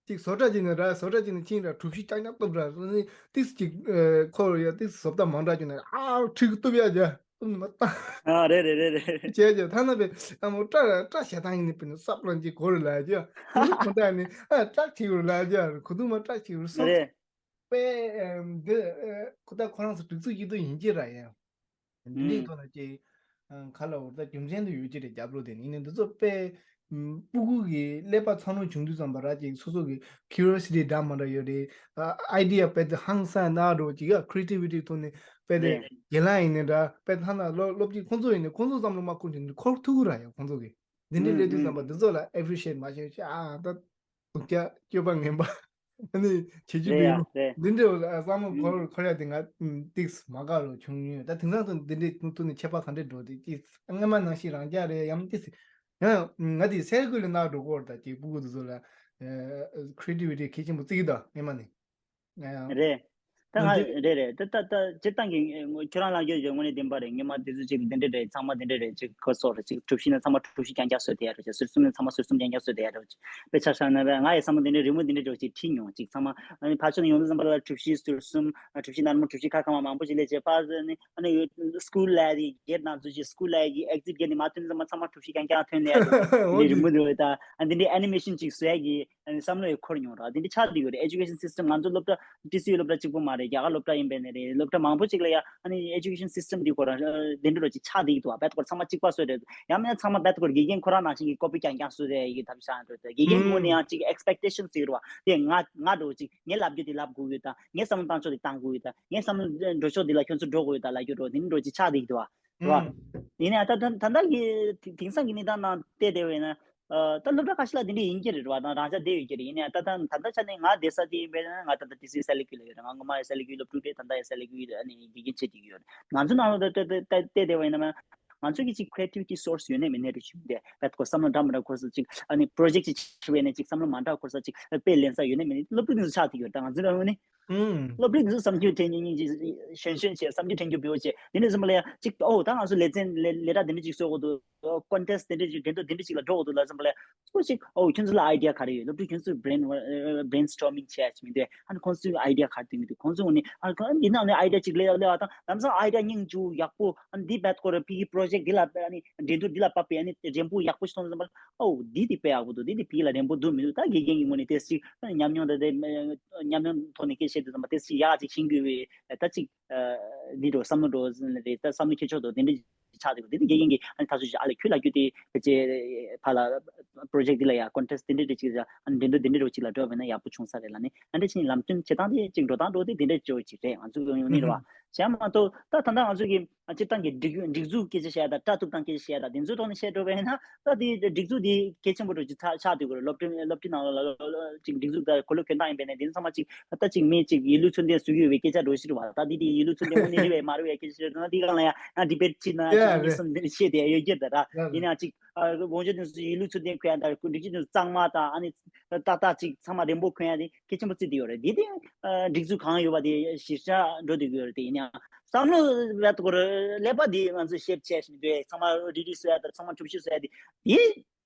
ཅིག་བཟོ་གྲྭ་ཅིག་ནི་ར་བཟོ་གྲྭ་ཅིག་ནི་ཕྱིན་ར་གྲུ་བཞི་ཀྱག་ཀྱག་གཏུབ་ར་ནི་ཏིག་ཅིག་ཨེ། ཁོ་ཡ་ཏིག་བཟོ་ལྟ་མང་དྲགས་ཅིག་ནི་ཨ་ཁྲིག་གཏུབ་ཡ་ཅིག་ཨུམ་མ་ཏང་། ཨ་རེད་རེད་རེད་རེད། བྱས་བྱས་ཐ་ན་པའི་ཨ་མོ་སྐྲ་སྐྲ་ཞེ་ཐང་ཡིན་ནི་པི་ནི་སབ་ལོན་གྱི་གོ་རུ་ལ་རྒྱུ། ཁོ་ཐག་ནི་ཨ་སྐྲ་ཁྱི་རུ་ལ་རྒྱུ། ཁོ་ཐུག་མ་སྐྲ་ཁྱི་རུ་སོང་། རེད། པས་འདི་ཁོ་ད་ཁོ་རང་ཚོ་སྒྲིག་འཛུགས་ཀྱི་དུ་ཡིན་གྱི་ར་ཡ། འདི་འདྲའི་ཐོག་ནས་ཀྱི་ག་ལ་འོར་ད་རྒྱུ་མཚན་དུ་ཡོད་ཀྱི་རེད། རྒྱབ་ལོགས་དེ་ནི་ཡིན་ནི་འདི་ཚོ་པས་སྤུ་གུ་གི་ཀླད་པ་འཚར་ལོངས་བྱུང་དུས་ཙམ་པ་ར་ཅིག་སོ་སོ་གི་ཁིའུ་རི་ཡོ་སི་ཊི་འདྲ་མ་འདྲ་ཡོད་རེད། ཨ་ཨའི་ཌི་ཡ་དཔེ་དེ་ཧང་སང་ན་འགྲོ་ཅིག་ཡ་ཁི་རི་ཨེ་ཊི་བི་ཊི་ཐོག་ནས་དཔེ་དེ་རེད། རྒན་ལགས་ཡིན་ནི་འདྲ་དཔེ་ཐ་ན་སློབ་སློབ་ཀྱི་ཁོང་ཚོ་ཡིན་ནི་ཁོང་ཚོ་ཙམ་ལ་མ་ཁུར་ནི་འཁོར་ཐུག་གི་ར་ཡ། ཁོང་ཚོ་གི་འདི་འདྲའི་ཨུམ་སླེབས་དུས་ཙམ་པ་ཨུམ་འདི་ཚོ་ལ་ཨེ་པི་རི་ཤི་ཨེ་ཊི་མ་བྱས་ཤི་ཨ་ད་དུག་ཅག་སྤྱོད་པ་ངན་པ། ཨ་ནི་བྱེད་རྒྱུ་རེད་ཡ་འདུག་རེད། འདི་འདྲའི་ལ་བསམ་བློ་ཨུམ་འཁོར་འཁོར་ཡ་དེ་ང་ཏིགས་མ་དགའ་རུ་བྱུང་ཡོད། ད་དེང་སང་དུ་འདི་འདྲའི་ཐུག་ཐུག་ནས་ཁྱད་པར་ག་འདྲས་འགྲོ་དེ་ཏིགས་སྔ་མ་ནང་བཞིན་རང་རྒྱ་རེད་ཡང་ཏིགས་ཡང་ང་དེ་སེ་ཀུལ་ལ་ནག་འགྲོ་གོ་ར་ད་ཅིག་སྤུ་གུ་དེ་ཚོ་ལ་ཁི་རི་ཨེ་ཊི་བི་ཊི་གལ་ཆེན་པོ་བརྩི་གི་ད་སྔ་མ་ནས་ཡང་རེད། ད་ང་ང་འདི་རེད་རེད་ད་ད་ད་སྤྱིར་བཏང་གི་ཁྱོད་རང་ལ་ཡོད་ཡོད་དངོས་གནས་བདེན་པ་རེད། སྔོན་མ་དེ་ཚོ་ཅིག་འདི་འདྲ་རེད། ཚང་མ་འདི་འདྲ་རེད། ཅིག་ཁོ་སོགས་རེད། ཅིག་གྲུ་བཞི་ན་ཚང་མ་གྲུ་བཞི་རྐྱང་རྐྱང་བཟོས་བསྡད་ཡ་རེད། ཅིག་ཟུར་གསུམ་ན་ཚང་མ་ཟུར་གསུམ་རྐྱང་རྐྱང་བཟོས་བསྡད་ཡ་རེད། དཔེ་ཆ་བཞག་ན་ར་ང་ཡི་བསམ་བློ་འདི་འདྲའི་རི་མོ་འདི་འདྲ་འདྲ་ཅིག་བྲིས་མྱོང་། ཅིག་ཚང་མ་ཨ་ནི་ཕར་ཕྱོགས་ནས་ཡོང་དུས་ཙམ་པ་ལ་གྲུ་བཞི་ཟུར་གསུམ་གྲུ་བཞི་ནར་མོ་གྲུ་བཞི་ཁ་ཁ་མ་མང་པོ་ཞིག་སླེབས་བྱས་ཕར་ནི་ཨ་ནི་སྐུལ་ལ་དེ་གེ་ཊི་ནང་ཚུད་ཅིག་སྐུལ་ལ་གི་ཨེག་ཛིཊ་གེ་ཊི་ནས་མ་ཐོན་ཙམ་པ་ཚང་མ་གྲུ་བཞི་རྐྱང་རྐྱང་ཐོན་ལ་ཡ་རེད། འདི་འདྲའི་རི་མོ་འདི་འདྲ་ད་ཨ་འདི་འདྲའི་ཨེ་ནི་མེ་ཤན་ཅིག་བཟོ་ཡ་གི་ཨ་ནི་བསམ་བློ་ཡང་འཁོར་མྱོང་ར། དེ་འདྲ་ཆགས་བསྡད་ཡོད་རེད། ཨེ་ཇུ་ཀེ་ཤན་སི་སི་ཊམ་ང་ཚོ་སློབ་གྲྭ་ཊི་སི་ཡུ་སློབ་གྲྭ་གཅིག་པོ་མ་རེད། རྒྱ་གར་སློབ་གྲྭ་ཡིན་པའི་ནི་རེད། སློབ་གྲྭ་མང་པོ་ཅིག་ལ་ཡ་ཨ་ནི་ཨེ་ཇུ་ཀེ་ཤན་སི་སི་ཊམ་འདི་ཁོ་རང་དེ་འདྲ་རོ་ཅིག་ཆགས་བསྡད་ཀྱི་འདུག་བ། བད་ཁོ་རང་ཚང་མ་གཅིག་པ་བཟོས་རེད། ཡང་མིན་ན་ཚང་མ་བད་ཁོ་རང་དགེ་རྒན་ཁོ་རང་ནང་བཞིན་གྱི་ཀོ་པི་རྐྱང་རྐྱང་བཟོས་རེད་ཡི་ཐབས་ཤེས་རེད། དགེ་རྒན་ངོས་ནས་ཡང་ཅིག་ཨེག་སི་པེག་ཊེ་ཤན་ཟེར་གྱི་རེད་བ། དེ་ང་ང་འགྲོ་ཅིག་ངས་ལབ་རྒྱུ་དེ་ལབ་དགོས་ཡོད་ད། ངས་བསམ་བློ་བཏང་ཕྱོགས་དེ་བཏང་དགོས་ཡོད་ད། ངས་བསམ་བློ་འགྲོ་ཕྱོགས་དེ་ལ་ཁྱོད་ཚོ་འགྲོ་དགོས་ཡོད་ད་ལབ་རྒྱུ་རོ་དེ་འདྲ་རོ་ཅིག་ཆགས་བསྡད་ཀྱི་འདུག་བ། རེད་བ། ཡིན་ནའང་ད་ད་ད་ལྟ་གི་དེང་སང་གི་གནས་སྟངས་ནང་བལྟས་བསྡད་པ་ཡིན་ན། ད་སློབ་གྲྭ་ཁ་ཤས་ལ་དེ་འདྲ་ཡིན་གྱི་རེད་བ། ད་རང་ཅག་བསྡད་ཡོད་ཀྱི་རེད། ཡིན་ནའང་ད་ད་ད་ལྟ་ཆ་ནས་ང་བསྡད་ས་དེ་ཡིན་པས་ན་ང་ད་ལྟ་ཊི་སི་ཡུ་སེ་ལི་ཀུ་ལ་ཡོད་རེད། ང་སྔོན་མ་སེ་ལི་ཀུ་ལ་སློབ་ཕྲུག་རེད། ད་ལྟ་ཡང་སེ་ལི་ཀུ་ཨ་ནི་དགེ་རྒན་བྱེད་ཀྱི་ཡོད་རེད། ང་ཚོ་ནང་ལ་ད་ད་ད་བལྟས་བསྡད་པ་ཡིན་ན་ང་ཚོ་གི་ཅིག་creativity source་ཡོད་ནའི་མེད་ནའི་རེད། ཞུ་འདི་བད་ཁོ་བསམ་བློ་འདྲ་མི་འདྲ་འཁོར་ས་ཅིག་ཨ་ནི་པྲོ་ཇེག་ཅིག་བྱེད་པ་ཡིན་ན་ཅིག་བསམ་བློ་མ་འདྲ་འཁོར་ས་ཅིག་དཔེ་ལེན་ས་ཡོད་ནའི་མེད་ནའི་སློབ་ཕྲུག་དེ་ཚོ་ཆགས་བསྡད་ཡོད་རེད། ད་ང་ཚོ་ལ་འོ་ནི་ཨུམ། སློབ་ཕྲུག་འདི་ཚོ་བསམ་རྒྱུ་དྲན་ཉིན་ཉིན་གཅིག་གཞོན་གཞོན་བྱས་བསམ་རྒྱུ་དྲན་རྒྱུ་བེའུ་བྱས་དེ་འདྲ་ཙམ་པ་ལ་ཡང་གཅིག་ཨོ་ད་ང་ཚོ་ལེ་ཚན་ལེ་ལས་གྲྭ་དེ་འདྲ་གཅིག་བཟོ་དགོས་འདུག་ཀོན་ཊེ་སི་དེ་འདྲ་གཅིག་འགྲན་བསྡུར་དེ་འདྲ་གཅིག་ལ་འགྲོ་དགོས་འདུག་ལབ་ཙམ་པ་ལ་ཡང་ཅིག་ཨོ་ཁྱོད་ཚོ་ལ་ཨའི་ཌི་ཡ་ག་རེ་ཡོད། སློབ་ཕྲུག་ཁྱོད་ཚོས་brain brainstorming་བྱས་ཡ་ཅིག་མི་འདུག་ཨ་ནི་ཁོང་ཚོས་ཨའི་ཌི་ཡ་ག་རེ་འདུག་མི་འདུག་ཁོང་ཚོས་འོ་ནི་ཨ་འདི་ནང་ནས་ཨའི་ཌི་ཡ་གཅིག་སླེབས་སླེབས་པ་དང་ལམ་སང་ཨའི་ཌི་ཡ་སྙིང་རྗེ་ཡག་པོ་ཨ་ནི་འདི་བད་ཁོ་ར་ཕི་གི་པྲོ་ཇེག་འདི་ལ་ཨ་ནི་འགྲན་བསྡུར་འདི་ལ་བབས་པའི་ཨ་ནི་འགྲན་བསྡུར་ཡག་པོ་ཞིག་སོང་ཙམ་པ་ལ། ཨོ་འདི་དེ་དཔེ་ཡག་པོ་འདུག་འདི་དེ་ཕི་ལ་རན་པོ་འདུག་མི་འདུག་ད་དགེ་རྒན་གྱི་ངོས་ནས་ཏོག་ཙམ་ཅིག་ཉམས་མྱོང་དང་དེ་ཉམས་མྱོང་ཐོག་ནས་སྐད་ཆ་བཤད་དུས་ཙམ་པ་ཏོག་ཙམ་ཅིག་ཡག་ཅིག་ཤེས་དགོས་པའི་ད་ཅིག་འདི་འགྲོ་བསམ་བློ་འགྲོ་རེད། ད་བསམ་བློ་འཁྱེར་ཕྱོགས་འགྲོ་དེ་འདྲ་ཆགས་འདུག་དེ་ནི་དགེ་རྒན་གྱིས་ཨ་ནི་ད་གཟོད་ཅིག་ཨ་ལས་ཁྱོད་ལ་རྒྱུ་དེ་ཕལ་ཆེར་ཕར་ལ་པྲོ་ཇེག་འདི་ལ་ཡ་ཀོན་ཊེ་སི་དེ་འདྲ་འདྲ་ཅིག་ལ་ཨ་ནི་འགྲན་བསྡུར་དེ་འདྲ་འདྲ་ཅིག་ལ་འགྲོ་བས་ན་ཡག་པོ་བྱུང་ས་རེད་ལབ་ནས་ཨ་འདྲ་ཕྱིན་ལམ་སྟོན་བྱེད་སྟངས་དེ་ཅིག་འགྲོ་སྟངས་འགྲོ་དེ་དེ་འདྲ་བྱོས་ཅིག་རེད། ང་ཚོ་གི་ཡོང་ནི་རེད་བ། བྱས་མ་གཏོགས་ད་ད་ལྟ་ང་ཚོ་གི་ཨ་སྤྱིར་བཏང་གི་སྒྲིག་སྒྲིག་འཛུགས་སྐད་ཆ་བཤད་ཡ་དང་སྐྲ་གཏུབ་སྟངས་སྐད་ཆ་བཤད་ཡ་དང་དེ་ཚོའི་ཐོག་ནས་བཤད་འགྲོ་བས་ན་ད་དེ་སྒྲིག་འཛུགས་དེ་གལ་ཆེན་པོ་འགྲོ་ཅིག་ཆགས་ཆགས་སྡོད་དགོས་རེད། སློབ་གྲྭའི་སློབ་ཁྲིད་ནང་ལ་ལ་ལ་ལ་ཅིག་སྒྲིག་འཛུགས་དང་གོ་ལོག་གྱོན་སྟངས་ཡིན་པས་ན་དེ་ཚང་མ་ཅིག་ད་ཅིག་མི་ཅིག་ཡིད་བློ་ཚུལ་ལྡན་བཟོ་གི་ཡོད་པའི་སྐད་ཆ་འགྲོ་ཞིག་རེད་བ། ད་དེ་དེ་ཡིད་བློ་ཚུལ་ལྡན་དངོས་གནས་རེད་པས་མ་རེད་པའི་སྐད་ཆ་ཞིག་རེད་ན་དེ་སྒང་ལ་ཡང་ང་ཌི་བེཊ་བྱེད་ན་ཅིག་གཉིས་གསུམ་དེ་འདྲ་བཤད་བསྡད་ཡ་ཡོད་ཀྱི་རེད་ད་ར། ཡིན་ན་ཅིག་དགོངས་ཞུ་དེ་ཚོ་ཡིད་བློ་ཚུལ་ལྡན་གོན་ཡ་དང་སྒྲིག་གཞི་དེ་ཚོ་གཙང་མ་དང་ཨ་ནི་ཏག་ཏག་ཅིག་ཚང་མ་རན་པོ་གོན་ཡ་དེ་གལ་ཆེན་པོ་བརྩི་བསྡད་ཡོད་རེད། དེ་དེ་སྒྲིག་འཛུགས་གང་ཡོད་པ་དེ་གཞིར་བཞག་འགྲོ་བསྡད་ཀྱི་ཡོད་རེད། དེ་ཡིན་ཡང་བསམ་བློ་བས་དོ་ཁོ་རེ་ཀླད་པ་དེ་ང་ཚོས་ཤེབ་བྱས་ཤིང་འདུག་ཚང་མ་རི་རི་བཟོ་ཡ་དང་ཚང་མ་གྲུ་བཞི་བཟོ་ཡ་དེ་དེ་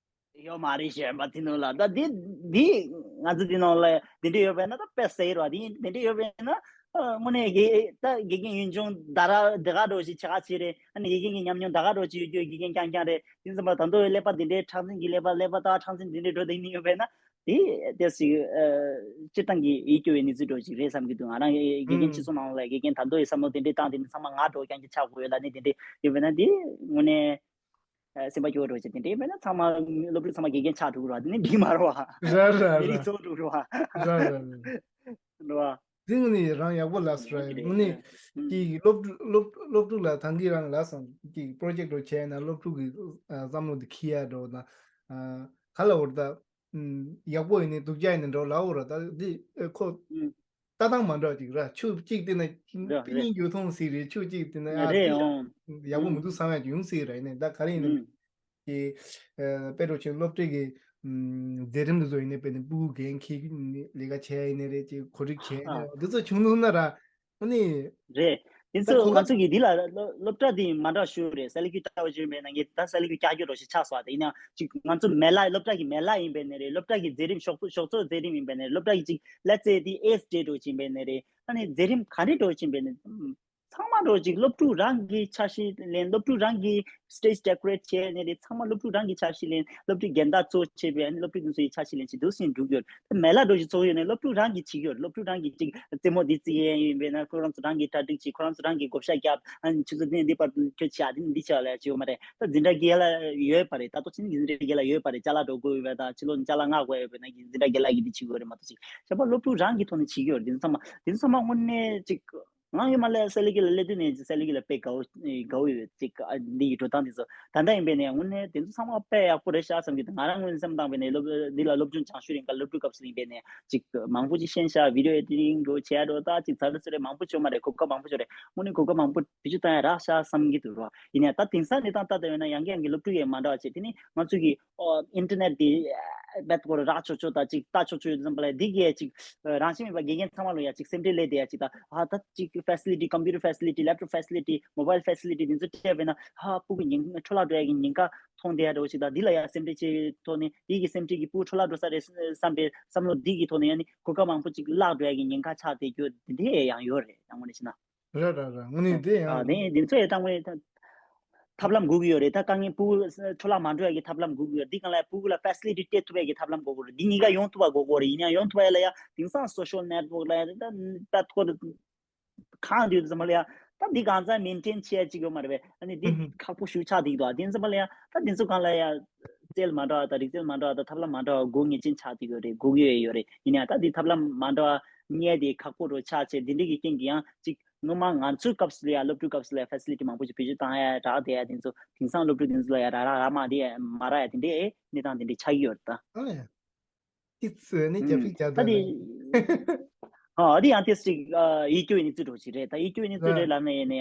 ཡོད་མ་རེད་ཞེས་པ་དེ་ནང་ལ་ད་དེ་དེ་ང་ཚོ་དེ་ནང་ལ་དེ་འདྲ་ཡོད་པས་ན་ད་དཔེ་ཟེར་བ་དེ་དེ་འདྲ་ཡོད་པས་ན་དངོས་གནས་དགེ་ད་དགེ་རྒན་ཡུལ་ལྗོངས་ད་ར་དེ་ག་འགྲོ་ཞིག་ཆེ་ག་ཆེ་རེད། ཨ་ནི་དགེ་རྒན་གྱི་ཉམས་མྱོང་ད་ག་འགྲོ་ཅིག་ཡོད་རྒྱུ་དགེ་རྒན་རྐྱང་རྐྱང་རེད། དེ་ཙམ་པ་ད་དུང་ཀླད་པ་དེ་འདྲའི་མཁྲེགས་འཛིན་གྱི་ཀླད་པ་ཀླད་པ་ད་མཁྲེགས་འཛིན་དེ་འདྲའི་འགྲོ་དེ་ནི་ཡོད་པས་ན། དེ་ཏོག་ཙམ་ཨ་སྤྱིར་བཏང་གི་ཡིད་སྐྱོ་བའི་གནས་ཚུལ་འདྲ་ཅིག་རེད་བསམ་གྱི་འདུག་ང་རང་དགེ་རྒན་ཨུམ་སྤྱི་ཚོགས་ནང་ལ་དགེ་རྒན་ད་དུང་ཡི་བསམ་བློ་དེ་འདྲའི་བཏང་དེ་ནི་ཚང་མ་ང་འདྲ་རྐྱང་གི་ཆགས་དགོས་ཡོད་ལ་ནི་དེ་འདྲའི་ཡོད་པས་ན་དེ་དངོས་གནས་ཨ་སེམས་པ་སྐྱོ་བོ་འདྲ་ཅིག་དེ་འདྲའི་ཡོད་པས་ན་ཚང་མ་སློབ་ཕྲུག་ཚང་མ་དགེ་རྒན་ཆགས་འགྲོ་གི་རེད་བ། དེ་ནི་འགྲིག་མ་རེད་བ། ར་ར་མི་རིགས་ར་གཙོ་བོ་འགྲོ་གི་རེད་བ། ར་ར་ར། རེད་བ། དེ་དངོས་གནས་རང་ཡག་པོ་ལབ་སོང་ར། དངོས་གནས་ཀྱི་སློབ་ཕྲུག་སློབ་སློབ་ཕྲུག་ལ་ད་གིན་རང་ལབ་སོང་ཀྱི་པྲོ་ཇེག་འདྲ་བྱས་ན་སློབ་ཕྲུག་གི་ཨ་བསམ་བློ་དེ་འཁྱེར་ཡ་འདྲ་བོ་དང་ཨ་ག་ལ་འོར་ད། ཡག་པོ་ཡིན་ནི་སྡུག་ཅག་ཡིན་ནི་འདྲ་ལབ་འོ་ར། ད་འདི་ཁོ་ལྟ་སྟངས་མ་འདྲ་ཅིག་ར། ཆུ་གཅིག་དེ་ན་ར་རེད། སྙིང་རྒྱུ་ཐུང་སྲིད་རེད། ཆུ་གཅིག་དེ་ན་ཡང་རེད་དེ་ཡང་ཡག་པོ་མི་འདུག་བསམ་ཡག་ཅིག་ཡོང་སྲིད་ར། ཡིན་ནི་ད་ག་རེ་ཡིན་ནི་ཀྱི་དཔེ་འགྲོ་ཆེན་སློབ་གྲྭ་གི་མཛད་རིམ་དེ་ཚོ་ཡིན་ནི་དཔེ་ནི་སྤུ་གུ་འགན་འཁྱེར་ལས་ཀ་བྱས་ཡིན་ནི་རེད། ཅིག་གོ་སྒྲིག་བྱས་ཡིན་ནི་འདི་ཚོ་བྱུང་འདུག་ན་ར། ཨ་ནི། རེད། དེ་ད་ཚོ་གོ་ང་ཚོ་གི་འདི་ལ་སློབ་སློབ་གྲྭ་འདི་མ་འདྲ་ཤོས་རེད། སེ་ལི་ཀུ་ལྟ་བུ་བྱས་པས་ན་ངས་ད་སེ་ལི་ཀུ་ཀྱག་ཀྱོག་རོ་ཞིག་ཆགས་སོང་བ། དེ་ཡིན་ན་ཅིག་ང་ཚོ་མེ་ལ་སློབ་གྲྭ་གི་མེ་ལ་ཡིན་པས་ནས་རེད། སློབ་གྲྭ་གི་མཛད་རིམ་ཞོགས་ཞོགས་ཚོགས་མཛད་རིམ་ཡིན་པས་ནས་རེད། སློབ་གྲྭ་གི་ཅིག་let's say the eighth day འགྲོ་བཞིན་པས་ནས་རེད། ཨ་ནི་མཛད་རིམ་ག་འདྲས་འགྲོ་བཞིན་པས་ནས། ཚང་མ་འགྲོ་ཅིག་སློབ་ཕྲུག་རང་གི་འཆར་གཞི་ལེན། སློབ་ཕྲུག་རང་གི་stage decorate་བྱས་ནས་རེད། ཚང་མ་སློབ་ཕྲུག་རང་གི་འཆར་གཞི་ལེན། སློབ་ཕྲུག་འགན་བདག་གཙོ་བྱས་པའི་སློབ་ཕྲུག་དེ་ཚོ་ཡི་འཆར་གཞི་ལེན་ཅིག་འདུག་སེ་འགྲོ་གི་ཡོད། ད་མེ་ལ་འགྲོ་ཅིག་ཚོགས་ཡོད་ནས་སློབ་ཕྲུག་རང་གི་བྱེད་ཀྱི་ཡོད། སློབ་ཕྲུག་རང་གི་ཅིག་རྩེད་མོ་འདི་རྩེ་ཡས་ཡིན་པས་ན་ཁོ་རང་ཚོ་རང་གི་གྲ་སྒྲིག་བྱེད། ཁོ་རང་ཚོ་རང་གི་བགོ་བཤའ་རྒྱབ། ཨ་ནི་ཆུ་ཚོད་འདི་འདི་བར་དུ་ཁྱོད་བྱ་འདི་འདི་བྱ་ལ་བྱེད་ཡོད་མ་རེད། ད་འཛིན་གྲྭ་རྒན་ལགས་ཡོད་པ་རེད། ད་ལྟོ་ཕྱིན་འཛིན་གྲྭ་རྒན་ལགས་ཡོད་པ་རེད། ཅ་ལག་འགྲོ་དགོས་ཡོད་པ་དང་ཕྱི་ལོགས་ནས་ཅ་ལག་མངགས་དགོས་ཡོད་པ་ན་འཛིན་གྲྭ་རྒན་ལགས་ཀྱིས་འདི་བྱེད་དགོས་རེད་མ་གཏོགས་ཅིག་གཞན་པ་སློབ་ཕྲུག་རང་གི་ཐོག་ནས་བྱེད་ཀྱི་ཡོད་རེད། འདི་ཚོ་ཚང་མ་འདི་ཚོ་ཚང་མ་དངོས་གནས་ཅིག་ང་ཡོད་མ་ལས་སེ་ལི་ཀི་ལ་སླེབས་དུས་ནས་སེ་ལི་ཀི་ལ་དཔེ་དགའ་བོ་དགའ་བོ་ཡོད་ཅིག་ཨ་འདི་ཡི་འགྲོ་སྟངས་འདི་ཚོ་ད་ལྟ་ཡིན་པས་ནས་དངོས་གནས་དེ་ཚོ་ཚང་མ་དཔེ་ཡག་པོ་རེད་ཤག་བསམ་གྱི་འདུག་ང་རང་ངོས་ནས་སེམས་བཏང་བས་ནས་སློབ་འདི་ལ་སློབ་སྦྱོང་སྦྱང་ཤུགས་རིང་ག་སློབ་ཕྲུག་སྐབས་སུ་ཡིན་པས་ནས་ཅིག་མང་པོ་ཅིག་ཤེས་ཤག་བི་ཌི་ཡོ་ཨེ་ཌི་ཊིང་འགྲོ་བྱས་འགྲོ་ད་ཅིག་ཚར་ཚུར་རེ་མང་པོ་བྱུང་མ་རེད། གོ་སྐབས་མང་པོ་བྱུང་རེད། དངོས་གནས་གོ་སྐབས་མང་པོ་བེད་སྤྱོད་བཏང་ཡ་རག་ཤག་བསམ་གྱི་འདུག་རོ། ཡིན་ཡང་ད་དེང་སང་གནས་སྟངས་ལྟ་བས་ན་ཡང་གི་ཡང་གི་སློབ་ཕྲུག་ཡང་མ་འདྲ་བ་བྱས། དེ་ནི་ང་ཚོ་གི་ཨོ་ཨིན་ཊར་ནེཊ་དེ་རྦད་དེ་རག་ཆོག་ཆོག་དང་ཅིག་ལྟ་ཆོག་ཆོག་ཡོད་ཙམ་པ་ལ་འདི་གས་ཅིག་རང་བཞིན་མེད་པ་དགེ་རྒན་ཚང་མ་ལོ་ཡ་ཅིག་སེམས་ཁྲལ་སླེབས་བསྡད་ཡ་ཅིག་དང་། ཨ་ད་ཅིག་ཕེ་སི་ལི་ཊི་ཀམ་པུ་ཊར་ཕེ་སི་ལི་ཊི་ལེབ་ཊོབ་ཕེ་སི་ལི་ཊི་མོ་བྷའིལ་ཕེ་སི་ལི་ཊི་འདི་ཚོ་སྤྲད་པས་ན་ཧ་སྤུ་གུ་ཉེན་འཕྲོ་བརླག་འགྲོ་ཡ་གི་ཉེན་ཁ་མཐོང་བསྡད་ཡ་འདྲ་བོ་ཅིག་དང་། འདི་ལ་ཡ་སེམས་ཁྲལ་བྱེད་ཐོག་ནས་འདི་གི་སེམས་ཁྲལ་གྱི་སྤུ་གུ་འཕྲོ་བརླག་འགྲོ་ས་རེད་བསམ་པའི་བསམ་བློ་འདི་གི་ཐོག་ནས་ཡ་ནི་གོ་སྐབས་མང་པོ་ཅིག་བརླག་འགྲོ་ཡ་གི་ཉེན་ཁ་ཆགས་བསྡད་རྒྱུ་འདི་འདྲ་ཡང་ཡོད་རེད། ཡང་ངོ་ནས་བྱས་ན། རེད་རེད་རེད། དངོས་གནས་དེ་ཨ་ཡང་དེ་དེ་ཚོ་ཡང་ད་དངོས་གནས་ཐབས་ལམ་དགོས་ཀྱི་ཡོད་རེད། ད་དཀའ་ངལ་སྤུ་གུ་འཕྲོ་བརླག་མ་འགྲོ་ཡ་གི་ཐབས་ལམ་དགོས་ཀྱི་ཡོད་རེད། འདི་གང་ལ་སྤུ་གུ་ལ་ཕེ་སི་ལི་ཊི་སྤྲད་ཐུབ་ཡ་གི་ཐབས་ལམ་དགོས་ཀྱི་རེད། འདི་གཉིས་ཀ་ཡོང་ཐུབ་པ་དགོས་ཀྱི་རེད། ཡིན་ཡང་ཡོང་ཐུབ་པ་ཡ་ལ་ཡ་དེང་སང་སོ་ཤལ་ནེཊ་ཝརཀ་ལ་ཡ་ད་ད་ཐོག་གང་དུ་ཡོད་ཙམ་པ་ལ་ཡ་ད་འདི་གང་ཚང་མེན་ཊེན་བྱེད་ཡ་ཅིག་ཡོད་མ་རེད་པས། ཨ་ནི་འདི་ཧུམ་ཧུམ། ཁག་པོ་ཞེ་པོ་ཆགས་བསྡད་ཀྱི་འདུག་ཨ་དེ་ཙམ་པ་ལ་ཡ་ད་འདི་ཚོ་གང་ལ་ཡ་རྩལ་མ་འདྲ་བ་དང་རིག་རྩལ་མ་འདྲ་བ་དང་ཐབས་ལམ་མ་འདྲ་བ་དགོས་ངེས་ཅན་ཆགས་བསྡད་ཀྱི་ཡོད་རེད། དགོས་ཀྱི་ཡོད་ཡོད་རེད། ཡིན་ཡང་ད་འདི་ཐབས་ལམ་མ་འདྲ་བ་རྙེད་དེ་ཁག་པོ་རུ་ཆགས་བྱས། འདི་འདྲ་གི་རྐྱེན་གྱིས་ཡང་ཅིག་སྔོན་མ་ང་ཚོའི་སྐབས་སུ་ལ་ཡ་སློབ་ཕྲུག་སྐབས་སུ་ལ་ཡ་ཕེ་སི་ལི་ཊི་མང་པོ་ཞིག་བེད་སྤྱོད་བཏང་ཡ་རག་བསྡད་ཡ་དེ་ཚོ་དེང་སང་སློབ་ཕྲུག་དེ་ཚོ་ལ་ཡ་རག་རག་རག་མ་བསྡད་ཡ་མ་རག་ཡ་དེ་འདྲའི་གནས་སྟངས་དེ་འདྲ་ཆགས་ཀྱི་ཡོད་རེད་ད། ཨ་ཡ། ཏི་ཙི་ནི་རྒྱ་ཕིག་རྒྱ་ད་དེ་ཨ་དེ་ཡང་ཏི་ཙི་ཅིག་ཡིད་སྐྱོ་བའི་གནས་ཚུལ་འདྲ་ཅིག་རེད་ད། ཡིད་སྐྱོ་བའི་གནས་ཚུལ་རེད་ལབ་ན་ཡིན་ནའི་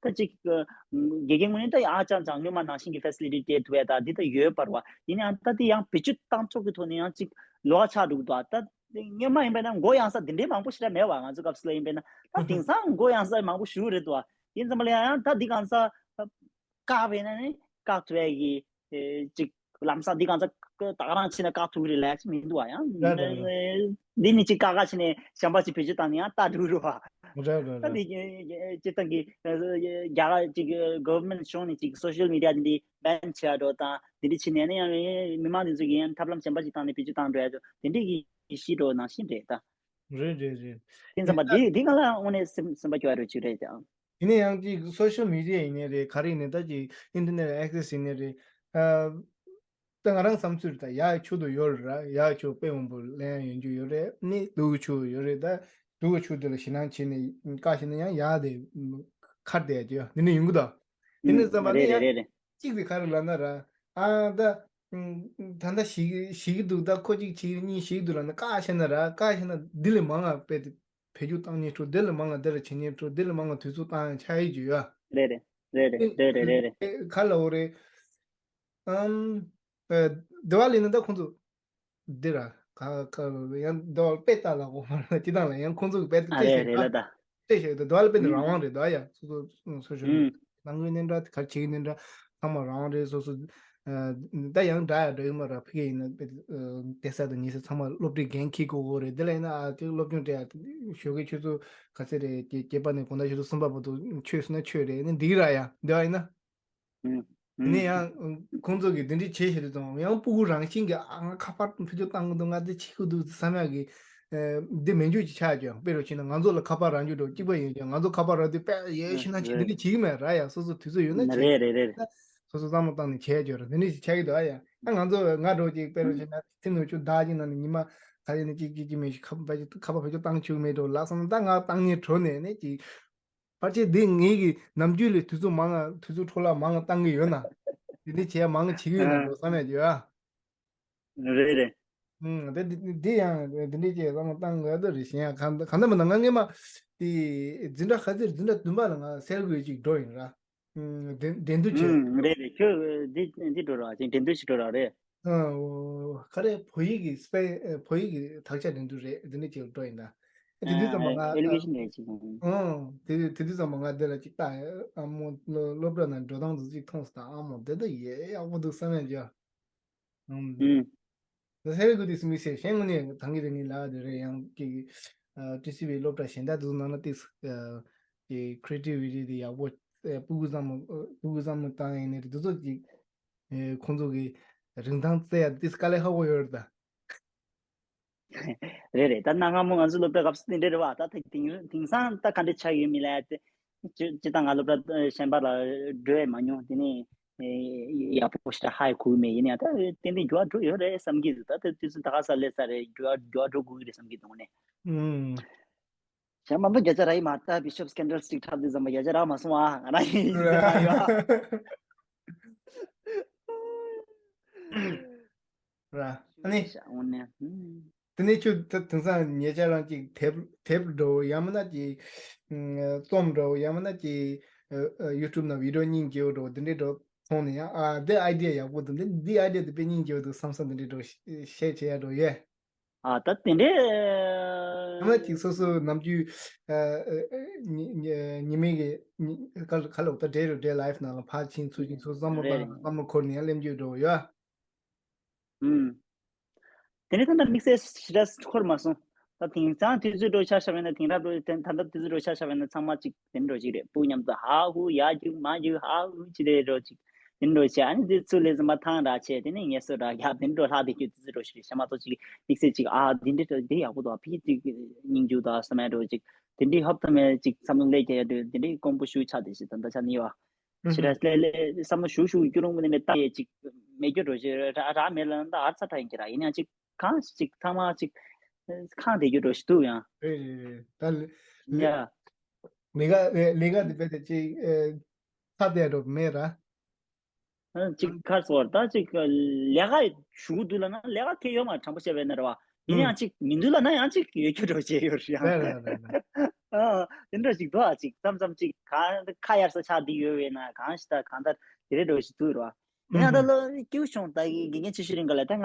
ད་ཅིག་དགེ་རྒན་ངོས་ནས་ད་ཡང་ཨ་ཅང་ཅང་སྔོན་མ་ནང་བཞིན་གྱི་ཕེ་སི་ལི་ཊི་སྤྲད་ཐུབ་ཡ་ད་འདི་ད་ཡོད་པ་རེད་པ། ཡིན་ཡང་ད་དེ་ཡང་བེད་སྤྱོད་བཏང་ཕྱོགས་ཀྱི་ཐོག་ནས་ཡང་ཅིག་ལོགས་ཆགས་འདུག་ད། ད་སྔོན་མ་ཡིན་པས་ན་མགོ་ཡང་ས་དེ་འདྲའི་མང་པོ་ཞེ་དྲག་མེད་པ། ང་ཚོ་སྐབས་སུ་ལ་ཡིན་པས་ན་ད་དེང་སང་མགོ་ཡང་ས་མང་པོ་ཞེ་པོ་རེད་འདུག་པ། ཡིན་ཙམ་པ་ལ་ཡང་ཡང་ད་འདི་གང་ས་བཀག་པས་ན་ནི་བཀག་ཐུབ་ཡ་གི་ཅིག་ལམ་སང་འདི་གང་ས་ད་ག་རང་བྱས་ན་བཀག་ཐུབ་ཀྱི་རེད་ལབ་ཡ་ཅིག་མི་འདུག་པ། ཡང་རེད་རེད་རེད། འདི་ནི་ཅིག་བཀག་བཀག་བྱས་ནས་གཞན་པ་ཅིག་བེད་སྤྱོད་བཏང་ནས་ཡང་ལྟ་འགྲོ་གི་རེད་པ། རེད་རེད་ད་རེད། འདི་སྤྱིར་བཏང་གི་རྒྱ་གར་ཅིག་གོ་ཝར་མེན་ཊི་གཞུང་ནས་ཅིག་སོ་ཤལ་མི་ཌི་ཡ་འདི་འདི་བྷན་བྱས་འགྲོ་དང་འདི་འདྲ་བྱས་ནས་ནི་ཡང་མི་མང་འདི་ཚོ་གིས་ཡང་ཐབས་ལམ་གཞན་པ་ཅིག་བཏང་ནས་བེད་སྤྱོད་བཏང་འགྲོ་ཡ་ཚོ་དེ་འདྲའི་གི་གཞི་འགྲོ་ནང་བཞིན་རེད་ད། རེད་རེད་རེད། དེ་ཙམ་པ་འདི་འདི་གང་ལ་དངོས་གནས་སེམས་སེམས་པ་སྐྱོ་བ་རུ་ཅིག་རེད་ཀྱང་། ཡིན་ན་ཡང་ཅིག་སོ་ཤལ་མི་ཌི་ཡ་ཡིན་ནའི་རེད། ག་རེ་ཡིན་ནའི་ད་ཅིག་ཨིན་ཊར་ནེཊ་ཨེག་སེ་སི་ཡིན་ནའི་རེད། ཨ་ད་ང་རང་བསམ་ཚུལ་ད་ཡག་ཕྱོགས་དུ་ཡོད་རེད། ཡག་ཕྱོགས་དཔེ་མང་པོ་ལེན་ཡ་ཡོང་རྒྱུ་ཡོད་རེད། ནི་སྡུག་ཕྱོགས་ཡོད་རེད། ད་སྡུག་ཕྱོགས་དེ་ལ་ཞེད་སྣང་བྱས་ནས་བཀག་བཞག་ན་ཡང་ཡག་དེ་ཁར་བསྡད་ཡ་ཅིག་ཡོད་འདི་འདྲ་ཡོང་གི་འདུག་དེ་ནས་བསམ་པ་ནི་ཡང་གཅིག་དེ་ག་རེ་ལབ་ན་ར། ཨ་ད་ད་ལྟ་ཞིག་ཞིག་གི་འདུག་ད་ཁོ་གཅིག་བྱེད་ཀྱི་གཉིས་བྱེད་ཀྱི་འདུག་ལབ་ན་བཀག་བཞག་ན་ར། བཀག་བཞག་ན་འདི་ལས་མང་ང་དཔེ་དེ་བེད་སྤྱོད་བཏང་ཉེན་འགྲོ། འདི་ལས་མང་ང་འདི་ལ་བྱེད་ཉེན་འགྲོ། འདི་ལས་མང་ང་དུས་ཚོད་བཏང་ཡང་ཆགས་ཡི་ཅིག་ཡོད། རེད་རེད་རེད་རེད་རེད་རེད་རེད། ག་ལ་འོ་རེད། ཨམ། ཨ་དེ་བ་ལས་ན་ད་ཁོང་ཚོ་འདི་ར་ག་ག་ཡང་དེ་བ་དཔེ་ལྟ་ལ་གོ་མ་ལ་ཅི་དང་ལ་ཡང་ཁོང་ཚོ་གི་དཔེ་ཨ་དེ་རེད་ཤེས་རེད་ལ་ད། དེ་ཤེས་དེ་དེ་བ་ལ་དཔེ་འདི་རང་དབང་རེད་ད། ཡ་སོ་སོ་སོ་སོ་ནང་གི་ནས་འདྲ་ག་བྱེད་ཀྱི་ནས་འདྲ་ཚང་མ་རང་དབང་རེད། སོ་སོ་ད་ཡང་འདྲ་ཡ་འདྲ་ཡོད་མ་ར། ཕ་གི་ཡིན་ན་དཔེ་དེ་ས་དང་ཉི་ས་ཚང་མ་སློབ་གྲྭའི་འགན་འཁྱེར་དགོས་གོ་རེད། དེ་ལ་ཡིན་ན་ཨ་དེ་སློབ་སྦྱོང་སྤྲད་ཡ་ཞོགས་ཀའི་ཆུ་ཚོད་ག་ཚད་རེད། བརྒྱད་པ་ནས་དགོང་དག་ཆུ་ཚོད་གསུམ་པ་བར་དུ་ཆོས་སུ་ན་ཆོས་རེད། ནི་འགྲིག་ར་ཡ་འདི་བ་ཡིན་ན། ཨུམ། ཨུམ། ནི་ཡང་ཁོང་ཚོ་གིས་འདི་འདྲའི་བྱེད་བཞིན་དུ་ཡང་སྤུ་གུ་རང་བཞིན་གྱིས་ཨ་ང་ཁ་པར་འཕུར་སྐྱོད་བཏང་གི་འདུག་ང་འདི་བྱེད་ཀྱི་འདུག་བསམ་ཡག་གི་འདི་མེད་འཇོག་ཅིག་ཆགས་ཀྱང་། དཔེ་རུ་ཕྱིན་ན་ང་ཚོ་ལ་ཁ་པར་རག་རྒྱུ་འགྲོ་གཅིག་པ་ཡིན་ཀྱང་། ང་ཚོ་ཁ་པར་རག་དུས་དཔེ་ཡེ་ཤེས་ན་ཆེ་འདི་འདྲ་བྱེད་ཀྱི་མེད་ར་ཡ། སོ་སོ་དུས་ཚོད་ཡོད་ན་བྱེད། རེད་རེད་རེད། སོ་སོ་བསམ་བློ་བཏང་ནས་བྱས་ཀྱང་ར་འདི་འདྲ་ཞིག་ཆགས་ཀྱི་འདུག་ཨ་ཡ། ཨ་ང་ཚོ་ང་འགྲོ་གཅིག་དཔེ་རུ་ཕྱིན་ན་ཚེ་ནུབ་ཆུ་ཟླ་གཅིག་ནང་ནས་ཉི་མ་ག་ཚོད་ནས་གཅིག་གཅིག་གཅིག་མེད་ཞིག་ཁ་པར་ཁ་པར་ཕུར་སྐྱོད་བཏང་ཆོག་གི་མེད་འགྲོ་ལབ་སོང་ན། ད་ང་བཏང་ཉེན་འགྲོ་ནས་ནས་གཅིག་ཕལ་ཆེར་འདི་ངེད་ཀྱི་ནམ་རྒྱུན་ལས་དུས་ཚོད་མང་ང་དུས་ཚོད་འཕྲོ་བརླག་མང་ང་བཏང་གི་ཡོད་ན། དེ་འདྲ་བྱས་མང་ང་བྱེད་ཀྱི་ཡོད་ན་འགྲོ་བསམ་ཡ་ཅིག་ཡོད་ཨ། རེད་རེད། ཨུམ། དེ་འདི་འདི་ཡང་དེ་འདྲ་བྱས་བསམ་བློ་བཏང་དགོས་ཡ་དེ་རེད། གཞན་ཡང་གང་གང་འདྲ་མིན་ན་ང་སྔས་མ་དེ་འཛིན་གྲྭ་ག་ཚོད་འཛིན་གྲྭ་བདུན་པ་ལ་ང་སེལ་གོས་ཅིག་འགྲོ་ཡིན་ར། ཨུམ། འགྲན་འགྲན་བསྡུར་བྱས། ཨུམ། རེད་རེད། ཁྱོད་འདི་འདི་འགྲོ་ར་ཅིག་འགྲན་བསྡུར་ཞིག་འགྲོ་ར་རེད། ཨ་འོ་ག་རེ་བོད་ཡིག་གི་སྤེ་བོད་ཡིག་གི་དག་ཆ་འགྲན་བསྡུར་རེད། འདི་འདྲ་ཅིག་འགྲོ་ཡིན་ད། དེ་དུས་ཙམ་པ་ང་ཨེ་ལི་ཝེ་ཤན་རེད་ཅིག་ཨང་། དེ་དུས་དེ་དུས་ཙམ་པ་ང་འདི་ལ་ཅིག་ལྟ་ཨ་མོ་སློབ་གྲྭ་ནང་འགྲོ་སྟངས་འདི་ཅིག་མཐོང་སོང་། ཨ་མོ་འདི་ད་ཡེ་ཡག་པོ་འདུག་བསམ་ཡ་ཅིག་ཨང་། ཨུམ། ད་སེ་རེ་གུ་དེ་སུ་མི་ཟེར་གཞན་ངོ་ནས་ཐང་གི་རེ་ངའི་ལ་དེ་རེད། ཡང་ཀི་ཨ་ཏི་སི་བའི་སློབ་གྲྭ་གཞན་དག་དུ་ནང་ན་ཏིག་ཨ་ ཀྱི་creativity་དེ་ཡག་པོ་ཨེ་སྤུ་གུ་བསམ་བློ་ཨེ་སྤུ་གུ་བསམ་བློ་བཏང་ཡིན་ནའི་དེ་ཚོ་ཅིག་ཨེ་ཁོང་ཚོ་གི་རིན་ཐང་བཙལ་ཡ་དེ་དཀའ་ལས་ཁག་པོ་ཡོད་རེད་ད། རེད་རེད། ད་གནའ་སྔ་མོ་ང་ཚོ་སློབ་གྲྭ་སྐབས་སུ་དེ་འདྲ་རེད་བ། ད་ཐེངས་དེང་དེང་སང་ད་ག་འདྲ་ཆགས་ཡོད་མེད་ལ་དེ་སྤྱི་སྤྱི་བཏང་ང་སློབ་གྲྭ་གཞན་པ་ལ་འགྲོ་ཡ་མ་མྱོང་། དེ་ནས་ཡག་པོ་ཞེ་དྲག་ཧ་ཡ་གོ་གི་མེད། ཡིན་ཡང་ད་ཏན་ཏན་འགྱུར་བ་འགྲོ་ཡོད་རེད་བསམ་གྱི་འདུག་ད་དེ་དུས་ཚོད་ད་ག་ས་སླེབས་ས་རེད། འགྱུར་བ་འགྱུར་བ་འགྲོ་དགོས་ཀྱི་རེད་བསམ་གྱི་འདུག་ནས། ཨུམ། གཞན་མང་པོ་བརྒྱ་ཆ་རག་གི་མ་རེད། ད་Bishop's Candlestick འཁྲབ་དུས་ཙམ་པ་བརྒྱ་ཆ་རག་མ་སོང་ཨ། ང་རང་ཡིན་ཟེར་ཡ་ཡོད། ར། ཨ་ནི། ཤ་འོ་ནས། ཧུམ། དེ་ནས་ཁྱོད་ད་དེང་སང་ཉེ་ཆར་རང་ཅིག་དེབ་དེབ་འགྲོ་ཡང་མིན་ན་ཅིག་ཨ་རྩོམ་འགྲོ་ཡང་མིན་ན་ཅིག་ཨ་ཨ་YouTube་ནང་video་སྙིང་རྗེ་བོ་འགྲོ་དེ་འདྲའི་འགྲོ་མཐོང་ནས་ཡང་ཨ་འདི་idea་ཡག་པོ་འདུག་འདི་འདི་idea་དེ་དཔེ་སྙིང་རྗེ་བོ་འདུག་བསམ་བསམ་དེ་འདྲའི་འགྲོ་ཤེར་བྱེད་ཡ་འགྲོ་ཡས། ཨ་ད་དེ་འདྲའི་ཡང་མིན་ན་ཅིག་སོ་སོ་ནམ་རྒྱུན་ཨ་ཨ་ཉི་ཉི་ཉི་མའི་གི་ཉི་ག་ག་ལ་ད་day to day life་ནང་ལ་ཕར་ཕྱིན་ཚུར་ཕྱིན་ཚུར་བསམ་བློ་བཏང་བསམ་བློ་འཁོར་ནས་ཡང་གླེང་རྒྱུ་འགྲོ་ཡོད། ཨུམ། དེ་ནས་ད་ལྟ་དམིགས་བསལ་ཞེ་དྲག་འཁོར་མ་སོང་། ད་དེང་སང་དུས་ཚོད་འགྲོ་ཆ་བཞག་པ་ཡིན་ན་དེང་རབས་འགྲོ་ད་ད་ལྟ་དུས་ཚོད་འགྲོ་ཆ་བཞག་པ་ཡིན་ན་ཚང་མ་ཅིག་དེ་འགྲོ་ཅིག་རེད། སྤུ་མཉམ་དུ་ཧ་ཧུ་ཡ་རྒྱུག་མ་རྒྱུག་ཧ་ཧུ་ཅི་རེད་འགྲོ་ཅིག་དེ་འགྲོ་ཆ། ཨ་ནི་དེ་ཚུར་ལས་ཟིན་པ་ཐང་ར་ཆེ་དེ་ནས་ངལ་གསོ་ར་རྒྱག་དེ་འགྲོ་ལྷག་དེ་ཁྱོད་དུས་ཚོད་འགྲོ་ཞིག་རེད་ཤ་མ་གཏོགས་ཅིག་དམིགས་བསལ་ཅིག་ཨ་དེ་འདྲ་དེ་ཡག་པོ་འདུག་ཨ་ཕི་ཅིག་སྙིང་རྗེ་འདུག་ཨ་བསམ་ཡ་འགྲོ་ཅིག་དེ་འདྲའི་ཧོབ་ཏེ་མེད་ཅིག་བསམ་བློ་ལས་རྒྱག་ཡ་འགྲོ་དེ་འདྲའི་དཀོན་པོ་ཞུ་ཆགས་དེ་ཞིག་ད་ལྟ་ཆ་ནི་ཡོད་ཨ། ཕྱི་དྲགས་ལས་ལས་བསམ་བློ་ཞུ་ཞུ་རྒྱུ་རུང་མི་ནི་མེད་ད་ཡས་ཅིག་མེད་རྒྱུ་འགྲོ་ཞེས་ར་ར་མེད་ལ་ད་ཨར་ཚ་ད་ཡིན་གྱི་ར། ཡིན་ཡང་ཅིག་གང་ཞིག་ཅིག་ཚང་མ་ཅིག་ཁང་བསྡད་རྒྱུ་འགྲོ་ཞིག་འདུག་ཡང་། རེད་རེད་རེད། ད་ལས་ཡ་ལས་ཀ་ལས་ཀ་འདི་བས་ད་ཅིག་ཚ་བསྡད་འགྲོ་མེད་ར། ཅིག་ཁར་སོར་ད་ཅིག་ལས་ཀ་ཞུ་གི་འདུག་ལ་ན་ལས་ཀ་ཁེ་ཡོད་མ་དྲང་པོ་བཤད་པས་ན་ར་བ། ཡིན་ཡང་ཅིག་མི་འདུག་ལ་ན་ཡང་ཅིག་ཡོད་རྒྱུ་འགྲོ་བྱས་ཡོད་རེད་ཡང་། རེད་རེད་རེད་རེད། ཨ་དེ་འདྲ་ཞིག་འདུག་ཨ། ཅིག་མཚམས་མཚམས་ཅིག་གང་ཁ་གཡར་ས་ཆགས་བསྡད་ཡོད་པས་ན་གང་ཞིག་ད་གང་ལྟར་དེ་རེད་འགྲོ་ཞིག་འདུག་ར། ཡིན་ཡང་ད་ལོ་སྐྱེས་བུ་ཆུང་ད་དགེ་རྒན་ཆེ་ཤོས་རིང་ག་ལ་ད་ང་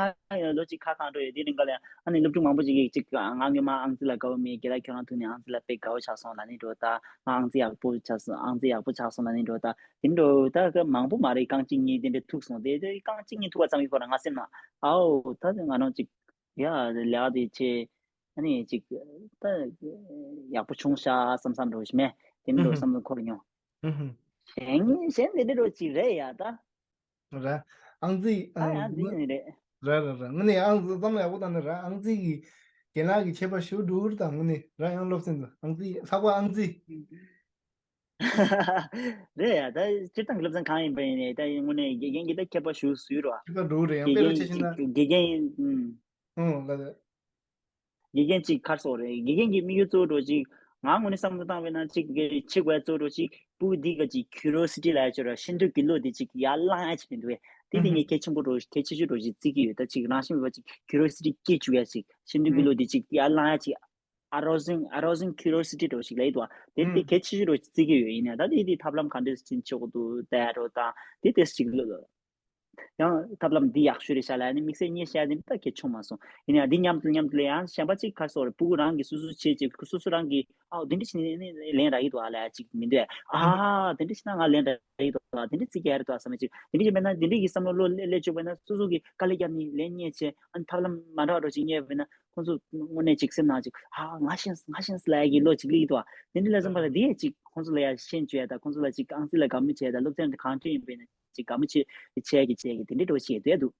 ལོ་གཅིག་ཁ་གང་འགྲོ་ཡོད་དེ་རིང་ག་ལ་ཡང་ཨ་ནི་སློབ་ཕྲུག་མང་པོ་ཅིག་གིས་ཅིག་ང་སྔོན་མ་ཨང་རྩིས་ལ་དགའ་བོ་མེད་རྒན་ལགས་ཁྱོད་རང་ཐུག་ནས་ཨང་རྩིས་ལ་དཔེ་དགའ་བོ་ཆགས་སོང་ལབ་ནི་འགྲོ། ད་ང་ཨང་རྩིས་ཡག་པོ་ཆགས་སོང་ཨང་རྩིས་ཡག་པོ་ཆགས་སོང་ལབ་ནི་འགྲོ། ད་དེ་འགྲོ་ད་ག་མང་པོ་མ་རེད། རྐང་གཅིག་གཉིས་དེ་འདྲ་ཐུག་སོང་། དེ་དེ་རྐང་གཅིག་གཉིས་ཐུག་པ་ཙམ་གྱིས་ཁོ་རང་ང་སེམས་ནང་ཨའོ་ད་ང་རང་ཅིག་ཡ་ལས་ཀ་དེ་བྱས་ཨ་ནི་ཅིག་ད་ཡག་པོ་བྱུང་ཤག་བསམ་བསམ་འགྲོ་ཞིག་མེད། དེ་འདྲ་བསམ་བློ་འཁོར་མྱོང་། གཞན་གཞན་དེ་འདྲ་འགྲོ་ཅིག་རེད་ཡ་ད། ར། ཨང་རྩིས། ཨ་ཡང་འདི་ནི་རེད། ར་ར་ར། ངས་ནི་ཨང་རྩིས་བསམ་བློ་ཡག་པོ་བཏང་ནི་ར། ཨང་རྩིས་ཀྱི་རྒན་ལགས་ཀྱི་ཁྱད་པར་ཞེ་པོ་འདུག་ར། ད་དངོས་གནས་ར་ཡང་སློབ་ཚན་དུ་ཨང་རྩིས་ལྷག་པ་ཨང་རྩིས། རེད་ཡ། ད་སྤྱིར་བཏང་གི་སློབ་ཚན་གང་ཡིན་པ་ཡིན་ནའི་ད་དངོས་གནས་དགེ་རྒན་གྱི་ད་ཁྱད་པར་ཞེ་པོ་ཟུག་ར། ཁྱད་པར་འདུག་རེད། ཡང་དཔེ་ལ་ཆ་བཞག་ན་དགེ་རྒན་ཡིན་ཨུམ། ཨུམ་ལ་ད། དགེ་རྒན་གཅིག་ཁར་སོགས་རེད། དགེ་རྒན་གྱི་དམིགས་ཡུལ་གཙོ་བོ་འདྲ་ཅིག་ང་ངོས་ནས་བསམ་བློ་བཏང་བས་ན་ཅིག་གི་ཆེ་དགོས་གཙོ་བོ་འདྲ་ཅིག་སྤུ་གུ་འདི་ག་ཅིག་curiosity་ལ་ཡ་ཅོ་ར་ཤེས་འདོད་ཀྱི་བློ་འདི་ཅིག་ཡར་བསླང་ཡ་ཅིག་མི་འདུག་བས། དེ་དེ་ངས་གལ་ཆེན་པོ་འདྲ་གལ་ཆེ་ཤོས་འདྲ་ཅིག་བརྩི་གི་ཡོད། ད་ཅིག་རང་བཞིན་མེད་པ་ཅིག་curiosity་སྐྱེ་བཅུག་ཡ་ཅིག་ཤེས་འདོད་ཀྱི་བློ་འདི་ཅིག་ཡར་བསླང་ཡ་ཅིག་arousing arousing curiosity་འདྲ་ཅིག་ལ་ཡོད་དོ། དེ་དེ་གལ་ཆེ་ཤོས་འདྲ་ཅིག་བརྩི་གི་ཡོད། ཡིན་ན་ད་དེ་དེ་ཐབས་ལམ་ག་འདྲ་ཅིག་ཆོག་གི་འདུག་ལྟ་ཡ་འདྲ་དང་དེ་དེ་ཅིག་ཡང་ཐབས་ལམ་འདི་ཡག་ཤོས་རེད་ཤག་ལབ་ནས་དམིགས་བསལ་བརྙས་བཤད་དེ་ད་གལ་ཆུང་མ་སོང་། ཡིན་ཡང་འདི་མཉམ་དུ་མཉམ་དུ་ལ་ཡང་གཞན་པ་གཅིག་ཁར་སོགས་རེད། སྤུ་གུ་རང་གིས་སོ་སོ་བྱེད་ཅིག་སོ་སོ་རང་གིས་ཨའོ་འདི་འདྲ་བྱས་ནས་ལན་རག་གི་འདུག་ཨ་ལབ་ཡ་གཅིག་མི་འདུག་ཨ། འདི་འདྲ་བྱས་ན་ང་ལན་རག་གི་འདུག་ཨ། འདི་འདྲ་བརྩི་གི་ཡ་རེད་འདུག་ཨ་བསམ་ཡ་གཅིག་འདི་འདྲ་བྱས་པས་ན་འདི་འདྲ་གི་བསམ་བློ་བློ་སླེབས་བཅུག་པས་ན་སོ་སོ་གིས་དཀའ་ལས་བརྒྱབ་ནས་ལན་རྙེད་བྱས་ཨ་ནི་ཐབས་ལམ་མ་འདྲ་བ་འདྲ་ཅིག་རྙེད་པས་ན་ཁོང་ཚོ་དངོས་གནས་ཅིག་སེམས་ནང་ཅིག་ཨ་ང་ཤེས་ང་ཤེས་ལབ་ཡ་གི་བློ་ཅིག་སླེབས་ཀྱི་འདུག་ཨ། འདི་འདྲ་ལ་བསམ་པ་ལ་འདི་ཡ་ཅིག་ཁོང་ཚོ་ལ་ཡ་ཤེས་བཅུག་ཡ་དང་ཁོང་ཚོ་ལ་ཅིག་ཨང་རྩིས་ལ་དགའ་མོས་བྱས་དང་སློབ་ཚན་གང་སྤྲད་ཡིན་པས་ན། ཅིག་དགའ་མོ་བྱེད་བྱེད་ཀྱི་བྱེད་ཀྱི་དེ་འདྲའི་འགྲོ་བྱེད་འདོད་འདུག་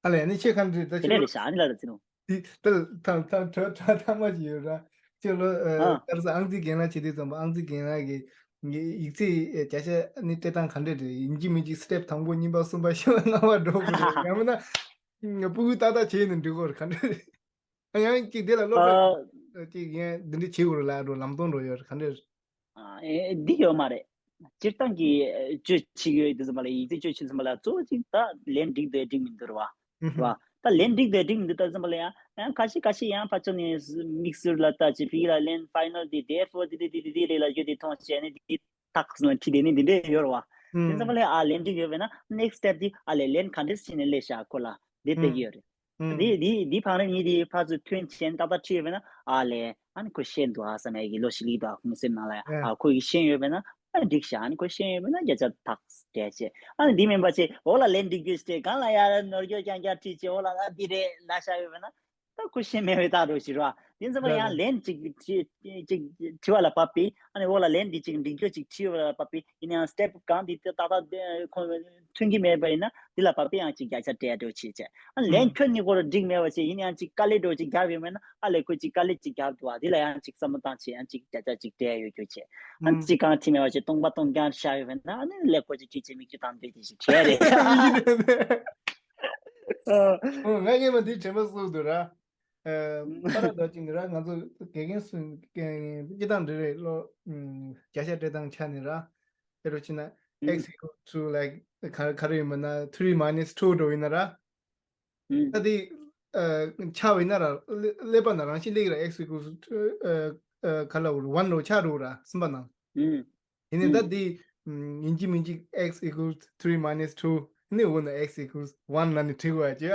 ཨ་ལས་ནི་ཁྱེད་གང་འདྲ་ད་དེ་ཁྱེད་འདྲ་ལོ་རེད་ཤག་ཨ་ནི་ལ་ད་ཚི་ནོ། དེ་ལྟར་ཐང་ཐང་ཐང་ཐང་ཐང་མ་ཅིག་ཡོད་ར། ཁྱེད་ལོ་ཨ། ཨ་ལྟར་ས་ཨང་རྩིས་རྒན་ལགས་བྱེད་དུས་ཙམ་པ་ཨང་རྩིས་རྒན་ལགས་ཀྱི་ཡིག་ཚད་བརྒྱ་ཆ་ནི་སྤྲད་སྟངས་ག་འདྲ་རེད། ཡིན་གཅིག་མིན་གཅིག་step་དང་པོ་གཉིས་པ་གསུམ་པ་བཞི་པ་ལྔ་པ་འགྲོ་དགོས་རེད། ཡང་མིན་ན་སྤུ་གུ་ཏག་ཏག་བྱས་ནས་འགྲིག་གོ་རེད། ག་འདྲ་རེད། ཨ་ཡང་གཅིག་དེ་ལ་སློབ་གྲྭ་གཅིག་ཡང་འདི་འདྲ་བྱེད་དགོས་རེད་ལབ་འགྲོ་ལམ་སྟོན་འགྲོ་ཡོད་རེད། ག་འདྲ་རེད། ཨ་ཨེ་འདི་ཡོད་མ་རེད། སྤྱིར་བཏང་གི་ཨེ་བཅོས་བྱེད་ཀྱི་ཡོད་དུས་ཙམ་པ་ལ་ཡིག་ཚད་བཅོས་བྱེད་ཙམ་པ་ལ་གཙོ་བོ་གཅིག་ད་ལན་འགྲིག་འདུག་འགྲིག་མི་འདུག་རེད་བ། རེད་བ། ད་ལན་འགྲིག་འདུག་འགྲིག་མི་འདུག་ད་ཙམ་པ་ལ་ཡང་ཡང་ཁ་ཤས་ཁ་ཤས་ཡང་ཕར་ཕྱོགས་ནས་དམིགས་བསལ་ལ་ལྟ་ཅིག་ཕ་གི་ལ་ལན་ཕའི་ནལ་འདི་date four འདི་འདི་འདི་འདི་འདི་རེད་ལབ་རྒྱུ་དེ་མཐོང་བྱས་ནས་འདི་ཏག་ཙམ་ཁྲིད་དེ་ནི་འདི་འདྲས་ཡོད་རེད་བ། དེ་ཙམ་པ་ལ་ཡང་ཨ་ལན་འགྲིག་ཡོད་པས་ན་next step འདི་ཨ་ལས་ལན་ག་འདྲས་བྱས་ནས་སླེབས་ཤག་ཁོ་ལ་འདི་བལྟ་གི་ཡོད་རེད། ཨུམ། དེ་དེ་དེ་ཕང་རེ་གཉིས་དེ་ཕར་ཚུར་ཐོན་བྱས་ནས་ཏག་ཏག་ཁྲིད་ཡོད་པས་ན་ཨ་ལས་ཨ་ནི་ཁོས་ཤེས་འདུག་ཨ་བསམ་ཡས་ཀྱི་བློ་ཞིག་སླེབས་འདུག་ཨ་ཁོ་མོ་སེམས་ནང་ལ་ཡ་ཨ་ཨ་ཁོ་ཡིས་ཤེས་ཡོད་པས་ན་ཨ་འགྲིག་ཤག་ཨ་ནི་ཁོས་ཤེས་ཡོད་པས་ན་བརྒྱ་ཆ་ཐག་སྤྲད་བྱས་ཨ་ནི་འདི་མིན་པ་ཅིག་འོ་ལ་ལན་འགྲིག་རྒྱུ་ཞིག་སྤྲད་གང་ལ་ཡར་ནོར་སྐྱོན་རྐྱང་རྐྱང་ཁྲིད་བྱས་འོ་ལ་ཨ་འདི་རེད་ལབ་བཞག་ཡོད་པས་ན། ད་ཁོ་ཤེས་མེད་པའི་རྟགས་འདྲ་ཞིག་རེད་བ། དེ་ཚང་མ་ཡང་ལན་ཅིག་ཅིག་ཅིག་བྲིས་པ་ལ་བབས་པས། ཨ་ནི་འོག་ལ་ལན་འདི་ཅིག་འབྲི་རྒྱུ་ཅིག་བྲིས་པ་ལ་བབས་པས། ཡིན་ནའང་སི་ཊེབ་གང་འདི་ཏག་ཏག་ཁོ་མཐུན་གྱི་མེད་པ་ཡིན་ན། འདི་ལ་བབས་པས་ཡང་ཅིག་བརྒྱ་ཆ་སྤྲད་འགྲོ་བྱེད་བྱས། ཨ་ལན་ཁྱོན་ནས་ཁོ་ར་འགྲིག་མེད་པ་བྱས། ཡིན་ཡང་ཅིག་དཀའ་ལས་འགྲོ་ཅིག་རྒྱབ་ཡོད་མེད་ན། ཨ་ལས་ཁོས་ཅིག་དཀའ་ལས་ཅིག་རྒྱབ་འདུག་བ། འདི་ལ་ཡང་ཅིག་བསམ་བློ་བཏང་བྱས། ཡང་ཅིག་བརྒྱ་ཆ་ཅིག་སྤྲད་ཡོད་རྒྱུ་བྱས། ཨ་ཅིག་གང་བྲིས་མེད་པ་བྱས། སྟོང་པ་སྟོང་རྐྱང་བཞག་ཡོད་མེད་ན། ཨ་ནི་ལས་ཁོ་ཅིག་ཁྱོད་ཅིག་མིག་ཆུ་བཏང་འདོད་ཅིག་ཞིག་བྲིས་རེད། ཨ། ཨོ། ང་སྔས་མ་འདི་དྲན་པ་གསོས་འདུག་ར། ཨ། ཁ་ར་འདྲ་ཅིག་ར། ང་ཚོ་དགེ་རྒན་སུ་སྐྱེ་སྟངས་འདྲ་རེད་ལོ། ཨམ། བརྒྱ་ཆ་སྤྲད་སྟངས་ཆ་ནས་ར། དཔེ་རུ་ཕྱིན་ན། ཨམ། X equal to, like, ག་ག་རེ་ཡིན་པ་ན། three minus two འགྲོ་ཡིན་ན་ར། ཨམ། ད་དེ་ཨ་ཆགས་པ་ཡིན་ན་ར། སླེ་སླེབས་པ་ན་རང་བཞིན་སླེབས་ཀྱི་ར། X equals to, ཨ་ཨ་ག་ལབ་དགོས་རེད། one འགྲོ་ཆགས་འགྲོ་ར། སེམས་པ་ནང་། ཨམ། ཡིན་ནའི་ད་ཨུམ། འདི། ཨམ། ཡིན་གཅིག་མིན་གཅིག་X equals three minus two ནི་འོ་ན། X equals one ལ་ནི་བྲིས་དགོས་ཀྱི།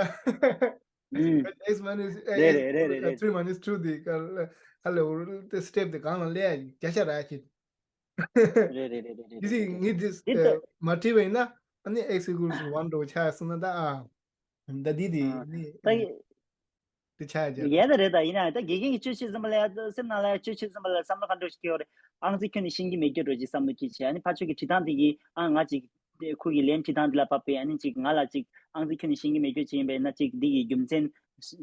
ཨུམ། X minus རེད་རེད་རེད་རེད། X three minus two འདི་ག་ལ་ག་ལ་འོ་དེ་སི་ཊེབ་དེ་གང་ལ་སླེབས་ཡ་བརྒྱ་ཆ་རག་ཡ་ཁྱེད། རེད་རེད་རེད་རེད། You see ངས་འདི་འདི་ལྟ། མ་བྲིས་པ་ཡིན་ན། ཨ་ནི་X equals one འགྲོ་ཆགས་སོང་ན་ད། ཨ། ད་འདི་དེ་ཨ་ནི་ད་ཡི་དེ་ཆགས་ཡ། ཡས་ད་རེད། ད་ཡིན་ན་ད་དགེ་རྒན་གྱིས་བཅོས་བྱེད་ཙམ་པ་ལ་ཡ། སེམས་ནང་ལ་ཡ་བཅོས་བྱེད་ཙམ་པ་ལ་བསམ་བློ་ག་འདྲ་ཞིག་སྐྱེ་བ་རེད། ཨང་རྩིས་ཁྱོན་ནས་ཤེས་ཀྱི་མེད་རྒྱུ་འདྲ་ཅིག་བསམ་བློ་སྐྱེས་བྱས། ཨ་ནི་ཕར་ཕྱོགས་ཀྱི་བྲིས་སྟངས་དེ་གིས། ཨ། ང་ཅིག་ཁོ་གི་ལན་བྲིས་སྟངས་འདི་ལ་བབས་པས། ཨ་ནི་ཅིག་ང་ལ་ཅིག་ཨང་རྩིས་ཁྱོན་ནས་ཤེས་ཀྱི་མེད་རྒྱུ་ཅིག་ཡིན་པས་ན། ཅིག་འདི་གི་རྒྱུ་མཚན་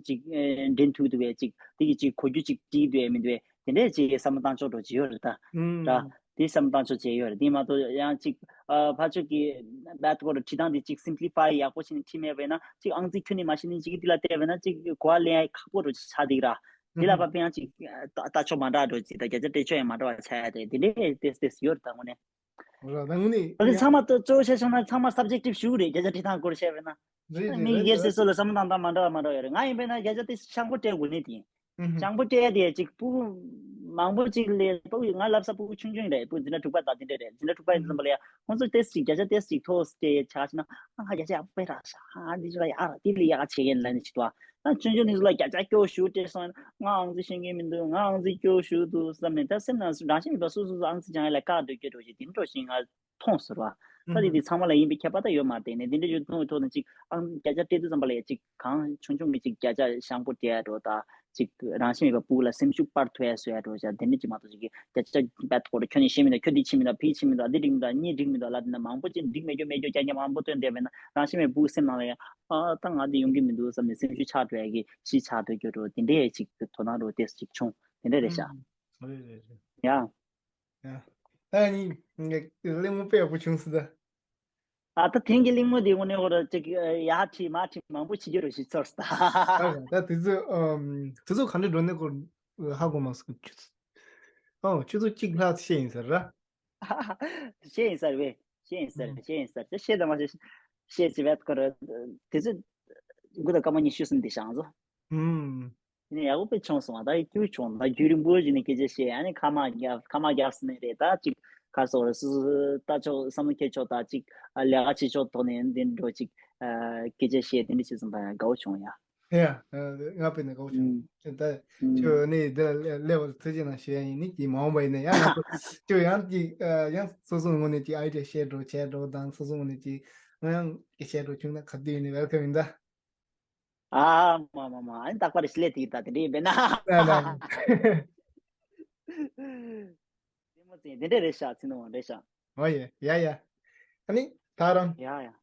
ཅིག་ཨེ་འདྲེན་ཐུབ་འདུག་པས། ཅིག་འདི་གི་ཅིག་གོ་རྒྱུ་ཅིག་བྲིས་འདུག་པས་མི་འདུག་པས། དེ་འདྲས་ཅིག་བསམ་བློ་བཏང་ཕྱོགས་འདྲ་ཅིག་ཡོད་རེད་ད། ཨུམ། ར། དེ་བསམ་བློ་བཏང་ཕྱོགས་ཅིག་ཡོད་རེད། དེ་མ་གཏོགས་ཡང་ཅིག་ཨ། ཕར་ཕྱོགས་ཀྱི་བད་ཀོ་ར་བྲིས་སྟངས་དེ་ཅིག་སིམ་པ་ལི་ཕའི་ཡག་པོ་བྱས་ནས་བྲིས་མེད་པས་ན། ཅིག་ཨང་རྩིས་ཁྱོན་ནས་མ་ཤེས་ནས་ཅིག་འདི་ལ་བལྟས་པས་ན། ཅིག་གོ་བ་ལེན་ཡ་ཁག་པོ་འདྲ་ཅིག་ཆགས་འདུག་ར། འདི་ལ་ཨུམ། བབས་པས་ཡང་ཅིག་ལྟ་ལྟ་ཕྱོགས་མ་འདྲ་འདྲ་ཅིག་དང་། བརྒྱ་ཆ་སྤྲད་ཕྱོགས་ཡང་མ་འདྲ་བ་ཆགས་ཡ་དེ། དེ་འདྲས་ཏོག་ཙམ་ཡོད་རེད་ད་དངོས་གནས། ར། ད་དངོས་གནས་ད་དེ་ཡང་ཚང་མ་གཙོ་བོ་བཤད་ཆོག་ན་ཚང་མ་སབ་ཇེག་ཊིབ་ཞེ་པོ་རེད། བརྒྱ་ཆ་བྲིས་སྟངས་སྐོར་བཤད་པས་ན། རེད་རེད། མི་རེད་སྒེར་རེད། སོ་སོ་ལ་བསམ་བློ་བཏང་སྟངས་མ་འདྲ་བ་མ་འདྲ་བ་ཡོད་རེད། ང་ཡིན་པས་ན་བརྒྱ་ཆ་དེ་ཤང་པོ་སྤྲད་དགོས་ནི་དེ་ཡིན། ཨུ་ཧུ། ཤང་པོ་སྤྲད་ཡ་དེ་ཅིག་སྤུ་གུ་མང་པོ་ཅིག་ལས། སྤུ་གུ་ང་བསླབ་ས་སྤུ་གུ་ཆུང་ཆུང་རེད། སྤུ་གུ་འཛིན་གྲྭ་དྲུག་པ་དང་དེ་འདྲ་རེད། འཛིན་གྲྭ་དྲུག་པ་ཡིན་ཙམ་པ་ལ་ཡ་ཁོང་ཚོ་ཏོག་ཙམ་ཅིག་བརྒྱ་ཆ་ཏོག་ཙམ་ཅིག་མཐོ་སྤྲད་ཡ་ཆགས་ཕྱིན་ན། ཨ། བརྒྱ་ཆ་ཡག་པོ་སྤྲད་ར་ཤག་ཨ། འདི་ཅིག་ལ་ཡག་ར། དེ་ལས་ཡག་བྱེད་མཁན་ལ་ནི་ཅིག་འདུག་ཨ། ད་ཆུང་ཆུང་ནས་བཟོ་ལ་བརྒྱ་ཆ་སྐྱོ་ཞུ་སྤྲད་སོང་ན། ང་ཨང་རྩིས་ཤེས་མཁན་མི་འདུག་ང་ཨང་རྩིས་སྐྱོ་ཞུ་འདུག་བསམ་ནས། ད་སེམས་ནང་རང་བཞིན་མེད་པ་སོ་སོ་སོ་ཨང་རྩིས་སྦྱང་ཡ་ལ་དཀའ་སྡུག་སྐྱེ་འགྲོ་ཞིག་དེ་འདྲ་ཞིག་ང་མཐོང་སོང་ར། ད་དེ་དེ་ཚང་མ་ལ་ཡིན་པའི་ཁྱད་པར་ད་ཡོད་མ་རེད། དེ་ནས་དེ་འདྲ་ཡོད་མཐོང་བའི་ཐོག་ནས་ཅིག་ཨང་། བརྒྱ་ཆ་སྤྲད་དུས་ཙམ་པ་ལ་ཡ་ཅིག་གང་ཆུང་ཆུང་གི་ཅིག་བརྒྱ་ཆ་ཤང་པོ་སྤྲད་ཡ་འདྲ་དང་། ཅིག་རང་བཞིན་མེད་པ་སྤུ་གུ་ལ་སེམས་ཤུགས་སྤར་ཐུབ་ཡ་བཟོ་ཡ་འདྲ་བྱ། དེ་འདྲ་ཅིག་མ་གཏོགས་ཅིག་གི་བརྒྱ་ཆ་བད་ཀོ་ར་ཁྱོན་ནས་ཤེས་མི་འདུག་ཁྱོད་འདི་ཤེས་མི་འདུག་ཕ་གི་ཤེས་མི་འདུག་ལབ་དེ་འདྲ། མང་པོ་ཅིག་འགྲིག་མེད་རྒྱུ་མེད་རྒྱུ་རྐྱང་རྐྱང་མང་པོ་བཏོན་བསྡད་པས་ན། རང་བཞིན་མེད་པ་སྤུ་གུ་སེམས་ནང་ལ་ཡ། ཨ། ད་ང་འདི་ཡོང་གི་མི་འདུག་བསམ་ནས་སེམས་ཤུགས་ཆག་འགྲོ་ཡ་གི་གཞི་ཆགས་སྡོད་རྒྱུ་འདྲ། དེ་འདྲ་ཅིག་དོ་སྣང་འདྲ་ཏོག་ཙམ་ཅིག་བྱུང་། དེ་འདྲ་རེད་ཤག་ཨུ། རེད་རེད་རེད། ཡ། ཡ། ད་ནི་ངས་གླེང་མོ་དཔེ་ཡག་པོ་བྱུང་སོང་ད། ཨ། ད་དེང་གི་གླེང་མོ་དེ་དངོས་གནས་ཁོ་ར་ཅིག་ཡར་ཁྲིད་མར་ཁྲིད་མང་པོ་བྱེད་རྒྱུ་རེད་ཞེས་ཚོར་སོང་ད། ད་དེ་ཚོ་ཨམ། དེ་ཚོ་ག་འདྲ་འགྲོ་ནས་སྐོར་ཧ་གོ་མ་སོང་། ཆུ་ཚོད། ཨོ། ཆུ་ཚོད་གཅིག་ལྷག་བཤད་ཡིན་ཟེར་ར། བཤད་ཡིན་ཟེར་བས། བཤད་ཡིན་ཟེར། ཨུ། བཤད་ཡིན་ཟེར། ད་བཤད་དང་མ་བཤད་བཤད་ཅི་བས་ཁོ་ར། དེ་ཚོ་དགུ་དང་སྐར་མ་ཉི་ཤུ་ཟིན་དེ་བཞག་ཚོ། ཨུམ། དེ་ནས་ཡག་པོ་དཔེ་བྱུང་སོང་བ། ད་ཡི་སྐྱུར་བྱུང་། ད་རྒྱུན་རིང་པོ་ཞིག་ནས་སྐད་ཆ་བཤད། ཨ་ནི་ཁ་མ་བརྒྱབ། ཁ་མ་བརྒྱབ་ཟིན་ནས་རེད། ད་ཅིག་ག་རེ་ཟེར་དགོས་རེད། སོ་སོ་ལྟ་ཕྱོགས་བསམ་བློ་འཁྱེར་ཕྱོགས་དང་ཅིག་ཨ། ལས་ཀ་བྱེད་ཕྱོགས་ཐོག་ནས་འདི་འདྲ་ཅིག་ཨ། སྐད་ཆ་བཤད། དེ་འདྲ་བྱས་ཙང་ད་ཡང་དགའ་བོ་བྱུང་ཡ། ཡ། ཨ། ང་དཔེར་ན་དགའ་བོ་བྱུང་། ཨུམ། ད་ཁྱོད་ནི་འདི་ལ་སླེབས་པར་ཐུགས་རྗེ་གནང་ཞུ་ཡ་ཡིན། ནི་ཅིག་མ་འོངས་པ་ཡིན་ན་ཡང་ང་ཚོ་ཁྱོད་ཡང་ཅིག་ཨ། ཡང་སོ་སོའི་ངོས་ནས་ཅིག་ཨའི་ཌི་ཡ་བཤད་འགྲོ་བྱས་འགྲོ་དང་། སོ་སོའི་ངོས་ནས་ཅིག་ང་ཡང་ཅིག་བཤད་འགྲོ་བྱུང་ན་ག་དུས་ཡིན་ནའི་ཝེལ་ཀམ་ཡིན་ད། ཨ་མ་མ་མ། ཨ་ནི་རྟག་པར་ཞི་ལས་དེ་ད་དེ་འདྲ་ཡིན་པས་ན། ལ་ལ། དེ་མོ་ཙེ་དེ་འདྲ་རེད་ཤག་ཚེ་ནོ་རེད་ཤག་ཨོ་ཡེ། ཡ་ཡ། ཨ་ནི་ད་རང་། ཡ་ཡ།